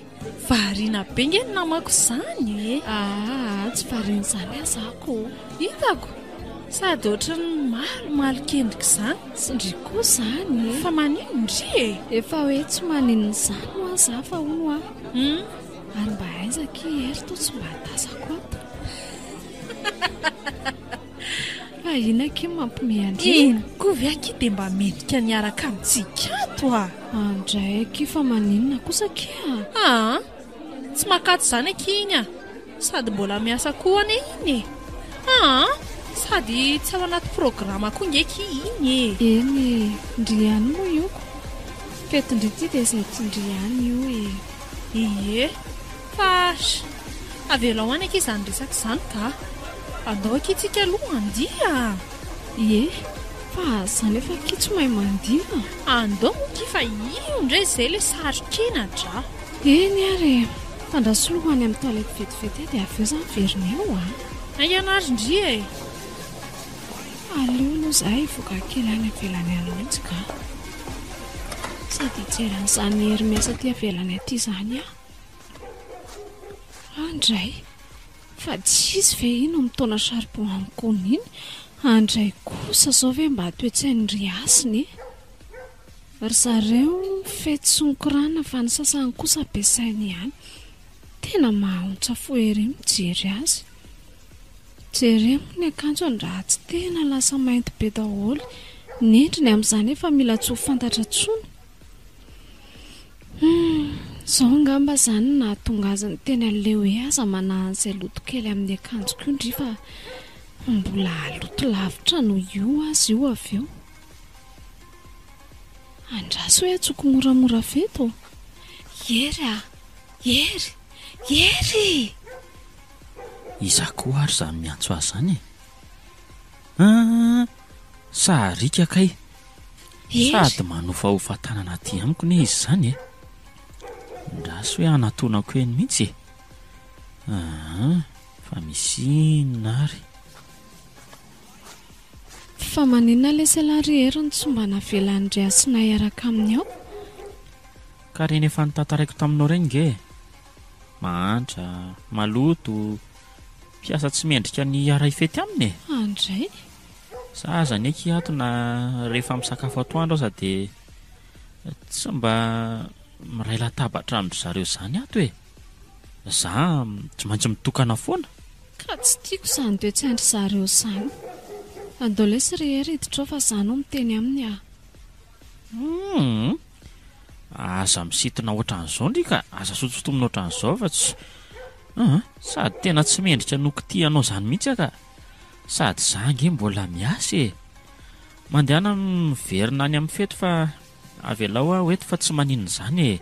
Speaker 7: Variana be nge ny namako izany e!
Speaker 3: Aa, tsy variana izany aho za ko!
Speaker 7: Hitako! Sady ohatran'ny malomalok'endrika izany.
Speaker 3: Sy ndry koa izany e!
Speaker 7: Fa maninona ndry e?
Speaker 3: Efa hoe tsy maninona izany hoa za fa hono hoa.
Speaker 7: Hum!
Speaker 3: Ary mba aiza akia Hery toa tsy mba tazako ato? Fa ina akia mampime an-dry?
Speaker 7: Iny koa ve akia dia mba mendrika ny hiaraka amintsika ato a!
Speaker 3: Andray akia fa maninona kosa akia
Speaker 7: a! Aa! Tsy makato izany akia iny a! Sady mbola miasa koa anie iny e! Aa! Sady tsy ao anaty programa koa nge akia iny e!
Speaker 3: Eny e! Ndry ihany moa io ko! Fetin-dry ity dia izay tian-dry ihany io e!
Speaker 7: Ie! Fa avelao any akia izany resaka izany ka! Andao akia tsika aloha handihy a!
Speaker 3: Ie, fa za nefa akia tsy mahay mandihy a!
Speaker 7: Andao moa akia fa io indray izay ilay saro-kenatra a!
Speaker 3: Eny ary e! Fa ndraso aloha ho any amin'ny toilette vetivety aho dia avy eo za miverina eo a!
Speaker 7: Haingana ary ndry e!
Speaker 3: Aleo aloha za hivoaka kely any ivelany any mihitsy ka! Sady hijery an'izany hery miasa aty ivelany aty izany aho. Andray! Fa tsy izy ve iny no mitaona charbon amin'ny gony iny? Andray kosa izao ve mba toe-tsain'i ry Hasina e? Ry zareo mifety sy mikorana fa ny sasany kosa be saina ihany. Tena mahaontsa fo ery mijery azy. Jereo moa ny akanjony raha tsy tena lasa mainty be daholo. Ny endriny amin'izany efa mila tsy ho fantatra intsony. Humm, izao angamba izany no nahatonga azy niteny an'ilay hoe aza manahy an'izay loto kely amin'ny akanjoko io ndry fa mbola haloto lavitra noho io aza io avy eo. Andraso hoe antsoiko moramora avy eto. Hery a! Hery! Hery!
Speaker 1: Iza koa ary izany miantso azy izany e? Aa! Sariaka kay!
Speaker 3: Hery!
Speaker 1: Sady manofahofa tanana aty amiko ne izy izany e! Ndraso hoe hanatonako eny mihitsy e! Aa! Fa misy inona ary?
Speaker 3: Fa maninona lesy ialahy ry Hery no tsy mba navelan'i Hasina hiaraka aminy ao?
Speaker 1: Ka ireny efa notantaraiko taminao ireny nge e! Mahantra, maloto, mpiasa tsy mendrika ny hiara-hifety aminy e!
Speaker 3: Andray!
Speaker 1: Za aza anie akia ato na rehefa misakafo atoandro aza dia tsy mba miray latabatra amin-dry zareo izany ato e! Za tsy maintsy mitokana foana.
Speaker 3: Ka tsy tiako izany toe-tsain-dry zareo izany. Andao lesy ry Hery hiditra ao fa za no miteny aminy ah.
Speaker 1: Humm! Aza misintona ohatran'izao ndry ka, aza sotosotomina ohatran'izao fa tsy Humm! Sady tena tsy mendrika nokitihanao izany mihitsy aho ka! Sady za ange mbola miasa e! Mandehana miverina any amin'ny fety fa avelao aho eto fa tsy maninona izany e!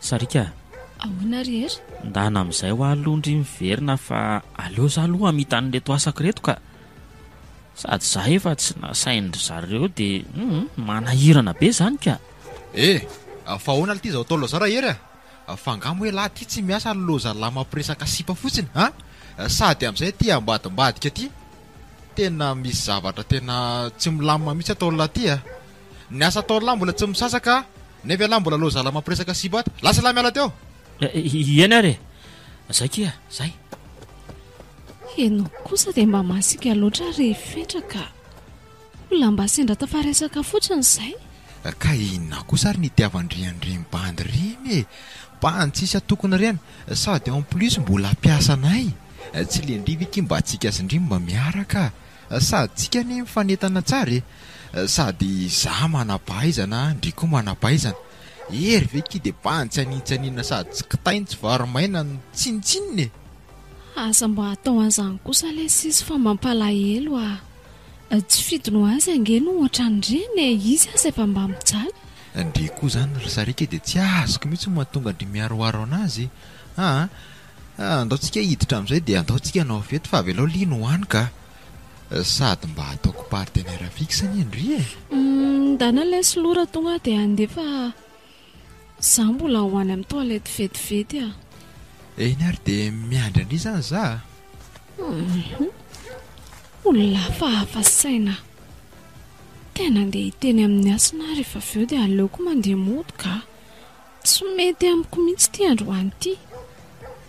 Speaker 1: Sariaka a!
Speaker 3: Ahoana ry Hery?
Speaker 1: Ndana amin'izay hoa aloha ndry miverina fa aleo za aloha hamita an'ireto asako ireto ka! Sady za efa tsy nasain-dry zareo dia hum manahirana be izany ka!
Speaker 6: Eh! Fa ahoana lty izao ataonao izao Rahery a? Fa angaha moa elah ty tsy miasa ry loza lah mampiresaka sipa fotsiny a? Sady amin'izay aty ambadimbadika aty tena misy zavatra tena tsy milamina mihitsy ataon'lah ty a! Ny asa ataon'lah mbola tsy misasaka nefa elah mbola loza lah mampiresaka sipa ato. Lasa elah miala teo!
Speaker 1: Eny ary e! Zay kia, zay!
Speaker 3: Ianao kosa dia mba masiaka loatra ry Fetra ka. Olona mba sendra tafaresaka fotsiny izay.
Speaker 6: Ka inona kosa ary ny itiavan-dry an'ireny bandy ireny e? Bandy tsisy atokona ireny, sady en plus mbola mpiasa anay. Tsy le ndry ve ki mba tsika sy ndry mba miaraka? Sady tsika anie mifanentana tsara e! Sady za manam-pahaizana, ndry koa manam-pahaizana. Hery ve ki de bandy tsy anintsianinona sady tsy kitay no tsy vary maina no tsinontsinona e!
Speaker 3: Aza mba atao an'izany kosa lesy izy fa mampalahelo ah! Tsy fidiny ho azy ange no ohatran'ireny e! Izy aza efa mba mijaly.
Speaker 6: Ndry koa zany ry sariaka dia tsy azoko mihitsy ny mahatonga ndry miharoharo anazy aa! Andao tsika hiditra amin'izay dia andao tsika hanao fety fa avelao lino ho any ka! Sady mba ataoko partenaire fixe anie ndry e!
Speaker 3: Ndana lesy loha raha tonga dia handeha fa za mbola ho any amin'ny toilette vetivety ah.
Speaker 6: Eny ary dia miandry an-dry izany za a!
Speaker 3: Hum, olona hafahafa saina. Tena andeha hiteny amin'i Hasina aho rehefa avy eo dia aleoko mandeha mody ka. Tsy mety amiko mihitsy ity androany ity.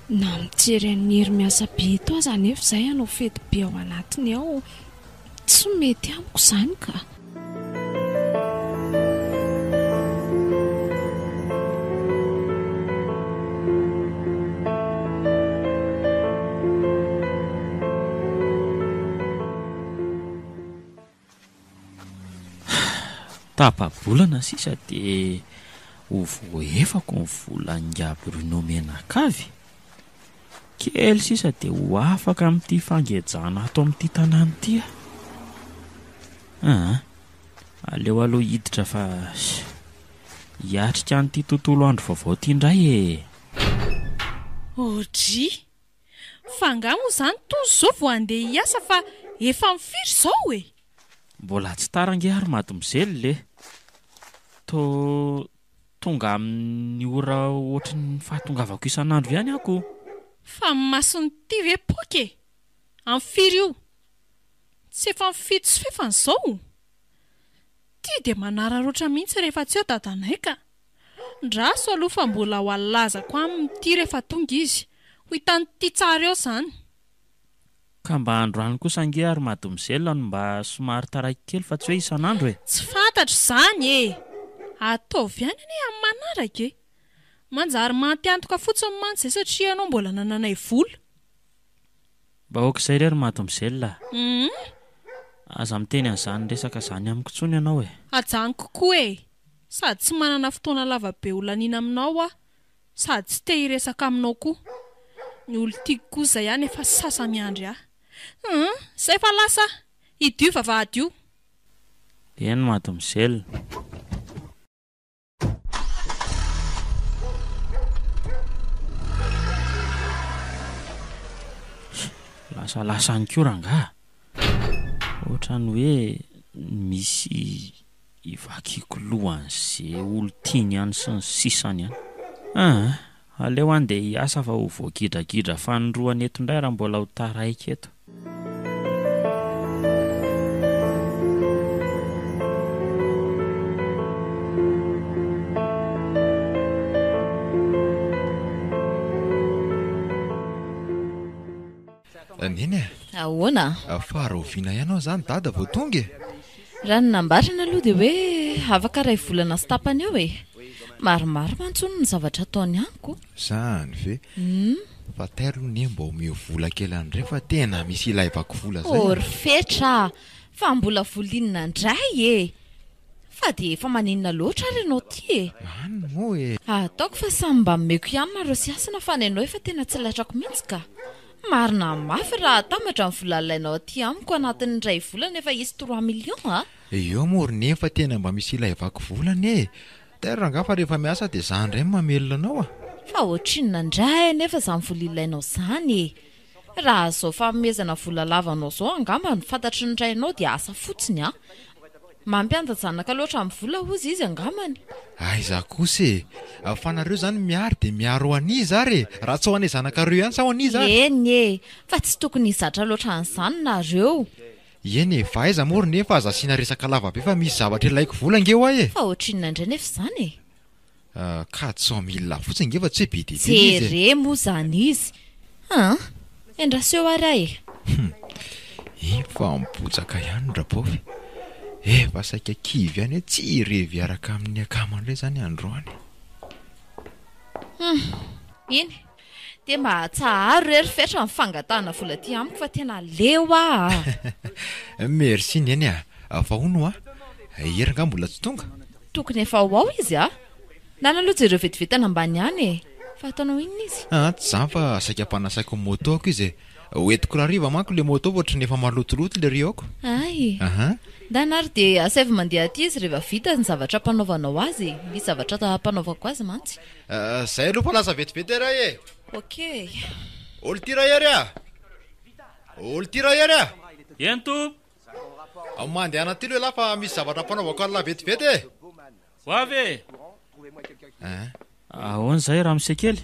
Speaker 3: Na mijery an'i Hery miasa be eto aza anefa izahay hanao fety be ao anatiny ao, tsy mety amiko izany ka.
Speaker 1: Tapa-bolana sisa dia ho voaefako ny volan'ingahy Bruno mianakavy. Kely sisa dia ho afaka amin'ity fangejana ato amin'ity tanàna ity aho. Aa, aleo aloha hiditra fa hiatrika an'ity tontolo andro vaovao ity indray e!
Speaker 7: Audrey, Fa angaha moa izany Tojo izao vao handeha hiasa fa efa amin'ny firy izao e?
Speaker 1: Mbola tsy tara ange ary mademoiselle e! Toa tonga amin'ny ora ohatry ny fahatongavako isan'andro ihany aho ko!
Speaker 7: Fa ny mason'ity ve poaka e? Amin'ny firy io? Tsy efa amin'ny fito sy fefany izao? Ty dia manararaotra mihitsy rehefa tsy eo dadanay ka! Ndraso aloha fa mbola ho alazako aminy ity rehefa tonga izy. Ho hitan'ity tsara eo izany.
Speaker 1: Ka mba androany kosa ange ary mademoiselle no mba somary taraiky kely fa tsy hoe isan'andro e!
Speaker 7: Tsy fantatro izany e! Ataovy ihany anie amin'ny manaraka e! Manjary maty antoka fotsiny mantsy izay satria ianao mbola nananay vola.
Speaker 1: Mba ok izay re ry mademoiselle a! Aza miteny an'izany resaka izany amiko intsony ianao e!
Speaker 7: Ajanoko koa e! Sady tsy manana fotoana lava be ho laniana aminao aho, sady tsy te hiresaka aminao koa. Ny olon-tiako koa izay any efa sasa-miandry ahy. Hum, izay fa lasa aho! Hidio vavahady io!
Speaker 1: Eny mademoiselle. Lasalasa any koa rangaha. Ohatran'ny hoe misy ivakiako loha an'ze olon-tiany any sy ny sisany any. Aa, aleo aho ndeha hiasa fa ho voagidragidra fanindroany eto indray raha mbola ho taraiky eto.
Speaker 6: Neny a!
Speaker 4: Ahoana?
Speaker 6: Fa rahoviana ihany aho izany Dada vao tonga e?
Speaker 4: Raha ny nambarany aloha dia hoe afaka iray volana sy tapany eo e! Maromaro mantsy hono ny zavatra ataony amiko.
Speaker 6: Izany ve? Fa tairo aloha Neny mba omeo vola kely an'ireny fa tena misy ilaivako vola izay
Speaker 4: Oh
Speaker 6: a!
Speaker 4: ry Fetra a! Fa mbola vola inona indray e! Fa dia efa maninona loatra ary ianao ity e!
Speaker 6: Any moa e!
Speaker 4: Ataoko fa samy mba omeko ihany nareo sy Hasina fa ny anao efa tena tsy laitrako mihitsy ka! Marina mafy raha atambatra ny vola alainao aty amiko anatin'ny iray volana efa hisy trois millions a!
Speaker 6: Eo moa ry Neny fa tena mba misy ilaivako vola anie e! Tairo rangahy fa rehefa miasa dia za indray no mamelona anao a!
Speaker 4: Fa ohatrinona indray anefa izany vola ilainao izany e! Raha izao fanomezana vola lava anao izao angamba no fantatry ny rainao dia asa fotsiny an! Mampianda-janaka loatra amin'ny vola hozy izy angambany.
Speaker 6: Aiza kosa e! Fa nareo izany miary dia miary ho an'iza ary e? Raha tsy ho an'ilay zanakareo ihany sa ho an'iza ary?
Speaker 4: Eny e! Fa tsy tokony hizatra loatra an'izany nareo.
Speaker 6: Eny e, fa aiza moa ry Neny fa aza asiana resaka lava be fa misy zavatra ilaiko vola ange hoa e!
Speaker 4: Fa ohatrinona indray nefa izany e?
Speaker 6: 400 mille fotsiny ange fa tsy hoe be dia be ilay izy e!
Speaker 4: Jereo moa izany izy an! Endraso eo ary aho e!
Speaker 6: Hum! Iny fa mibotsaka ihany Rapaofy. Efa saika kivy ihany hoe tsy hirevy hiaraka amin'ny akama indray izany androany.
Speaker 4: Hum! Iny dia mba atsaharo re ry Fetra ny fangatahana vola aty amiko fa tena leo aho
Speaker 6: a! Merci Neny a! Fa hono hoa, Hery angaha mbola tsy tonga?
Speaker 4: Tokony efa ho ao izy a! Nana aloha jereo vetivety any ambany any e! Fa ataonao inona izy?
Speaker 6: Aa tsy izany fa saika ampanasaiko ny moto-ko izy e! Ho entiko rahariva manko le moto fa ohatran'ny efa malotoloto le rio-ko.
Speaker 4: Hay!
Speaker 6: Aha.
Speaker 4: Ndana ary dia asaivo mandeha aty izy rehefa vita ny zavatra ampanaovanao azy e! Misy zavatra ampanaovako azy mantsy.
Speaker 6: Zay aloha fa lasa vetivety e ray e!
Speaker 4: Ok.
Speaker 6: Olo ty Rahery a! Olo ty Rahery a!
Speaker 1: Eny tompoko!
Speaker 6: Mandehana aty aloha ialahy fa misy zavatra ampanaovako an'lah vetivety e!
Speaker 1: Ho avy e!
Speaker 6: Ein.
Speaker 1: Ahoana izay ramose kely?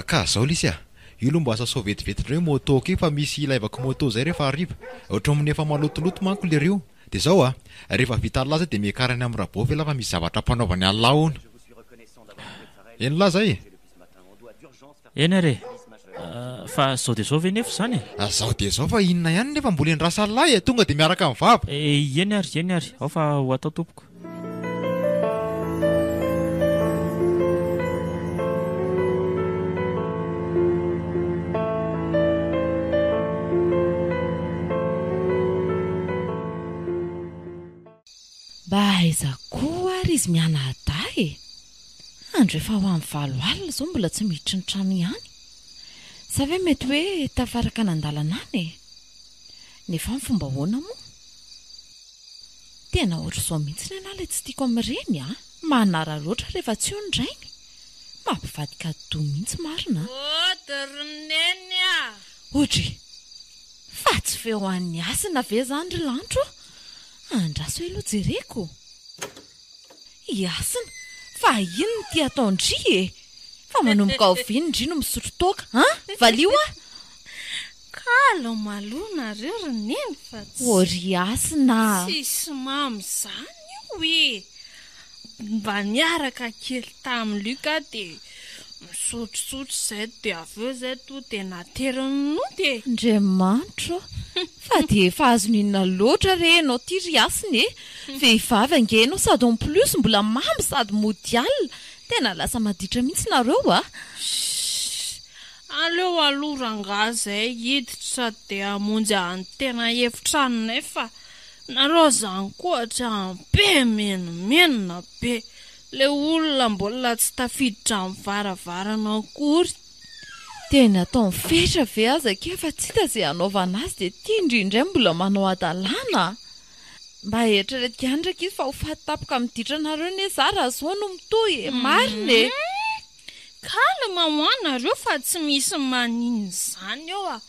Speaker 6: Ka zao lisy a! Io aloha mba sasao vetivety indray moto-ko io fa misy ilaivako moto zay rehefa hariva. Ohatran'ny efa malotoloto manko lery io. Dia zao a! Rehefa vita Allah zay dia miakara any amin'ny Rabôfy elah fa misy zavatra ampanaovany Allah hono. Eny lah zay e!
Speaker 1: Eny ary e! Fa zao dia zao ve nefa izany
Speaker 6: e? Zao dia zao fa inona ihany nefa mbola endrasa Allah e! Tonga dia miaraka amin'ny vava.
Speaker 1: Eny ary, eny ary, ao fa ho atao tompoko.
Speaker 4: Mba aiza koa ary izy mianadahy e? Andro efa ho amin'ny 8 alina izao mbola tsy miditra ny trano ihany. Sa ve mety hoe tafaraka nandalana any e? Nefa amin'ny fomba ahoana moa? Tena ohatr'izao mihitsy ny anah ilay tsy tiako amin'ireny a! Manararaotra rehefa tsy eo ny rainy. Mampivadika atidoha mihitsy marina a!
Speaker 7: Ody ry Neny a!
Speaker 4: Odry! Fa tsy feo an'i Hasina ve izany ry Lanto a? Andraso aloha jereko. I Hasina, fa inona ity ataon-dry e? Fa manomboka oviana ndry no misotro toaka an? Valio aho!
Speaker 7: Calme aloha nareo ry Neny fa tsy.
Speaker 4: Ô ry Hasina a!
Speaker 7: Tsisy mamy izany io e! Mba niaraka kely tamin'i Luc aho dia misotrosotro izay dia avy eo izay tonga dia nateriny nody e!
Speaker 4: Andriamanitro ô! Fa dia efa azony inona loatra re ianao ity ry Hasina e! Vehivavy ange ianao sady en plus mbola mamy sady mody alina! Tena lasa maditra mihitsy nareo a!
Speaker 7: Shh! Aleo aloha rangahy izay hiditra dia hamonjy an'ny tena efitranonay fa nareo zany koa ohatran'ny be menomenona be! Le olona mbola tsy tafiditra amin'ny varavarana akory.
Speaker 4: Tena ataony fetra ve aza akia fa tsy hita ze hanaovana azy dia ty ndry indray mbola manao hadalana a! Mba eritrereto ihany ry ankizy fa ho faty tampoka amin'ny ditranareo anie za raha zao no mitohy e! Marina e!
Speaker 7: Calme hoa nareo fa tsy misy maninona izany eo a!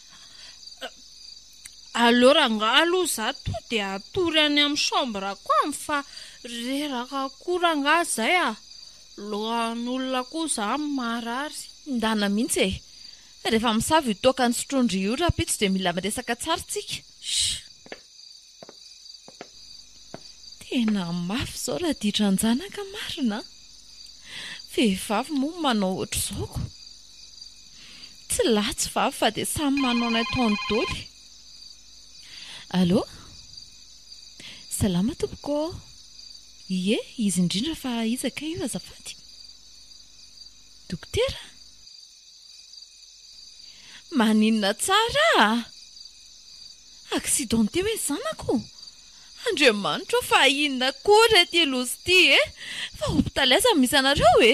Speaker 7: Aleo rangahy aloha za to dia hatory any amin'ny chambre-ko any fa reraka koa rangahy zay a! Lohan'olona koa zany marary.
Speaker 4: Ndana mihitsy e! Rehefa misava io toaka nosotroin-dry io rahampitso dia mila miresaka tsara tsika. Shh! Tena mafy izao raha ditran-janaka marina an! Vehivavy moa manao ohatr'izao ko! Tsy lahy tsy vavy fa dia samy manao ny ataony doly. Allô? Salama tompoko ô! Ie, izy indrindra fa iza kay io azafady? Dokotera? Maninona tsara a! Accidenté hoe zanako? Andriamanitra ô fa inona koa re ity loza ity e! Fa hopitaly aiza no misy anareo e?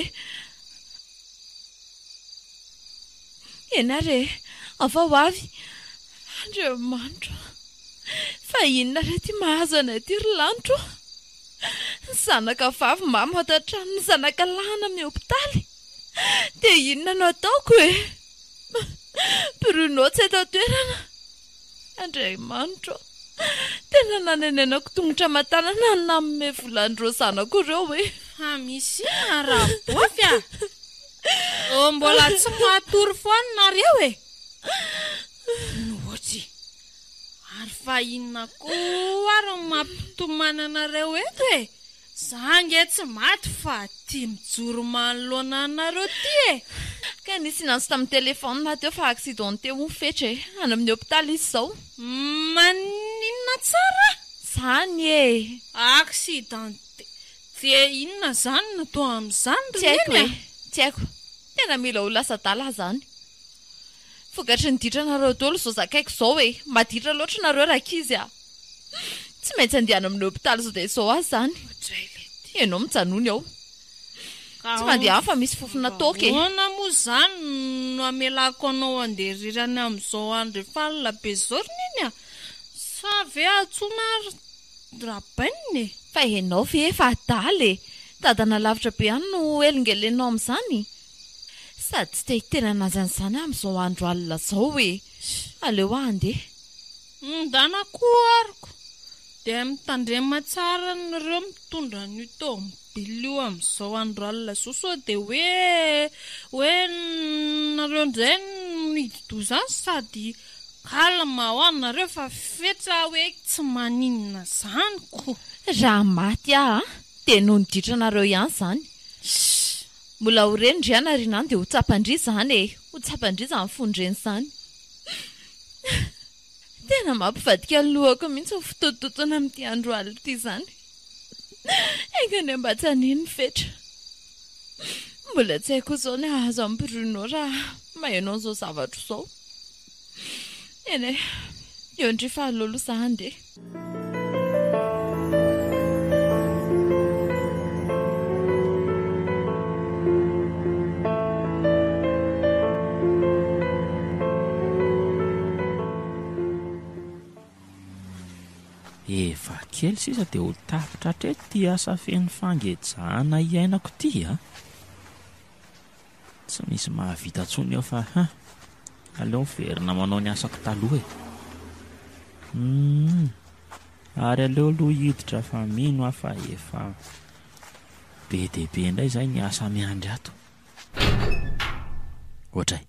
Speaker 4: Eny ary e! Ao fa ho avy! Andriamanitra ô! Fa inona re ity mahazo anay ity ry lanitra ô! Ny zanaka vavy mamo ato an-trano, ny zanaka lahy any amin'ny hopitaly! Dia inona no ataoko e? Bruno tsy eto an-toerana! Andriamanitra ô! Tena nanenenako tongotra aman-tanana ny nanome vola an'ireo zanako ireo e!
Speaker 7: Fa misy inona Rabofy a? Oh, mbola tsy matory foana nareo e! Notsy! Ary fa inona koa ary no mampitomany anareo eto e? Za ange tsy maty fa ty mijoro manoloana anareo ty e!
Speaker 4: Ka nisy niantso tamin'ny téléphone teo fa accidenté hono Fetra e! Any amin'ny hôpitaly izy izao.
Speaker 7: Maninona tsara?
Speaker 4: Zany e!
Speaker 7: Accidenté dia inona zany no atao amin'izany ry
Speaker 4: Tsy haiko
Speaker 7: neny
Speaker 4: e!
Speaker 7: a?
Speaker 4: Tsy haiko. Tena mila ho lasa adala aho zany. Vokatry ny ditranareo daholo izao zakaiko izao e! Maditra loatra nareo rankizy a! Tsy maintsy andeha any amin'ny hopitaly izao dia izao aho izany. Ianao mijanona eo. Tsy mandeha any fa misy fofona toaka e!
Speaker 7: Ahoana moa izany no hamelako anao handeha irery any amin'izao andro efa alina be izao ry Neny a? Sa ve antsoina ary Rabainina e?
Speaker 4: Fa ianao ve efa adala e! Dadana lavitra be any no helingelenao amin'izany? Sady tsy te hiteny an'azy an'izany aho amin'izao andro alina izao e! Aleo aho handeha.
Speaker 7: Ndana koa ariko dia mitandrema tsara nareo mitondra an'io tomobile io amin'izao andro alina izao sao dia hoe hoe nareo indray no hidi-doza any sady calme hoa nareo fa fetra hoe tsy maninona izany ko.
Speaker 4: Raha maty aho dia noho ny ditranareo ihany izany. Mbola ho reny ndry anarina any dia ho tsapan-dry izany e! Ho tsapan-dry izany fon-dreny izany. Tena mampivadika ny lohako mihitsy ny fitotototona amin'ity andro alina ity izany. Enga anie mba tsy hanino ny fetra. Mbola tsy haiko izao ny hahazo an'i Bruno raha maheno an'izao zavatra izao. Eny e, eo ndry fa aleo aloha za handeha.
Speaker 1: Efa kely sisa dia ho tapitra hatreto ity asa feno fangejana iainako ity a! Tsy misy mahavita intsony eo fa hein, aleo miverina manao ny asako taloha e. Humm, ary aleo aloha hiditra fa mino aho fa efa be dia be indray izay ny asa miandry ato. Ohatray,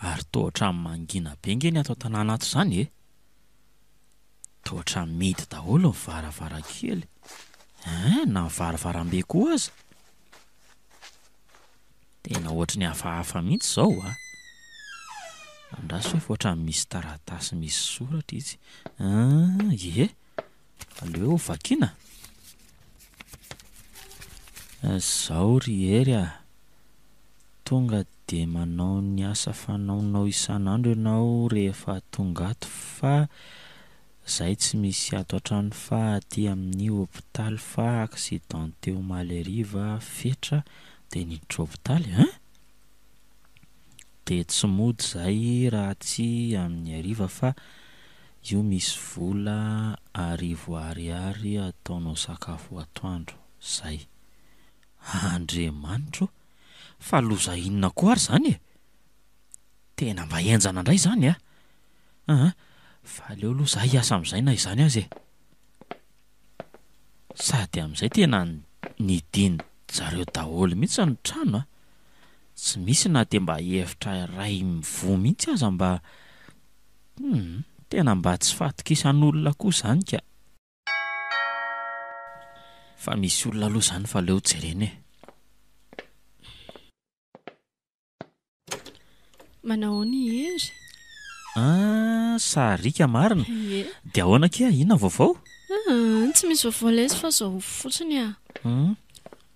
Speaker 1: ary toa ohatran'ny mangina be nge ny ato an-tanàna ato izany e. Toa ohatran'ny mihidy daholo ny varavarankely, hein, na ny varavarambe koa aza. Tena ohatry ny hafahafa mihitsy izao a! Andraso hoe fa ohatran'ny misy taratasy misy soratra izy. An, ie, aleo eo vakiana. Izao ry Hery a! Tonga dia manao ny asa fanaonao isan'andro ianao rehefa tonga ato fa Zay tsy misy ato antrano fa aty amin'ny hopitaly fa accident teo omaly hariva Fetra de niditra hopitaly hein! De tsy mody zay raha tsy amin'ny hariva fa io misy vola arivo ariary ataonao sakafo atoandro zay. Andriamanitro o! Fa loza inona koa ary zany e! Tena mba henjana indray zany a! Aa! Fa aleo aloha za hiasa amin'izay na izany aza e! Sady amin'izay tena nidin-jareo daholo mihitsy ny trano a! Tsy misy na dia mba hevitra iray mivoha mihitsy aza mba hum! Tena mba tsy fahatokisan'olona koa izany ka! Fa misy olona aloha izany fa aleo jerena e!
Speaker 2: Manahoana i Hery?
Speaker 1: Ah, sariaka marina.
Speaker 2: Ie.
Speaker 1: Dia ahoana akia, inona ny vaovao?
Speaker 2: Ah, tsy misy vaovao lesy fa zao fotsiny ah.
Speaker 1: Hum.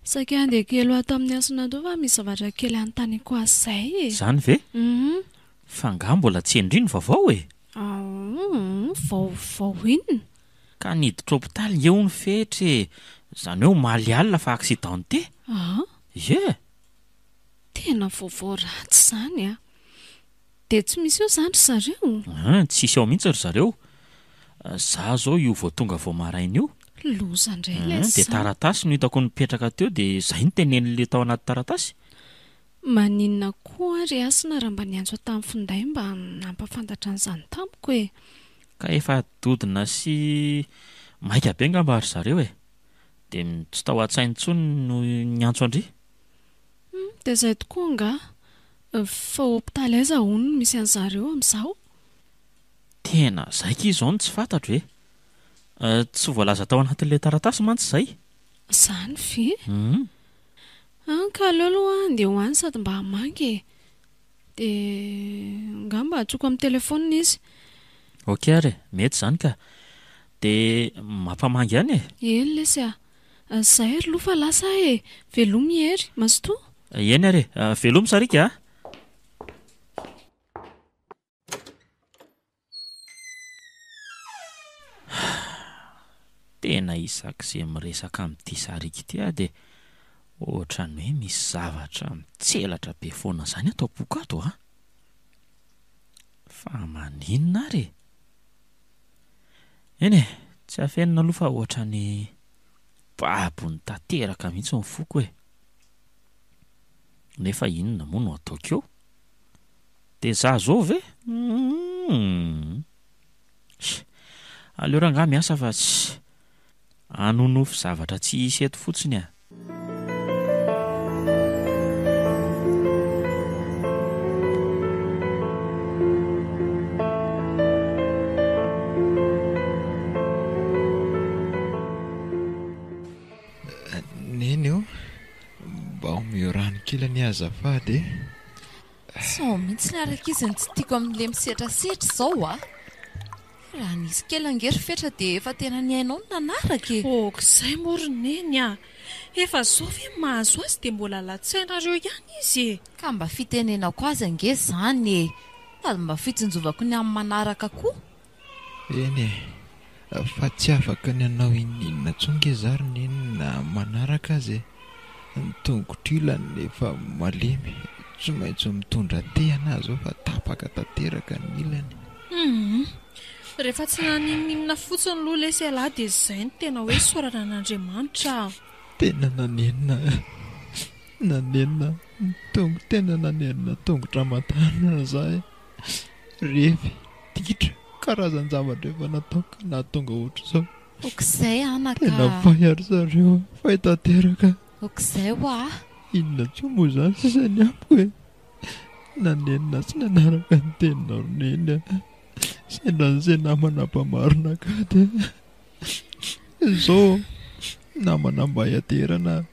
Speaker 3: Saika handeha kely ho ato amin'ny hasina ato fa misy zavatra kely hanontaniako azy izay e.
Speaker 1: Izany ve?
Speaker 3: Hum.
Speaker 1: Fa angaha mbola tsy henon'dry ny vaovao e?
Speaker 3: Aoh, vaovao inona?
Speaker 1: Ka niditra hopitaly nge hono Fetra e! Izany hoe omaly alina fa accidenté.
Speaker 3: Ah?
Speaker 1: Ie!
Speaker 3: Tena vaovao ratsy izany a! Dia tsy misy eo izany ry zareo?
Speaker 1: An, tsisy ao mihitsy ry zareo. Za zao io vao tonga vao maraina io.
Speaker 3: Loza indray ilay
Speaker 1: An, dia
Speaker 3: izany.
Speaker 1: taratasy no hitako nipetraka teo dia izay no tenenin'ilay tao anaty taratasy.
Speaker 3: Maninona koa ry Hasina raha mba niantso ahy tamin'ny finday mba nampahafantatra an'izany tamiko e?
Speaker 1: Ka efa dodona sy maika be angamba ry zareo e! Dia tsy tao an-tsainy intsony no niantso an-dry.
Speaker 3: Hum, dia izay tokoa angaha. Fa hopitaly aiza hono no misy an'zareo amin'izao?
Speaker 1: Tena izay akia izao no tsy fantatro e! Tsy voalaza tao anatin'ilay taratasy mantsy izay.
Speaker 3: Izany ve?
Speaker 1: Hum.
Speaker 3: An ka aleo aloha aho handeha ho any sady mba hamangy e. Dia angamba antsoiko amin'ny telefaonina izy.
Speaker 1: Ok ary e, mety izany ka. Dia mampamangy ihany e.
Speaker 3: Eny lesy a. Izay ry loha fa lasa aho e. Velomy i Hery. Mazotoa.
Speaker 1: Eny ary e. Velomy Sariaka a. Tena isak'izay miresaka amin'ity sariaka ity aho dia ohatran'ny hoe misy zavatra mitselatra be foana izany ato am-poko ato a! Fa maninona ary e? Eny e, tsy afenina aloha fa ohatran'ny babony tanteraka mihitsy ny foko e! Nefa inona moa no ataoko eo? Dia za zao ve? Humm. Aleo rangahy miasa fa tsy hanonofy zavatra tsy hisy eto fotsiny a.
Speaker 6: Neny ô, mba omeo rano kely anie azafady e.
Speaker 4: Sao mihitsy ny arak'izy no tsy tiako amin'ilay misetrasetra izao a! Raha nisy kely ange ry Fetra dia efa tena nihainao no nanaraka e!
Speaker 7: Ok izay moa ry Neny a! Efa zao ve ny mahazo azy dia mbola latsainareo ihany izy e!
Speaker 4: Ka mba fitenenako azy ange izany e! Sady mba fitsinjovako ny amin'ny manaraka koa.
Speaker 6: Eny e! Fa tsy afaka ny hanao inon'inona intsony nge za ry Neny na manaraka aza e! Ny tongotro ilany efa malemy, tsy maintsy mitondra tehina aho zao fa tapaka tanteraka ny ilany.
Speaker 7: Humm! Rehefa tsy naninon'inona fotsiny aloha lesy ialahy dia izay no tena hoe isaorana an'Andriamanitra a!
Speaker 6: Tena nanenina nanenina ny tongo- tena nanenina tongotra aman-tanana za e! Revy, ditra, karazan-javatra efa natao ka nahatonga ohatr'izao.
Speaker 4: Ok'izay anaka
Speaker 6: Tena a! fay ary zareo a! Fay tanteraka.
Speaker 4: Ok'izay hoa!
Speaker 6: Inona intsony moa izany sisa ny amiko e! Nanenina sy nanaraka ny teninao ry Neny a! Sendra an'izay namana mpamarina akaty a! Izao namana mba hiaterana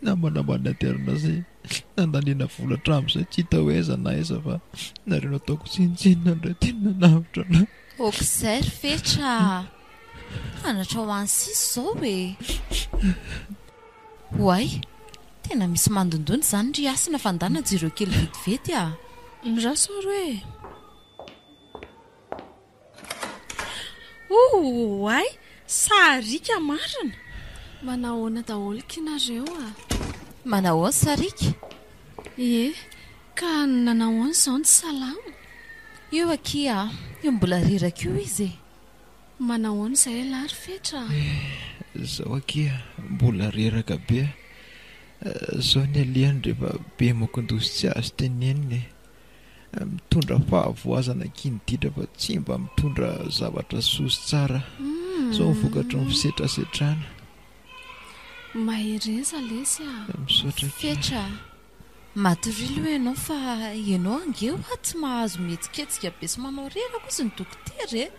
Speaker 6: Namana mba niaterana sy nandaniana vola hatramin'izay tsy hita hoe aiza na aiza fa nareo nataoko tsinontsinona indray tena nanavotra anah.
Speaker 4: Ok zay ry Fetra a! Hanatra ho an'ny sisa izao e! Oay! Tena misy mandondona izany ry Hasina fa ndana jereo kely vetivety a!
Speaker 7: Mirasa ry e! Oay! Sariaka marina!
Speaker 3: Manahoana daholo ky nareo a!
Speaker 4: Manahoana Sariaka?
Speaker 3: Ie, ka nanahoana izao ny salama?
Speaker 4: Io akia a! Io mbola reraka io izy e!
Speaker 3: Manahoana izay ialahy ry Fetra a!
Speaker 6: Izao akia mbola reraka be a! Izao ny alehany rehefa be mokon-doha sy tsy azo tenenina e! Mitondra fahavoazana kiniditra fa tsy mba mitondra zavatra soa sy tsara. Izao ny vokatry ny fisetrasetrana.
Speaker 3: Mahereza lesy a!
Speaker 6: Misaotra akia.
Speaker 4: Fetra a! Matoria aloha ianao fa ianao ange hoa tsy mahazo mihetsiketsika be sy manao reraka hozy ny dokotera e!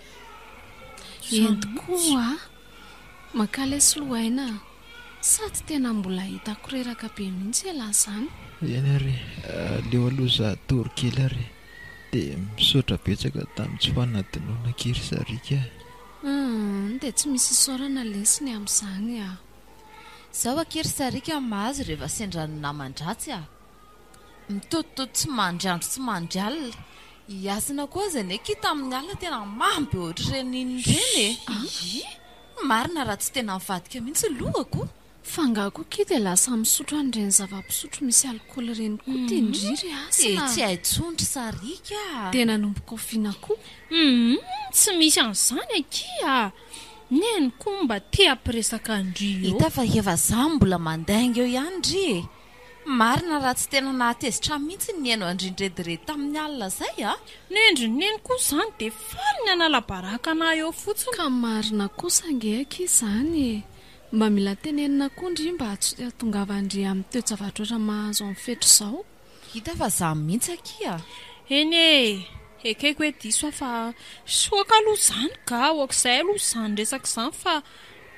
Speaker 3: Eny tokoa a! Maka ilay soloaina a! Sady tena mbola hitako reraka be mihitsy ialahy izany.
Speaker 6: Eny ary e, aleo aloha za hatory kely ary e. Dia misaotra betsaka tamin'ny tsy fanadinoana akia ry Sariaka a.
Speaker 3: Humm, dia tsy misy isaorana lesy ny amin'izany a.
Speaker 4: Izao akia ry Sariaka no mahazo rehefa sendra ny naman-dratsy a. Mitotototo tsy mandry andro tsy mandry alina. I Hasina koa aza anie akia tamin'ny alina tena mamy be ohatr'ireny inona ireny e. Ii, Marina raha tsy tena nivadika mihitsy ny lohako.
Speaker 3: Fa angaha koa kia dia lasa misotro an'ireny zava-pisotro misy alikaola ireny koa ty ndry ry Hasina
Speaker 4: a! Dia tsy hay tsony ry Sariaka a!
Speaker 3: Dia nanomboka oviana koa?
Speaker 7: Humm, tsy misy an'izany akia a! Neny koa mba te hampiresaka an-dry eo.
Speaker 4: Hita fa efa za mbola mandainga eo ihany ndry e! Marina raha tsy tena nahatezitra ahy mihitsy ny nihaino an-dry niredirehy tamin'ny alina izay a!
Speaker 7: Nendry neny koa izany dia faly ny hanala baraka anah eo fotsiny.
Speaker 3: Ka marina kosa ange akia izany e! Mba mila tenenina koa ndry mba tsy hahatongavan-dry amin'ny toe-javatra ohatra mahazo an'i Fetra izao.
Speaker 4: Hita fa za mihitsy akia a!
Speaker 7: Eny e! Ekeko hoe diso aho fa soaka aloha izany ka! Aok'izay aloha izany resaka izany fa.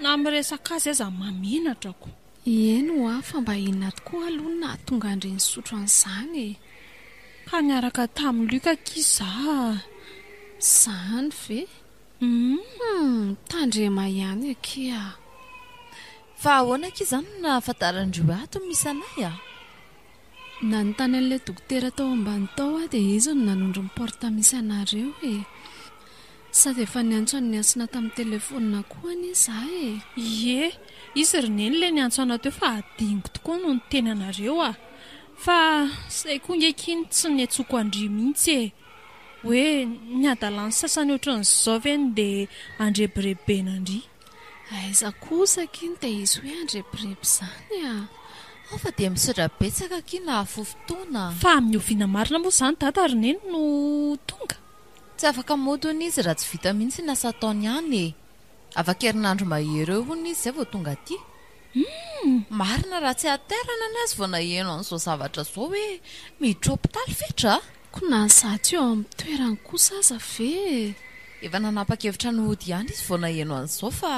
Speaker 7: Na miresaka azy aza mahamenatra ko.
Speaker 3: Eny hoa fa mba inona tokoa aloha no nahatonga an-dry nisotro an'izany e?
Speaker 7: Ka niaraka tamin'i Luc akia za a!
Speaker 3: Zany ve? Hum, tandrema ihany akia a!
Speaker 4: Fa ahoana akia izany no nahafantaran-dry hoe ato no misy anay a?
Speaker 3: Nanontany an'ilay dokotera tao ambany tao aho dia izy no nanondro ny porte misy anareo e! Sady efa niantso an'i Hasina tamin'ny telefaonina koa anie za e!
Speaker 7: Ie, izy ry neny ilay niantso anah teo fa adinoko tokoa no niteny anareo a! Fa zay koa nge ky no tsy niantsoako an-dry mihitsy e! Hoe ny hadalan'ny sasany ohatran'izao ve no dia andrebirebena an-dry?
Speaker 3: Aiza kosa akia no dia hisy hoe andrebireby izany a!
Speaker 4: Ao fa dia misaotra betsaka akia nahafoy fotoana.
Speaker 7: Fa amin'ny oviana marina moa izany dada ry neny no tonga?
Speaker 4: Tsy afaka mody hono izy raha tsy vita mihitsy ny asa ataony any e! Afaka herinandro mahery eo hono izy izay vao tonga aty. Marina raha tsy hatairana ny azy vao naheno an'izao zavatra izao hoe miditra hopitaly Fetra a!
Speaker 3: Ko na za tsy eo amin'ny toerany kosa aza ve e!
Speaker 4: Efa nanapa-kevitra ny hody ihany izy vao naheno an'izao fa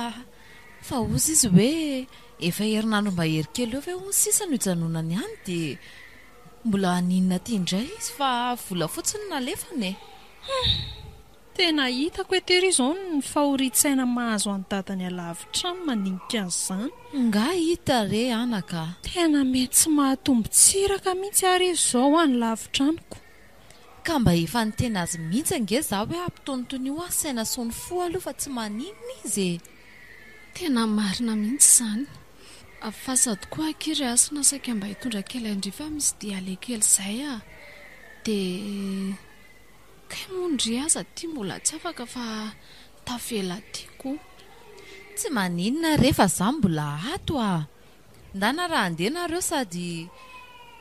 Speaker 4: fa hozy izy hoe efa herinandro mahery kely eo ve hono sisa no hijanonany any dia Mbola haninona aty indray izy fa vola fotsiny no nalefany e!
Speaker 7: Hum! Tena hitako eto ery izao ny fahorian-tsaina mahazo an'i dadany alavitra any mandinika an'izany.
Speaker 4: Nga hita re anaka a!
Speaker 7: Tena mety tsy mahatombo-tsiraka mihitsy ary izy izao any lavitra any ko!
Speaker 4: Ka mba efa niteny azy mihitsy ange za hoe ampitonitoniho aho saina sy ny fo aloha fa tsy maninona izy e!
Speaker 3: Tena marina mihitsy izany. Fa sady koa akia ry Hasina saika mba hitondra kely an-dry fa misy dia aleha kely izay ah. Dia kay moa ndry aza aty mbola tsy afaka fa tavela aty koa.
Speaker 4: Tsy maninona re fa za mbola ato ah. Ndana raha handeha nareo sady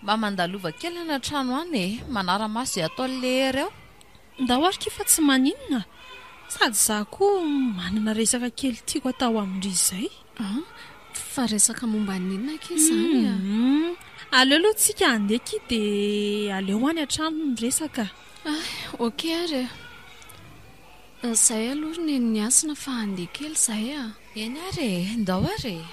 Speaker 4: mba mandalova kely any an-trano any e, manara-maso izay ataon'i leiry ao.
Speaker 7: Ndao ary kia fa tsy maninona, sady za koa manana resaka kely tiako atao amin-dry izay.
Speaker 3: An! Fa resaka momba ny inona akia izany a?
Speaker 7: Humm! Aleo aloha tsika handeha kia dia aleo any an-trano ny resaka.
Speaker 3: Ay! Ok ary e! Izay aloha ry neny Hasina fa handeha kely izahay a!
Speaker 4: Eny ary e! Ndao ary e!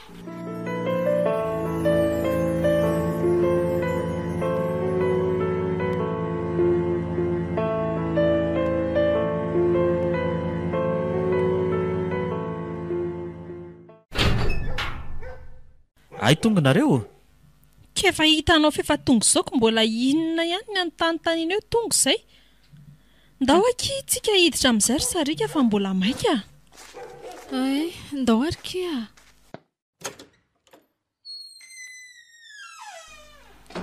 Speaker 1: Hay tonga nareo ô!
Speaker 7: K'efa hitanao f'efa tonga izao ko mbola inona ihany ny anontanintaniana eo tonga izay. Ndao akia tsika hiditra amin'izay ry sariaka fa mbola maika a!
Speaker 3: Hay, ndao ary kia a!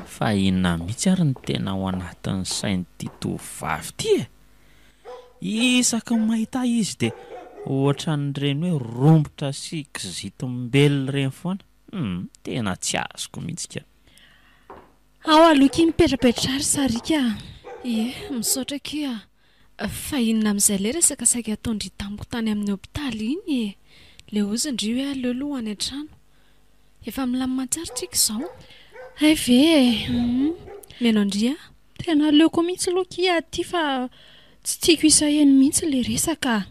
Speaker 1: Fa inona mihitsy ary no tena ao anatin'ny sain'ity tovovavy ity e? Isaky ny mahita ahy izy dia ohatran'ireny hoe rombotra sy kizitim-belona ireny foana. Hum, tena tsy azoko mihitsy ka.
Speaker 7: Ao aloha akia mipetrapetraha ry sariaka a!
Speaker 3: Ie, misaotra akia a! Fa inona amin'izay ilay resaka saika ataon-dry tamiko tany amin'ny hopitaly iny e? Ilay hozy ndry hoe aleo aloha ho any an-trano. Efa milamina tsara tsika izao.
Speaker 7: Hay ve e!
Speaker 3: Hum, mihaino an-dry aho.
Speaker 7: Tena aleoko mihitsy aloha akia aty fa tsy tiako hisaheno mihitsy ilay resaka a!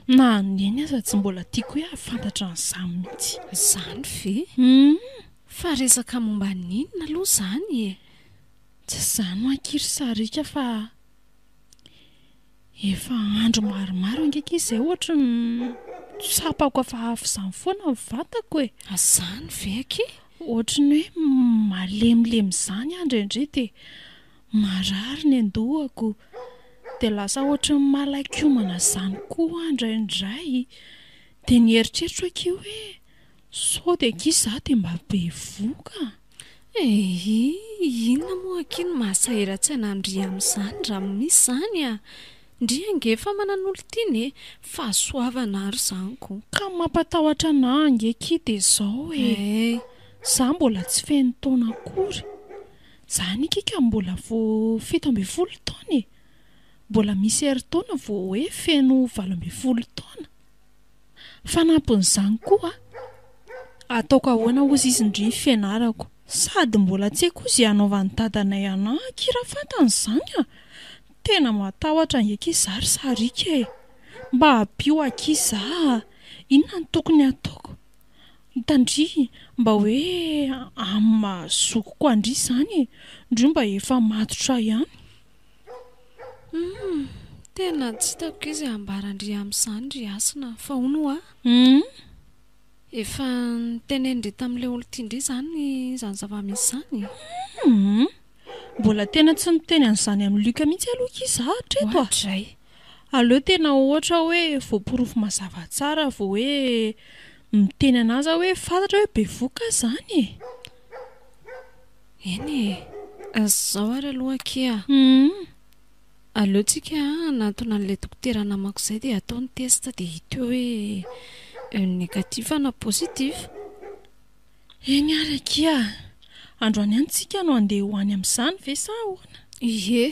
Speaker 7: Na neny aza tsy mbola tiako hoe hahafantatra an'izany mihitsy.
Speaker 3: Izany ve?
Speaker 7: Hum!
Speaker 3: Fa resaka momba ny inona aloha izany e?
Speaker 7: Tsy izany ho ankiry sariaka fa efa andro maromaro ange akia izay ohatry ny tsapako hafahafa izany foana ny vatako e!
Speaker 3: Izany ve akia?
Speaker 7: Ohatry ny hoe malemilemy izany aho indraindray dia marary ny an-dohako, dia lasa ohatry ny malakiomana izany koa aho indraindray, dia ny eritreritro akia hoe Sao dia akia za dia mba bevoka?
Speaker 3: Eehh, inona moa akia no mahasahiran-tsaina an-dry amin'izany raha misy izany a? Ndry ange efa manan'olon-tiana e! Fahasoavana ary izany ko!
Speaker 7: Ka ny mampatahotra anah ange akia dia izao e! Za mbola tsy feno taona akory! Za anie akia ka mbola vao 17 taona e! Mbola misy herintaona vao hoe feno 18 taona! Fanampin'izany koa, ataoko ahoana hozy izy ndry ny fianarako? Sady mbola tsy haiko izay hanaovan'i dadanay anah akia raha fantany izany a! Tena matahotra ange akia za ry sariaka e! Mba ampio akia za a! Inona no tokony hataoko? Hitan-dry, mba hoe amin'ny maha zokiko an-dry izany e! Ndry mba efa matotra ihany.
Speaker 3: Humm! Tena tsy hitako izay hambaran-dry amin'izany ry Hasina, fa hono ho'a?
Speaker 7: Humm!
Speaker 3: Efa nitenenin-dry tamin'ilay olon-tian-dry izany izany zava-misy izany?
Speaker 7: Humm! Mbola tena tsy niteny an'izany amin'i Luc mihitsy aloha akia izaho hatreto a!
Speaker 3: Oadray!
Speaker 7: Aleo tena ohatra hoe voaporofo mazava tsara vao hoe miteny an'azy aho hoe fantatra hoe bevohoka aho izany e!
Speaker 3: Eny e! Izao ary aloha akia.
Speaker 7: Humm!
Speaker 3: Aleo tsika hanantona an'ilay dokotera namako izay dia atao ny test dia hita eo hoe négatif na positif.
Speaker 7: Eny ary akia a! Androany ihany tsika no handeha ho any amin'izany ve sa ahoana?
Speaker 3: Ie,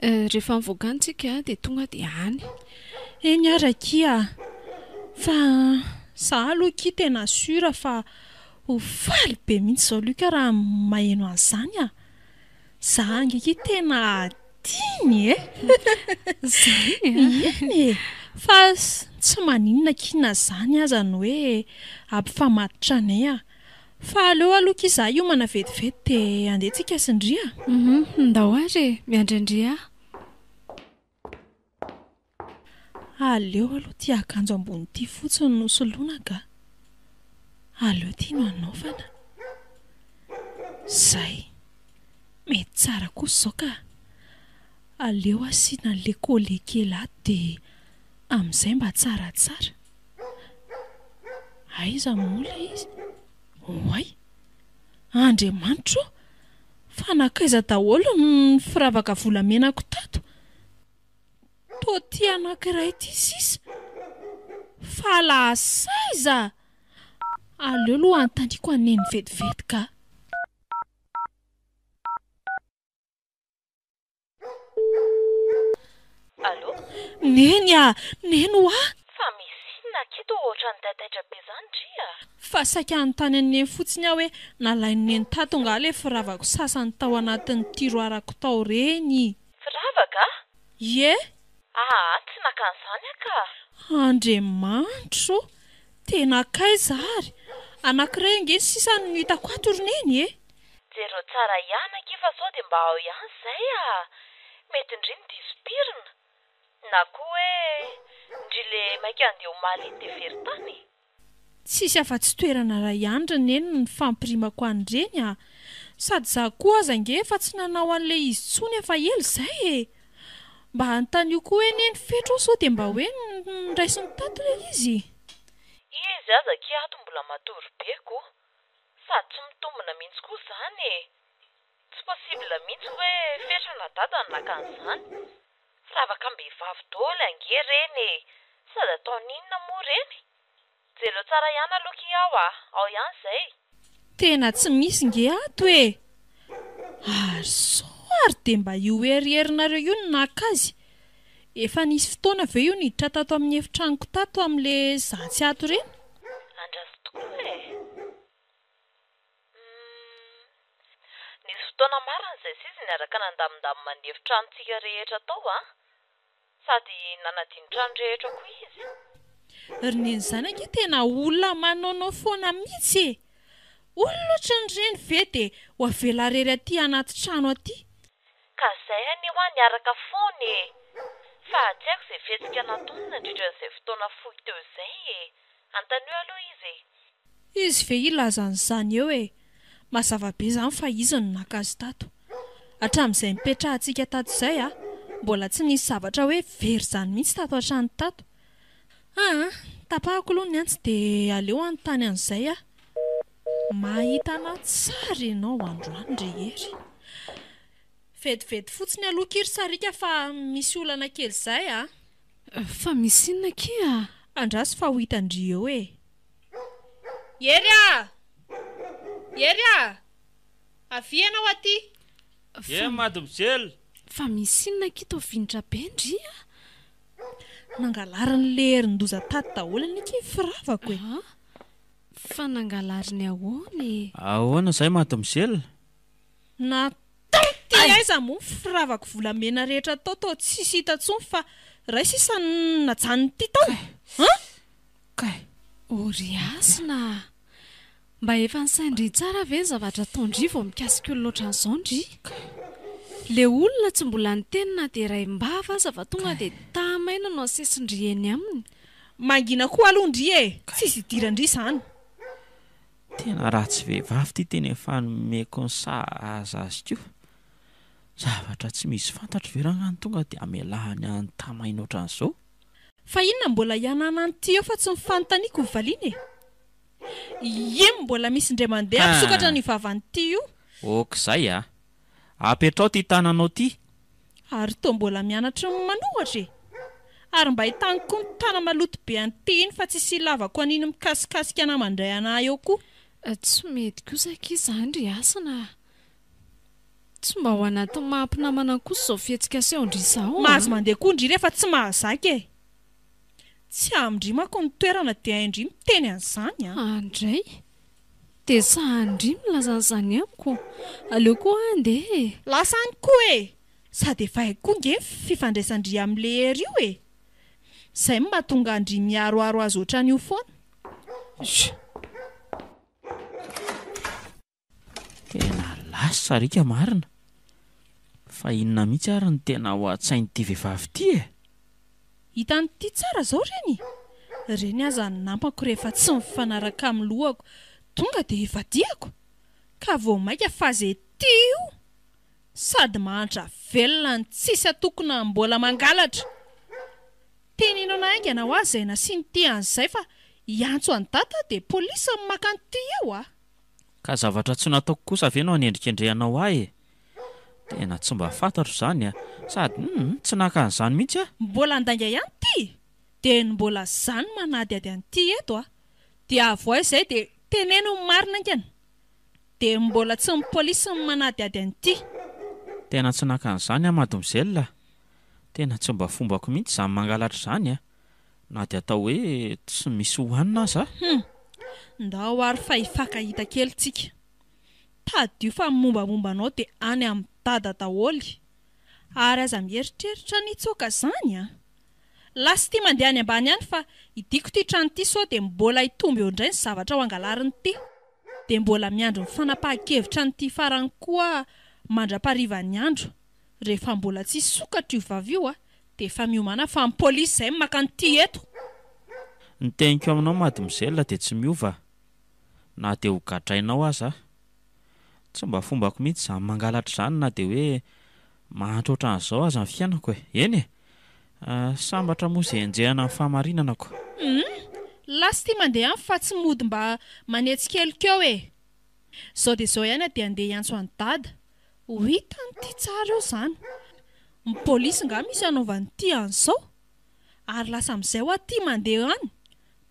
Speaker 3: rehefa mivoaka any tsika dia tonga dia any.
Speaker 7: Eny ary akia a! Fa za aloha akia tena sûr fa ho faly be mihitsy izao Luc raha maheno an'izany a! Za ange akia tena tiany e!
Speaker 3: Zany a!
Speaker 7: Eny e! Fa tsy maninona akia na zany aza ny hoe ampifamatotra anay a! Fa aleo aloha akia za hiomana vetivety dia andeha tsika sy ndry a!
Speaker 3: Hum, ndao ary e! Miandry an-dry aho.
Speaker 7: Aleo aloha ity akanjo ambony ity fotsiny no soloina ka! Aleo ity no anaovana. Izay. Mety tsara kosa izao ka! Aleo asiana an'ilay collet kely ato dia amin'izay mba tsaratsara. Aiza moa ilay izy? Oay! Andriamanitra ô! Fa nankaiza daholo ny firavaka volamenako tato? Toa ity anankiray ity sisa. Fa lasa aiza? Aleo aloha anontaniako an'i Neny vetivety ka.
Speaker 4: Allô?
Speaker 7: Neny a! Neny hoa!
Speaker 4: Fa misy inona akia toa ohatran'ny taitaitra be izany ndry a?
Speaker 7: Fa saika hanontany an'i Neny fotsiny aho hoe nalain'i Neny tato angaha ilay firavako sasany tao anatin'ny tiroirako tao ireny?
Speaker 4: Firavaka?
Speaker 7: Ie!
Speaker 4: Aa tsy naka an'izany aho ka!
Speaker 7: Andriamanitro ô! Tena kaiza ary? Anankiray ange ny sisa no hitako ato ry Neny e!
Speaker 4: Jereo tsara ihany akia fa sao dia mba ao ihany izay a! Mety ndry ny diso pirina! Na koa hoe ndry le maika handeha omaly iny dia very tany e!
Speaker 7: Tsisy afa-tsy toerana iray ihany ry Neny no nifampirimako an'ireny a! Sady za koa aza ange efa tsy nanao an'ilay izy intsony efa ela izay e! Mba anontanio koa hoe Neny Fetra sao dia mba hoe noraisiny tato ilay izy?
Speaker 4: Izy aza akia ato mbola matory be ko! Sady tsy mitombina mihitsy koa izany e! Tsy possible mihitsy hoe Fetra na Dada no naka an'izany. Firavaka am-behivavy daholo ange ireny e! Sady ataony inona moa ireny? Jereo tsara ihany aloha ki ao a! Ao ihany izay!
Speaker 7: Tena tsy misy nge ato e! Ary sao ary dia mba io herihérinareo io no naka azy? Efa nisy fotoana ve io niditra tato amin'ny efitranoko tato amin'le za tsy ato ireny?
Speaker 4: Andraso tokoa e! Humm. Nisy fotoana marina izay sy izy niaraka nandamindamina ny efitranontsika rehetra tao an! Sady nanadino trano rehetra koa izy.
Speaker 7: Ry neny zany ange tena olona manaonao foana mihitsy e! Olona ohatran'ireny ve dia ho avela rery aty anaty trano aty?
Speaker 4: Ka zay anie hoa niaraka foana e! Fa tsy haiko izay fihetsika nataony nandritra an'izay fotoana fohy teo izay e! Antanio aloha izy e!
Speaker 7: Izy ve hilaza an'izany eo e! Mazava be izany fa izy no naka azy tato. Hatramin'izay nipetrahantsika tato izay a, mbola tsy nisy zavatra hoe very izany mihitsy tato an-trano tato. Aa, tapahako aloha ny antsy dia aleo hanontany an'izay aho. Mahita anà tsara ianao androany ry Hery. Vetivety fotsiny aloha akia ry Sariaka fa misy olana kely izay a!
Speaker 3: Fa misy inona akia?
Speaker 7: Andraso fa ho hitan-dry eo e! Hery a! Hery a! Avia ianao aty!
Speaker 1: Eh mademoiselle!
Speaker 3: Fa misy inona akia toa vinitra be ndry a!
Speaker 7: Nangalarin'le herin-doza tato daholo anie akia ny firavako e!
Speaker 3: An! Fa nangalariny ahoana e?
Speaker 1: Ahoana izay mademoiselle?
Speaker 7: Nataony ty aiza moa ny firavako volamena rehetra tao toa tsisy hita intsony fa iray sisa no najanon'ity tao! An!
Speaker 3: Kay! O ry Hasina a! Mba efa nisain-dry tsara ve ny zavatra ataon-dry vao mikasika olona ohatran'izao ndry? Le olona tsy mbola niteny na dia raim-bava aza fa tonga dia tamaina no asesin-dry eny aminy.
Speaker 7: Mangina koa aloha ndry e! Tsisy idiran-dry izany.
Speaker 1: Tena ratsy vehivavy ity tena efa nomeko ny sahaza azy koa. Zavatra tsy misy fantatro ve rangahy no tonga dia amelahany any tamaina ohatran'izao?
Speaker 7: Fa inona mbola hianana an'ity eo fa tsy ny fanontaniako no valiana e! Iem mbola misy indray mandeha hampisokatra an'io vavan'ity io.
Speaker 1: Ok zay a! Apetrao ty tananao ty.
Speaker 7: Ary toa mbola mianatra ny manohatra e! Ary mba hitany koa ny tana maloto be an'ity iny fa tsisy ilavako an'iny mikasikasika anah mandray anah eo koa.
Speaker 3: Tsy mety kosa akia izany ry Hasina a! Tsy mba ao anatin'ny maha mpinamana kosa izao fihetsika asehon-dry izao a!
Speaker 7: Mahazo mandeha koa ndry rehefa tsy mahazaka e! Tsy amin-dry manko ny toerana dia hain-dry miteny an'izany an!
Speaker 3: Andray! Dia sahan-dry milaza an'izany amiko? Aleo koa aho handeha e!
Speaker 7: Lasa any koa e! Sady efa haiko koa nge ny fifandraisan-dry amin'ilay hery io e! Izay no mahatonga an-dry miharoharo azy ohatran'io foana. Zh!
Speaker 1: Tena lasa sariaka marina. Fa inona mihitsy ary no tena ao an-tsain'ity vehivavy ity e?
Speaker 7: Hitan'ity tsara zao reny? Reny aza ny namako rehefa tsy mifanaraka amin'ny lohako tonga dia ivadihako. Ka vao maika fa ze tia io sady mahantra velona no tsisy atokona mbola mangalatra. Teneno ana haingana hoa zay nasian'ity an'izay fa hiantso an'i dada dia polisy no maka an'ity eo a!
Speaker 1: Ka zavatra tsy nataoko kosa ve no anendrikendrehanao ahy e? Tena tsy mba fantatro izany a! Sady humm tsy naka an'izany mihitsy aho.
Speaker 7: Mbola handainga ihany ity? Dia ny mbola za no manadihady an'ity eto a! Dia avoahy izay dia teneno ny marina haingana! Dia mbola tsy ny polisy no manadihady an'ity.
Speaker 1: Tena tsy naka an'izany aho mademoiselle a! Tena tsy mba fombako mihitsy izany mangalatra izany a! Na dia atao hoe tsy misy hohanina aza.
Speaker 7: Hum! Ndao ary fa hifankahita kely tsika. Tadidio fa ny mombamomba anao dia any amin'i Dada daholo. Ary aza mieritreritra ny hitsoaka zany an! Lasa ity mandeha any ambany any fa hidiako ity trano ity sao dia mbola hitombo eo indray ny zavatra ho angalarin'ity. Dia mbola miandry ny fanapahan-kevitra an'ity farany koa mandra-paharivan'ny andro. Rehefa mbola tsy hisokatra io vava io dia efa miomàna fa ny polisy izay no maka an'ity eto.
Speaker 1: Ny teniko aminao mademoiselle dia tsy miova na dia ho gadrainao aza aho. Tsy mba fombako mihitsy izany mangalatra izany na dia hoe mahantra ohatran'izao aza ny fiainako e. Eny e! Sambatra moa izay enjehina amin'ny fahamarinana ko.
Speaker 7: Humm! Lasa ity mandeha any fa tsy mody mba manetsi-keloka eo e! Izao dia izao ihany aho dia handeha hiantso an'i Dada. Ho hitan'ity tsara eo izany. Ny polisy nga misy anaovan'ity an'izao? Ary lasa amin'izay hoa ty mandeha any?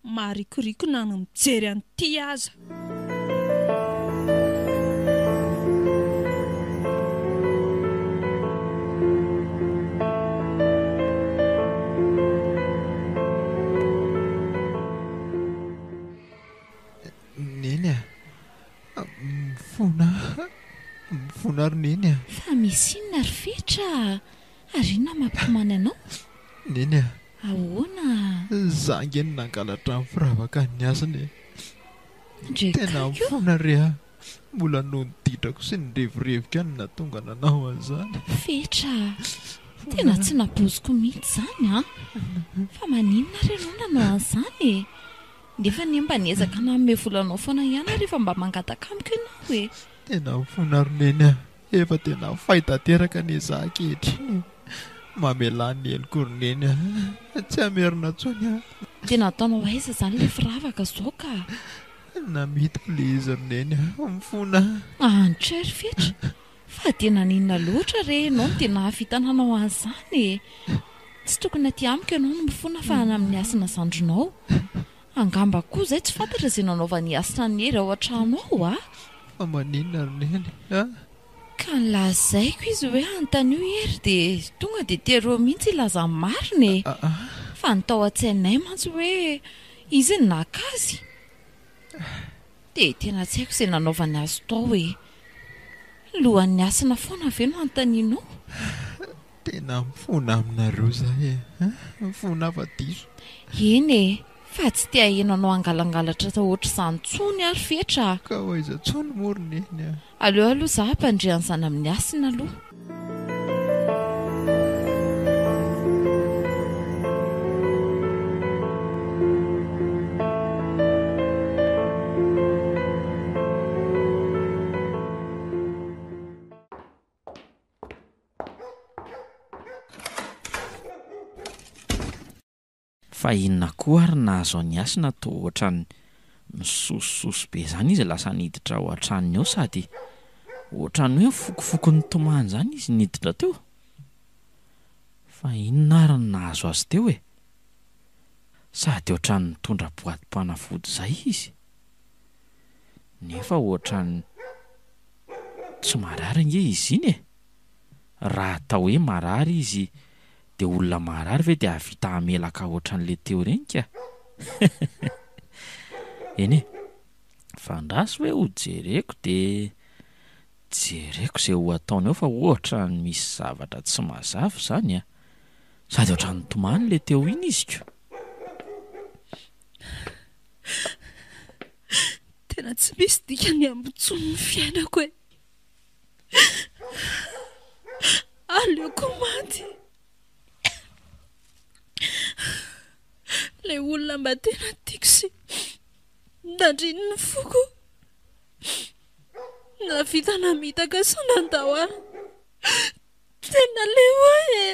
Speaker 7: Maharikoriko na ny mijery an'ity aza.
Speaker 6: Neny a! Mifona mifona ry Neny a!
Speaker 4: Fa misy inona ry Fetra a? Ary inona mampitomany anao?
Speaker 6: Neny a!
Speaker 4: Ahoana?
Speaker 6: Za ange no nangalatra ny firavaka an'i Hasina e!
Speaker 4: Ndry
Speaker 6: Tena
Speaker 4: akaiky o!
Speaker 6: mifona re a! Mbola noho ny ditrako sy ny revireviko ihany no nahatonga nanao an'izany.
Speaker 4: Fetra a! Tena tsy nampoiziko mihitsy izany an! Fa maninona ary ianao nanao an'izany e? Nefa anie mba niezaka nanome vola anao foana ihany aho rehefa mba mangataka amiko ianao e!
Speaker 6: Tena mifona ry Neny a! Efa tena fay tanteraka anie za ankehitriny e! Mamelà ny heloko ry Neny a! Tsy hamerina intsony aho.
Speaker 4: Dia nataonao aiza izany ilay firavaka izao ka?
Speaker 6: Namidiko ilay izy ry Neny a! Mifona aho.
Speaker 4: Antra ry Fetra! Fa dia naninona loatra re ianao no dia nahavita nanao an'izany e? Tsy tokony aty amiko ianao no mifona fa any amin'i Hasina zandrinao. Angamba koa izay tsy fantatra izay nanaovan'i Hasina an'i Hery ao an-trano ao a!
Speaker 6: Fa maninona ry Neny a?
Speaker 4: Ka nolazaiko izy hoe anontanio i Hery dia tonga dia tereo mihitsy hilaza ny marina e! Fa ny tao an-tsainay mantsy hoe izy no naka azy. Dia tena tsy haiko izay nanaovany azy tao e! Lohan'ny hasina foana ve no anontanianao?
Speaker 6: Tena mifona aminareo za e! Mifona fa diso.
Speaker 4: Eny e! Fa tsy te haheno anao hangalangalatra ohatr'izany intsony aho ry Fetra a!
Speaker 6: Ka ho aiza intsony moa ry Neny a!
Speaker 4: Aleo aloha za hampandre an'izany amin'ny Hasina aloha.
Speaker 1: Fa inona koa ary nahazo an'i Hasina toa ohatran'ny misosososo be izany izy lasa niditra ao an-tranony ao sady ohatran'ny hoe nifokofoko nitomany izany izy niditra teo. Fa inona ary no nahazo azy teo e? Sady ohatran'ny nitondra boatim-panafody izay izy. Nefa ohatran'ny tsy marary ange izy iny e! Raha atao hoe marary izy dia olona marary ve dia hahavita hamelaka ohatran'le teo ireny ka? Eny e, fa andraso hoe ho jereko dia jereko izay ho ataony eo fa ohatran'ny misy zavatra tsy mazava izany a! Sady ohatran'ny nitomany le teo iny izy ko!
Speaker 7: Tena tsy misy dikany amiko intsony ny fiainako e! Aleoko maty. Ilay olona mba tena tiako sy nandrin'ny foko. Nahavita namitaka sy nandao ahy. Tena leo ahy e.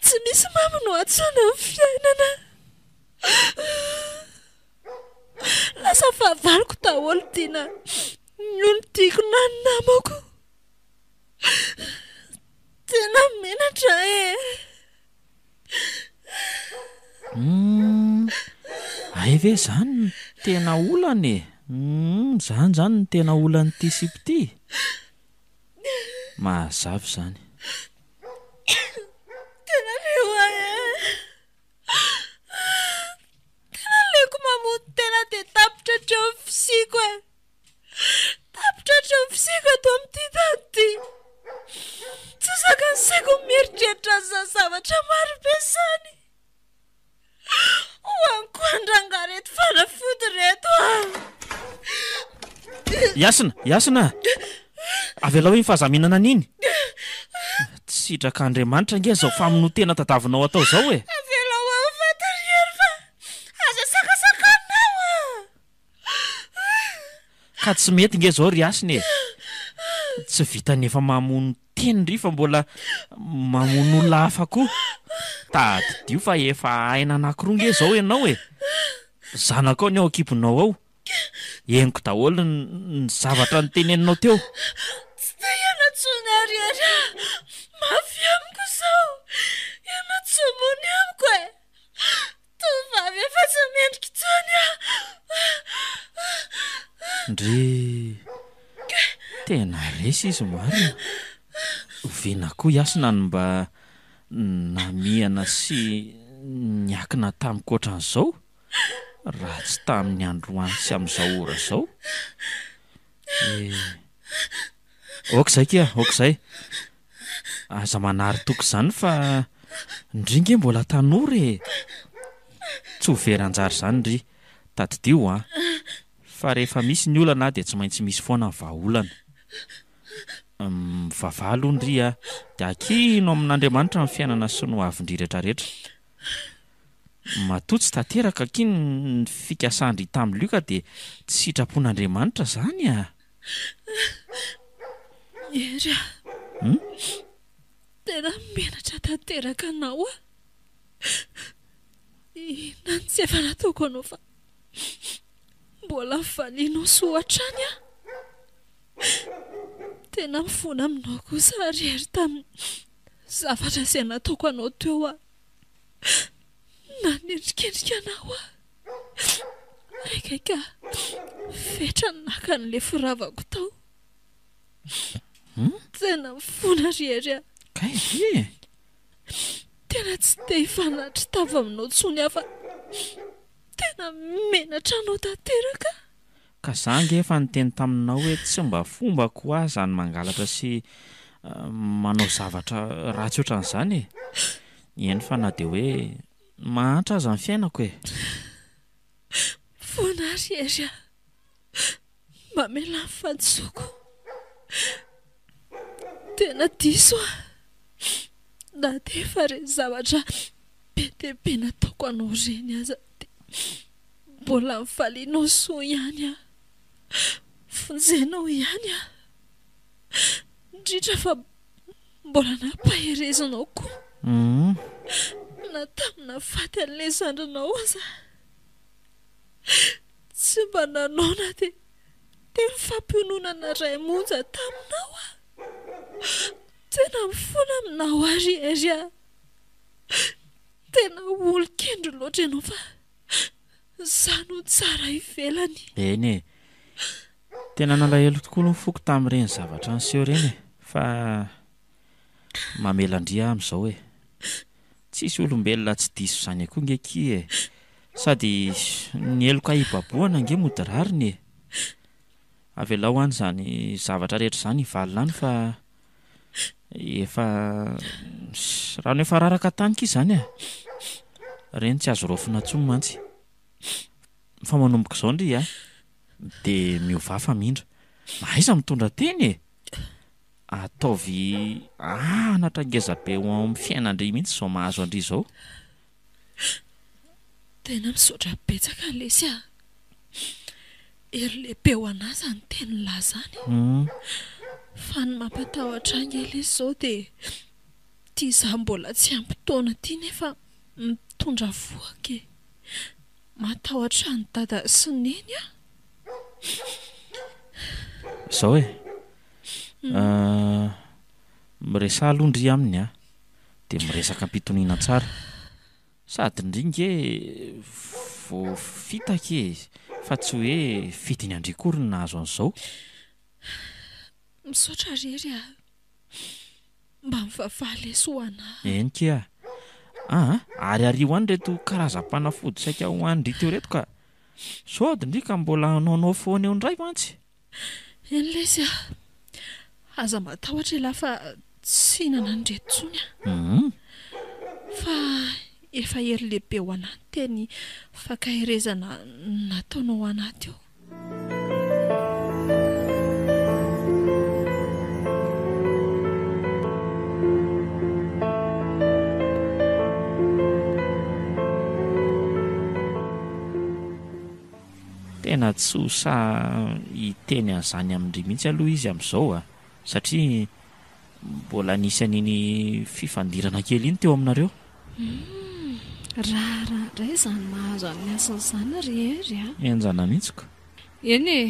Speaker 7: Tsy misy mamy no antsoina ny fiainana. Lasa fahavaloko daholo ity na ny olon-tiako na ny namako. Tena menatra e!
Speaker 1: Humm, hay ve izany no tena olana e! Humm, izany izany no tena olan'ity sipa ity? Mazava izany.
Speaker 7: Tena leo ahy e! Tena aleoko mamono tena dia tapitra hatreo ny fisiako e! Tapitra hatreo ny fisiako eto amin'ity tany ity. Tsy zakan'ny saiko ny mieritreritra an'izany zavatra maro be izany. Hohaniko any rangahy ireto fanafody ireto a!
Speaker 1: Hasina! Hasina! Avelao iny fahazaminana iny! Tsy sitrak'Andriamanitra ange izao famonoan-tena tadavinao atao izao e!
Speaker 7: Avelao aho ho faty ry Hery fa aza sakasakanao a!
Speaker 1: Ka tsy mety nge izao ry Hasina e! Tsy vitan'ny efa mamono tena ry fa mbola mamono olona hafa koa! Tadidio fa efa aina anankiroa nge izao ianao e! Zanakao ny ao an-kibonao ao! Henoko daholo ny zavatra noteneninao teo.
Speaker 7: Tsy te hiala intsony ary Hery a! Mafy amiko izao! Ianao tsy ambony amiko e! Tovovavy efa tsy mendrika intsony aho!
Speaker 1: Ndry! Tena resy izy marina. Oviana koa i Hasina no mba namihana sy niankina tamiko ohatran'izao? Raha tsy tamin'ny androany sy amin'izao ora izao eh! Ok izay kia, ok izay. Aza manary toky izany fa ndry nge mbola tanora e! Tsy ho very anjara izany ndry, tadidio an! Fa rehefa misy ny olana dia tsy maintsy misy foana ny vahaolana. Mivavaha aloha ndry a, dia ankino amin'Andriamanitra ny fiainana sy ny hoavin-dry retraretra. Matoa tsy tanteraka akia ny fikasan-dry tamin'i Lioka dia tsy sitrapon'Andriamanitra izany a!
Speaker 7: Hery a!
Speaker 1: Hum?
Speaker 7: Tena menatra tanteraka anao aho. Inona no tsy efa nataoko anao fa mbola valianao soa hatrany aho. Tena mifona aminao kosa ary Hery tamin'ny zavatra izay nataoko anao teo aho. Nanendrikendrika anao aho. Akaika fetra ny naka an'ilay firavako tao. Tena mifona ry Hery a.
Speaker 1: Kay ve e?
Speaker 7: Tena tsy te hifanatri tava aminao intsony aho fa tena menatra anao tanteraka.
Speaker 1: Ka za ange efa niteny taminao hoe tsy mba fombako hoa zany mangalatra sy manao zavatra ratsy otran'izany e! Eny fa na dia hoe Mahantra aza ny fiainako e!
Speaker 7: Mifona ary Hery a! Mamelà ny fahadisoako. Tena diso aho. Na dia efa ireny zavatra be dia be nataoko anao ireny aza dia mbola nivalianao soa ihany aho. Vonjenao ihany aho. Indrindra fa mbola nampaherezinao koa. Na tamin'ny nahafaty an'ilay zandrinao aza. Tsy mba nanao na dia teny fampiononana iray monja taminao aho. Tena mifona aminao aho ry Hery a! Tena olon-kendry loatra ianao fa izaho no tsara ivelany.
Speaker 1: Eny e! Tena nalahelo tokoa aloha ny foko tamin'ireny zavatra niseho ireny e! Fa mamela an-dry aho amin'izao e! Tsisy olombelona tsy diso izany akoa nge kia e! Sady ny heloka hibabohana ange mody rariny e! Avelao any izany zavatra rehetra izany hivalona any fa efa rano efa raraka tany kia izany e! Ireny tsy azo raofina intsony mantsy. Fa manomboka izao ndry a, dia miovà famindra. Mahaiza mitondra tena e! Ataovy anatra ngeza be ho ao amin'ny fiainan-dry mihitsy izao mahazo an-dry izao.
Speaker 7: Tena misaotra betsaka lesy a! Hery lehibe ho anah izany tenin'lah izany. Fa ny mampatahotra ahy nge lesy izao dia ity izaho mbola tsy ampy taona ity nefa mitondra vohoka e! Matahotra an'i dada sy neny aho.
Speaker 1: Izao e! Miresaha aloha ndry aminy a! Dia miresaka am-pitoniana tsara. Sady ndry nge voafitaka e! Fa tsy hoe fidiny an-dry akory ny nahazo an'izao.
Speaker 7: Misaotra rery a! Mba mivavaha lesy ho anah.
Speaker 1: Eny kia. Aa, ary ario any ireto karazam-panafody saika ho an-dry teo ireto ka. Sody ndry ka mbola hanaonao foana eo indray mantsy.
Speaker 7: Eny lesy a! Aza matahotra elah fa tsy hihinana an'ireto intsony aho. Fa efa hery lehibe ho anah ny teny fankaherezana nataonao anah teo.
Speaker 1: Tena tsy ho sahy hiteny an'izany amin-dry mihitsy aloha izy amin'izao a! Satria mbola nisy an'iny fifandirana kely iny teo aminareo.
Speaker 3: Humm! Raharaha indray izany mahazo an'i Hasina izany ry Hery a!
Speaker 1: Henjana mihitsy ko!
Speaker 3: Eny e!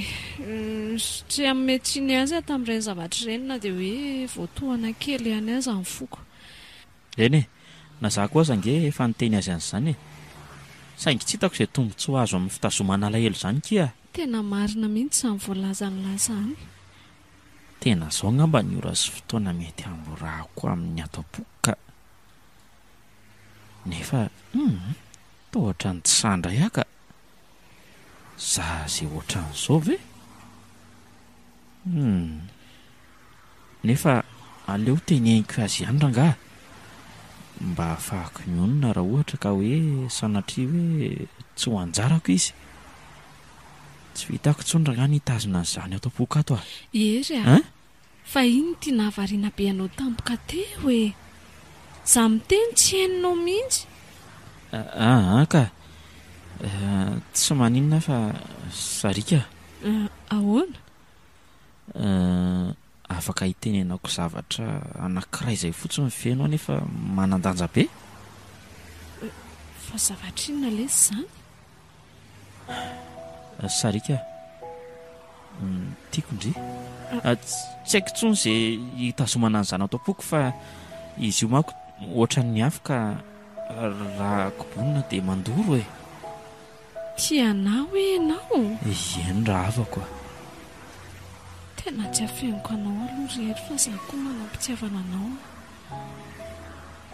Speaker 3: Tsy hanome tsiny azy aho tamin'ireny zavatra ireny na dia hoe voatohana kely ihany aza ny foko.
Speaker 1: Eny e! Na za koa aza ange efa niteny azy an'izany e! Saingy tsy hitako izay tombontsoa azo amin'ny fitazomana alahelo izany kia!
Speaker 3: Tena marina mihitsy izany voalazan'lah izany.
Speaker 1: Tena izao angamba ny ora sy fotoana mety hamborahako amin'ny ato am-poko ka! Nefa hum! Toa ohatran'ny tsy sahy indray aho ka! Za izay ohatran'izao ve? Hum! Nefa aleo teneniko azy ihany rangaha mba hahafahako mionona raha ohatra ka hoe sanatria hoe tsy ho anjarako izy. Tsy vitako intsony rangaha ny hitazona an'izany ato am-poko ato a!
Speaker 3: Hery a!
Speaker 1: Hein?
Speaker 3: Fa inona ity nahavariana be anao tampoka teo e? Za miteny tsy henonao mihitsy.
Speaker 1: Aa ka! Tsy maninona fa sariaka.
Speaker 3: Ahoana?
Speaker 1: Euh, afaka hitenenako zavatra anankiray izay fotsiny ve ianao nefa manan-danja be?
Speaker 3: Fa zavatra inona lesy izany?
Speaker 1: Sariaka, tiako ndry. Tsy haiko intsony izay hitazomana an'izany ato am-poko fa izy io manko ohatran'ny afo ka raha kobonina dia mandoro e.
Speaker 3: Tia anah hoe ianao?
Speaker 1: Eny rahavako a!
Speaker 3: Tena tsy afeniko anao aloha ry Hery fa za koa manam-pitiavana anao.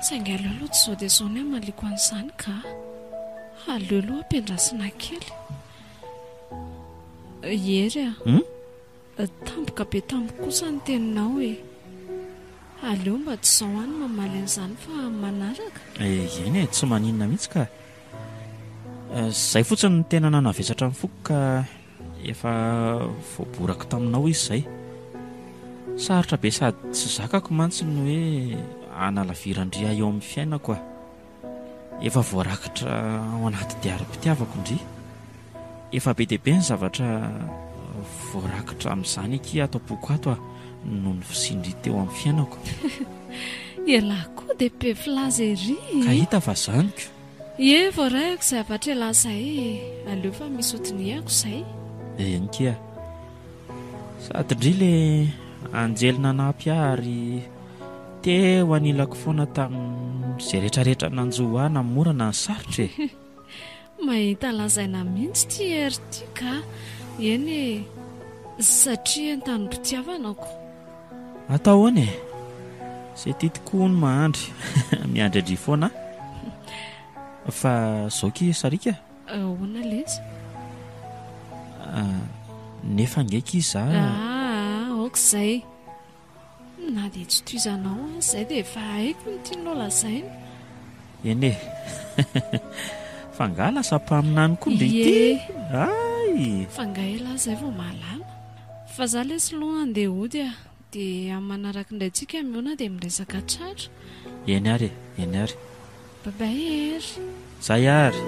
Speaker 3: Saingy aleo aloha tsy izao dia izao ny hamaliako an'izany ka. Aleo aloha ampiandrasina kely. Hery a! Tampoka be tamiko kosa ny teninao e! Aleo mba tsy izao aho no mamaly an'izany fa amin'ny manaraka.
Speaker 1: Eny e, tsy maninona mihitsy ka. Izay fotsiny no tena nanavesatra ny foko ka efa voaborako taminao izy izay. Sarotra be sady tsy zakako mantsy ny hoe hanalaviran-dry ahy eo amin'ny fiainako a. Efa voarakitra ao anaty diarim-pitiavako ndry. Efa be dia be ny zavatra voarakitra amin'izany akia ato am-poko ato a, noho ny fisian-dry teo amin'ny fiainako.
Speaker 3: Ialahy koa dia be filaza ery e!
Speaker 1: Ka hita fa zany ko!
Speaker 3: Ie, voarahiko izay hafatr' ialahy izay e! Aleo fa misy hodinihako izay.
Speaker 1: Eny kia. Sady ndry le anjely nanampy ahy ary teo anilako foana tamin'izay rehetrarehetra nanjo ahy na mora na ny sarotra e!
Speaker 3: Mahita lazaina mihitsy ity hery ity ka! Eny e! Satria entanim-pitiavana ko!
Speaker 1: Atao ahoana e? Izay tia tokoa hono mahandry. Miandry an-dry foana aho. Fa izao ki Sariaka a!
Speaker 3: Ahoana lesy?
Speaker 1: Nefa ange ki za.
Speaker 3: Aa, aoka izay. Na dia tsy tohizanao aza izay dia efa haiko ny tianao lazaina.
Speaker 1: Eny e. Fa angaha lasa mpaminany koa ndry ity?
Speaker 3: Ie.
Speaker 1: Hay!
Speaker 3: Fa angaha elah izay vao mahalala? Fa za lesy aloha andeha hody a. Dia amin'ny manaraka indray tsika mihaona dia miresaka tsara.
Speaker 1: Eny ary e, eny ary.
Speaker 3: Bye bye Hery.
Speaker 1: Zay ary.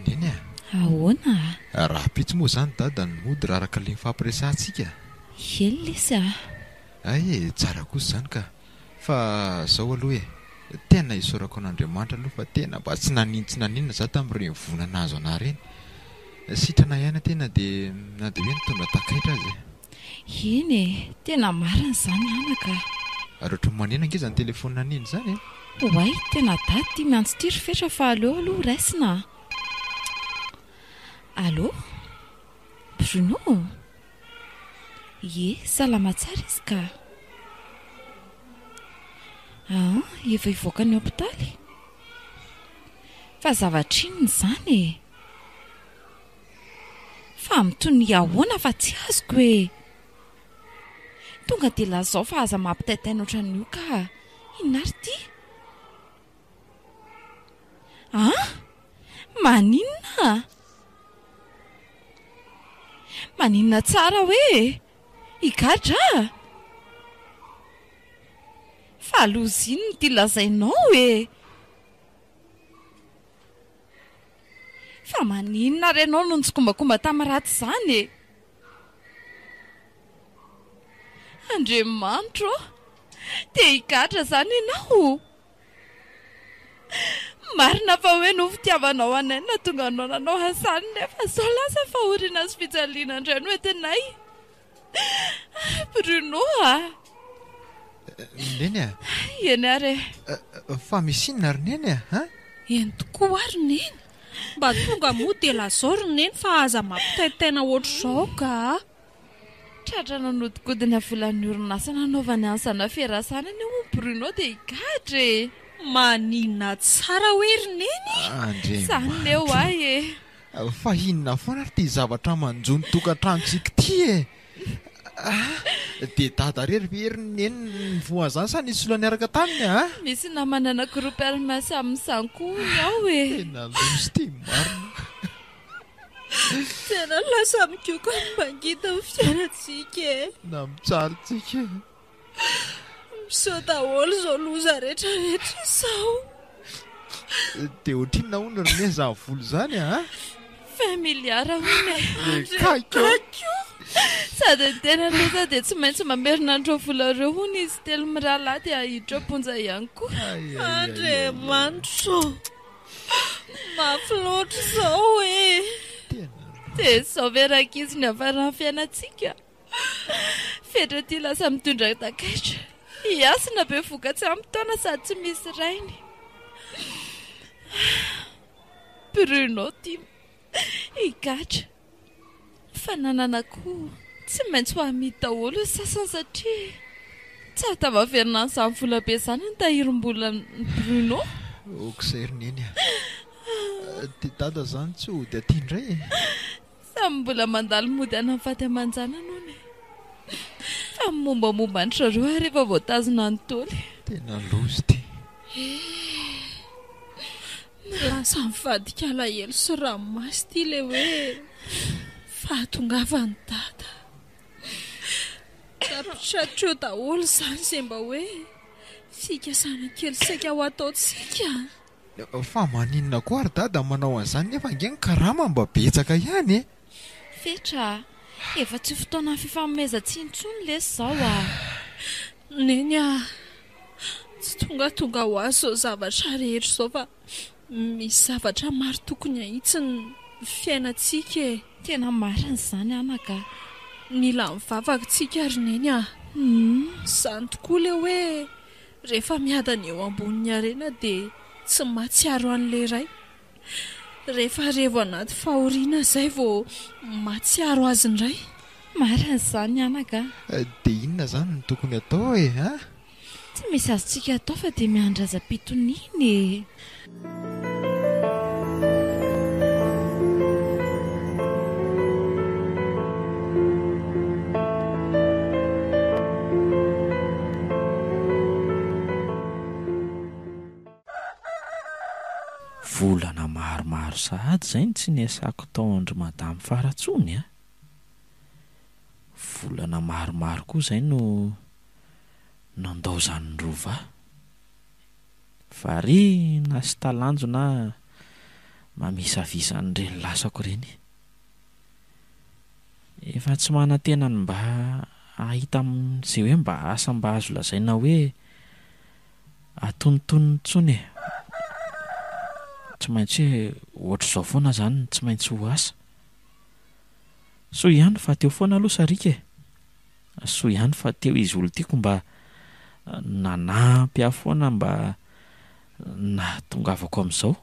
Speaker 6: Neny a!
Speaker 4: Ahoana a?
Speaker 6: Rahampitso moa izany Dada no mody raha araka ilay nifampiresahantsika.
Speaker 4: Eny lesy a!
Speaker 6: Hay e, tsara kosa izany ka! Fa zao aloha e, tena isaorako an'Andriamanitra aloha fa tena mba tsy naninon-tsy naninona za tamin'ireny voina nahazo anah ireny. Sitrana ihany aho tena dia na dia hoe nitondra takaitra aza e.
Speaker 4: Eny e, tena marina izany anaka a.
Speaker 6: Ary ohatran'ny maneno ange izany telefaonina neny izany e.
Speaker 4: Oay, tena daty ity miantso ity ry Fetra fa aleo aloha raisina a. Allô? Bruno? Ie, salama tsara izy ka. Aa, efa hivoaka ny hopitaly? Fa zavatra inona izany e? Fa mitonia ahoana fa tsy azoko e? Tonga dia lazao fa aza mampitaintaina ohatran'io ka. Inona ary ity? An? Maninona? Maninona tsara hoe e? Higadra a? Fa loza inona ity lazainao e? Fa maninona ary ianao no nitsikombakomba tamin'ny ratsy izany e? Andriamanitro ô! Te higadra izany ianao? Marina fa hoe noho fitiavanao anay no nahatonga anao nanao an'izany nefa izao lasa fahoriana sy fijaliana indray no entinay. Bruno a!
Speaker 6: Neny a!
Speaker 4: Eny ary
Speaker 6: e! Fa misy inona ry Neny a? An?
Speaker 7: Eny tokoa ary Neny! Mba tonga moa dia lazao ry Neny fa aza mampitaintaina ohatr'izao ka!
Speaker 4: Tratra nanodikodina volan'ny orinasa nanaovany an'izany afera izany anie hono Bruno dia higadra e!
Speaker 7: Manina tsara hoe ry Neny?
Speaker 4: Izany leo ahy e!
Speaker 6: Fa inona foana ary ity zavatra manjo ny tokantranontsika ity e? Ah! Dia dada rery ve ry Neny no nivoha an'izany sa nisy olona niaraka taminy a?
Speaker 4: Misy namana anankiroa mpiara-miasa amin'izany koa hono ao e!
Speaker 6: Tena loza ity marina.
Speaker 7: Tena lasa migoka ny mangina ny fiainantsika e.
Speaker 6: Na mijaly tsika e.
Speaker 7: Miseho daholo izao loza rehetra rehetra izao.
Speaker 6: Dia ohatrinona hono ry Neny izany vola izany a?
Speaker 4: Vingt milliards hono e.
Speaker 6: Kaiky ô.
Speaker 4: Sady ny tena loza dia tsy maintsy mamerina an'ireo vola ireo hono izy telo mirahalahy dia hiditra am-ponja ihany koa.
Speaker 7: Andriamanitra ô. Mafy loatra izao e!
Speaker 4: Dia izao ve rankizy ny hafaran'ny fiainantsika? Fetra ity lasa mitondra takaitra. I Hasina bevohoka tsy ampy taona sady tsy misy rainy. Bruno tia higadra. Fananana koa tsy maintsy ho amidy daholo ny sasany satria. Tsy hahatafaverina an'izany vola be izany ny tahirim-bolan'i Bruno.
Speaker 6: Ok izay ry Neny a. Dia Dada izany tsy hody aty indray e?
Speaker 4: Samy mbola mandalo mody any amin'ny vady aman-janany hono e. Fa ny mombamomba an-dry zareo ary efa voatazona any Toly.
Speaker 6: Tena loza ity.
Speaker 7: Lasa nivadika alahelo sy ranomaso ity ilay hoe fahatongavan'i Dada. Tapitra hatreo daholo izany izay mba hoe fikasana kely saika ho ataontsika.
Speaker 6: Fa maninona koa ary Dada manao an'izany nefa ange ny karama mba betsaka ihany e!
Speaker 4: Fetra a! Efa tsy fotoanan'ny fifanomezan-tsiny intsony lesy izao a!
Speaker 7: Neny a! Tsy tongatonga ho azy izao zavatra rehetra izao fa misy zavatra maro tokony hahitsy ny fiainantsika e!
Speaker 4: Tena marina izany anaka a!
Speaker 7: Mila mivavaka tsika ry Neny a! Izany tokoa ilay hoe Rehefa miadana eo ambonin'ny harena dia tsy mahatsiaro an'ilay Ray. Rehefa revo anaty fahoriana izay vao mahatsiaro azy indray.
Speaker 4: Marina izany anaka
Speaker 6: a! Dia inona izany no tokony atao e a?
Speaker 4: Tsy misy azontsika atao fa dia miandry aza-pitoniana e!
Speaker 1: Volana maromaro sahady izay no tsy niasako tao an-dry Madame Fara intsony a! Volana maromaro koa izay no nandaozan'ny Rova ahy. Variana sy talanjona aho mamisavisa an'ireny lasako ireny. Efa tsy manantena ny mba hahita izay hoe mba asa mba azo lazaina hoe atonontonony intsony e. Tsy maintsy hoe ohatr'izao foana izany no tsy maintsy ho asa. Soa ihany fa teo foana aloha sariaka e. Soa ihany fa teo izy olon-tiako mba nanampy ahy foana mba nahatongavako amin'izao.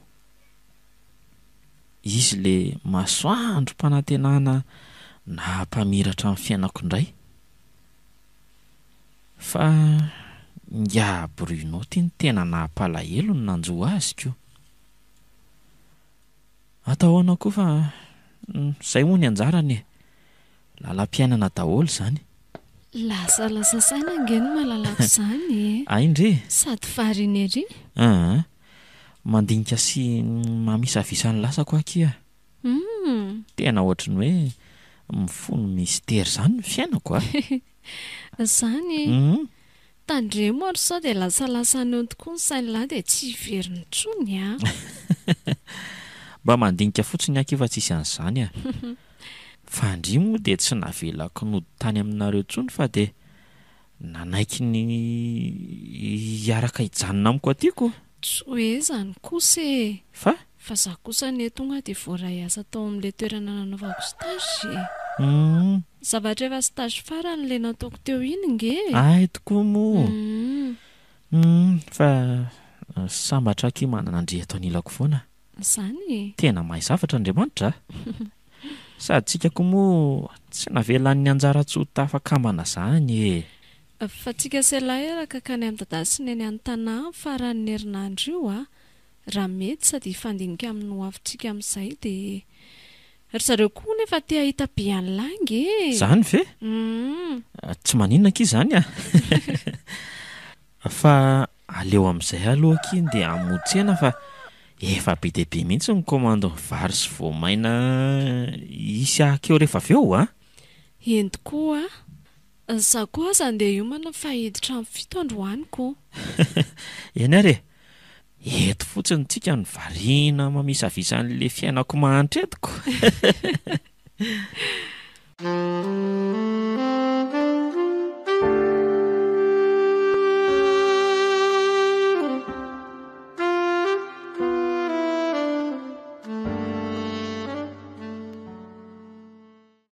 Speaker 1: Izy le masoandrom-panantenana nahampamiratra ny fiainako indray. Fa ingahy Bruno ty no tena nahampalahelo ny nanjo azy ko. Atao ahoana koa fa izay moa ny anjarany e! Lalam-piainana daholo izany.
Speaker 2: Lasalasa saina ange ny malalako izany e!
Speaker 1: Hay ndry e!
Speaker 2: Sady variana ery.
Speaker 1: Aa! Mandinika sy mamisavisa ny lasako aho akia.
Speaker 2: Humm!
Speaker 1: Tena ohatry ny hoe mifono mistery izany ny fiainako a!
Speaker 2: Izany e!
Speaker 1: Humm!
Speaker 2: Tandremo ary sao dia lasalasana eo tokoa ny sain'lah dia tsy hiverina intsony a!
Speaker 1: Mba mandinika fotsiny aky fa tsisy an'izany a! Fa ndry moa dia tsy navelako nody tany aminareo intsony fa dia nanaiky ny hiaraka hijanona amiko aty ko!
Speaker 2: Tsy hoe izany kosa e!
Speaker 1: Fa?
Speaker 2: Fa za kosa anie tonga dia voaray asa tao amin'ilay toerana nanaovako stage e!
Speaker 1: Humm.
Speaker 2: Zavatra efa stage farany ilay nataoko teo iny nge e!
Speaker 1: Hay tokoa moa!
Speaker 2: Humm.
Speaker 1: Humm fa sambatra aky manana an-dry eto anilako foana.
Speaker 2: Izany e!
Speaker 1: Tena mahay zavatra Andriamanitra a! Sady tsika koa moa tsy navelan'ny anjara-tsoa tafakambana zany e!
Speaker 2: Fa tsika sy ialahy araka hankany amin'i Dada sy Neny any Tanà amin'ny faran'ny herinandro io a! Raha mety sady hifandinika amin'ny ho avintsika amin'izay dia. Ry zareo koa hono efa te hahita be an'lah ange e!
Speaker 1: Zany ve?
Speaker 2: Humm.
Speaker 1: Tsy maninona akia zany a! Fa aleo amin'izay aloha akia ndeha hamonjy tsena fa efa be dia be mihitsy ny kaomandin'ny vary sy voamaina hisy ahako eo rehefa avy eo a!
Speaker 2: Eny tokoa a! Za koa aza andeha hiomana fa hiditra amin'ny fito androany ko.
Speaker 1: Eny ary e! Eto fotsiny tsika no variana mamisavisa an'le fiainako mahantra eto ko!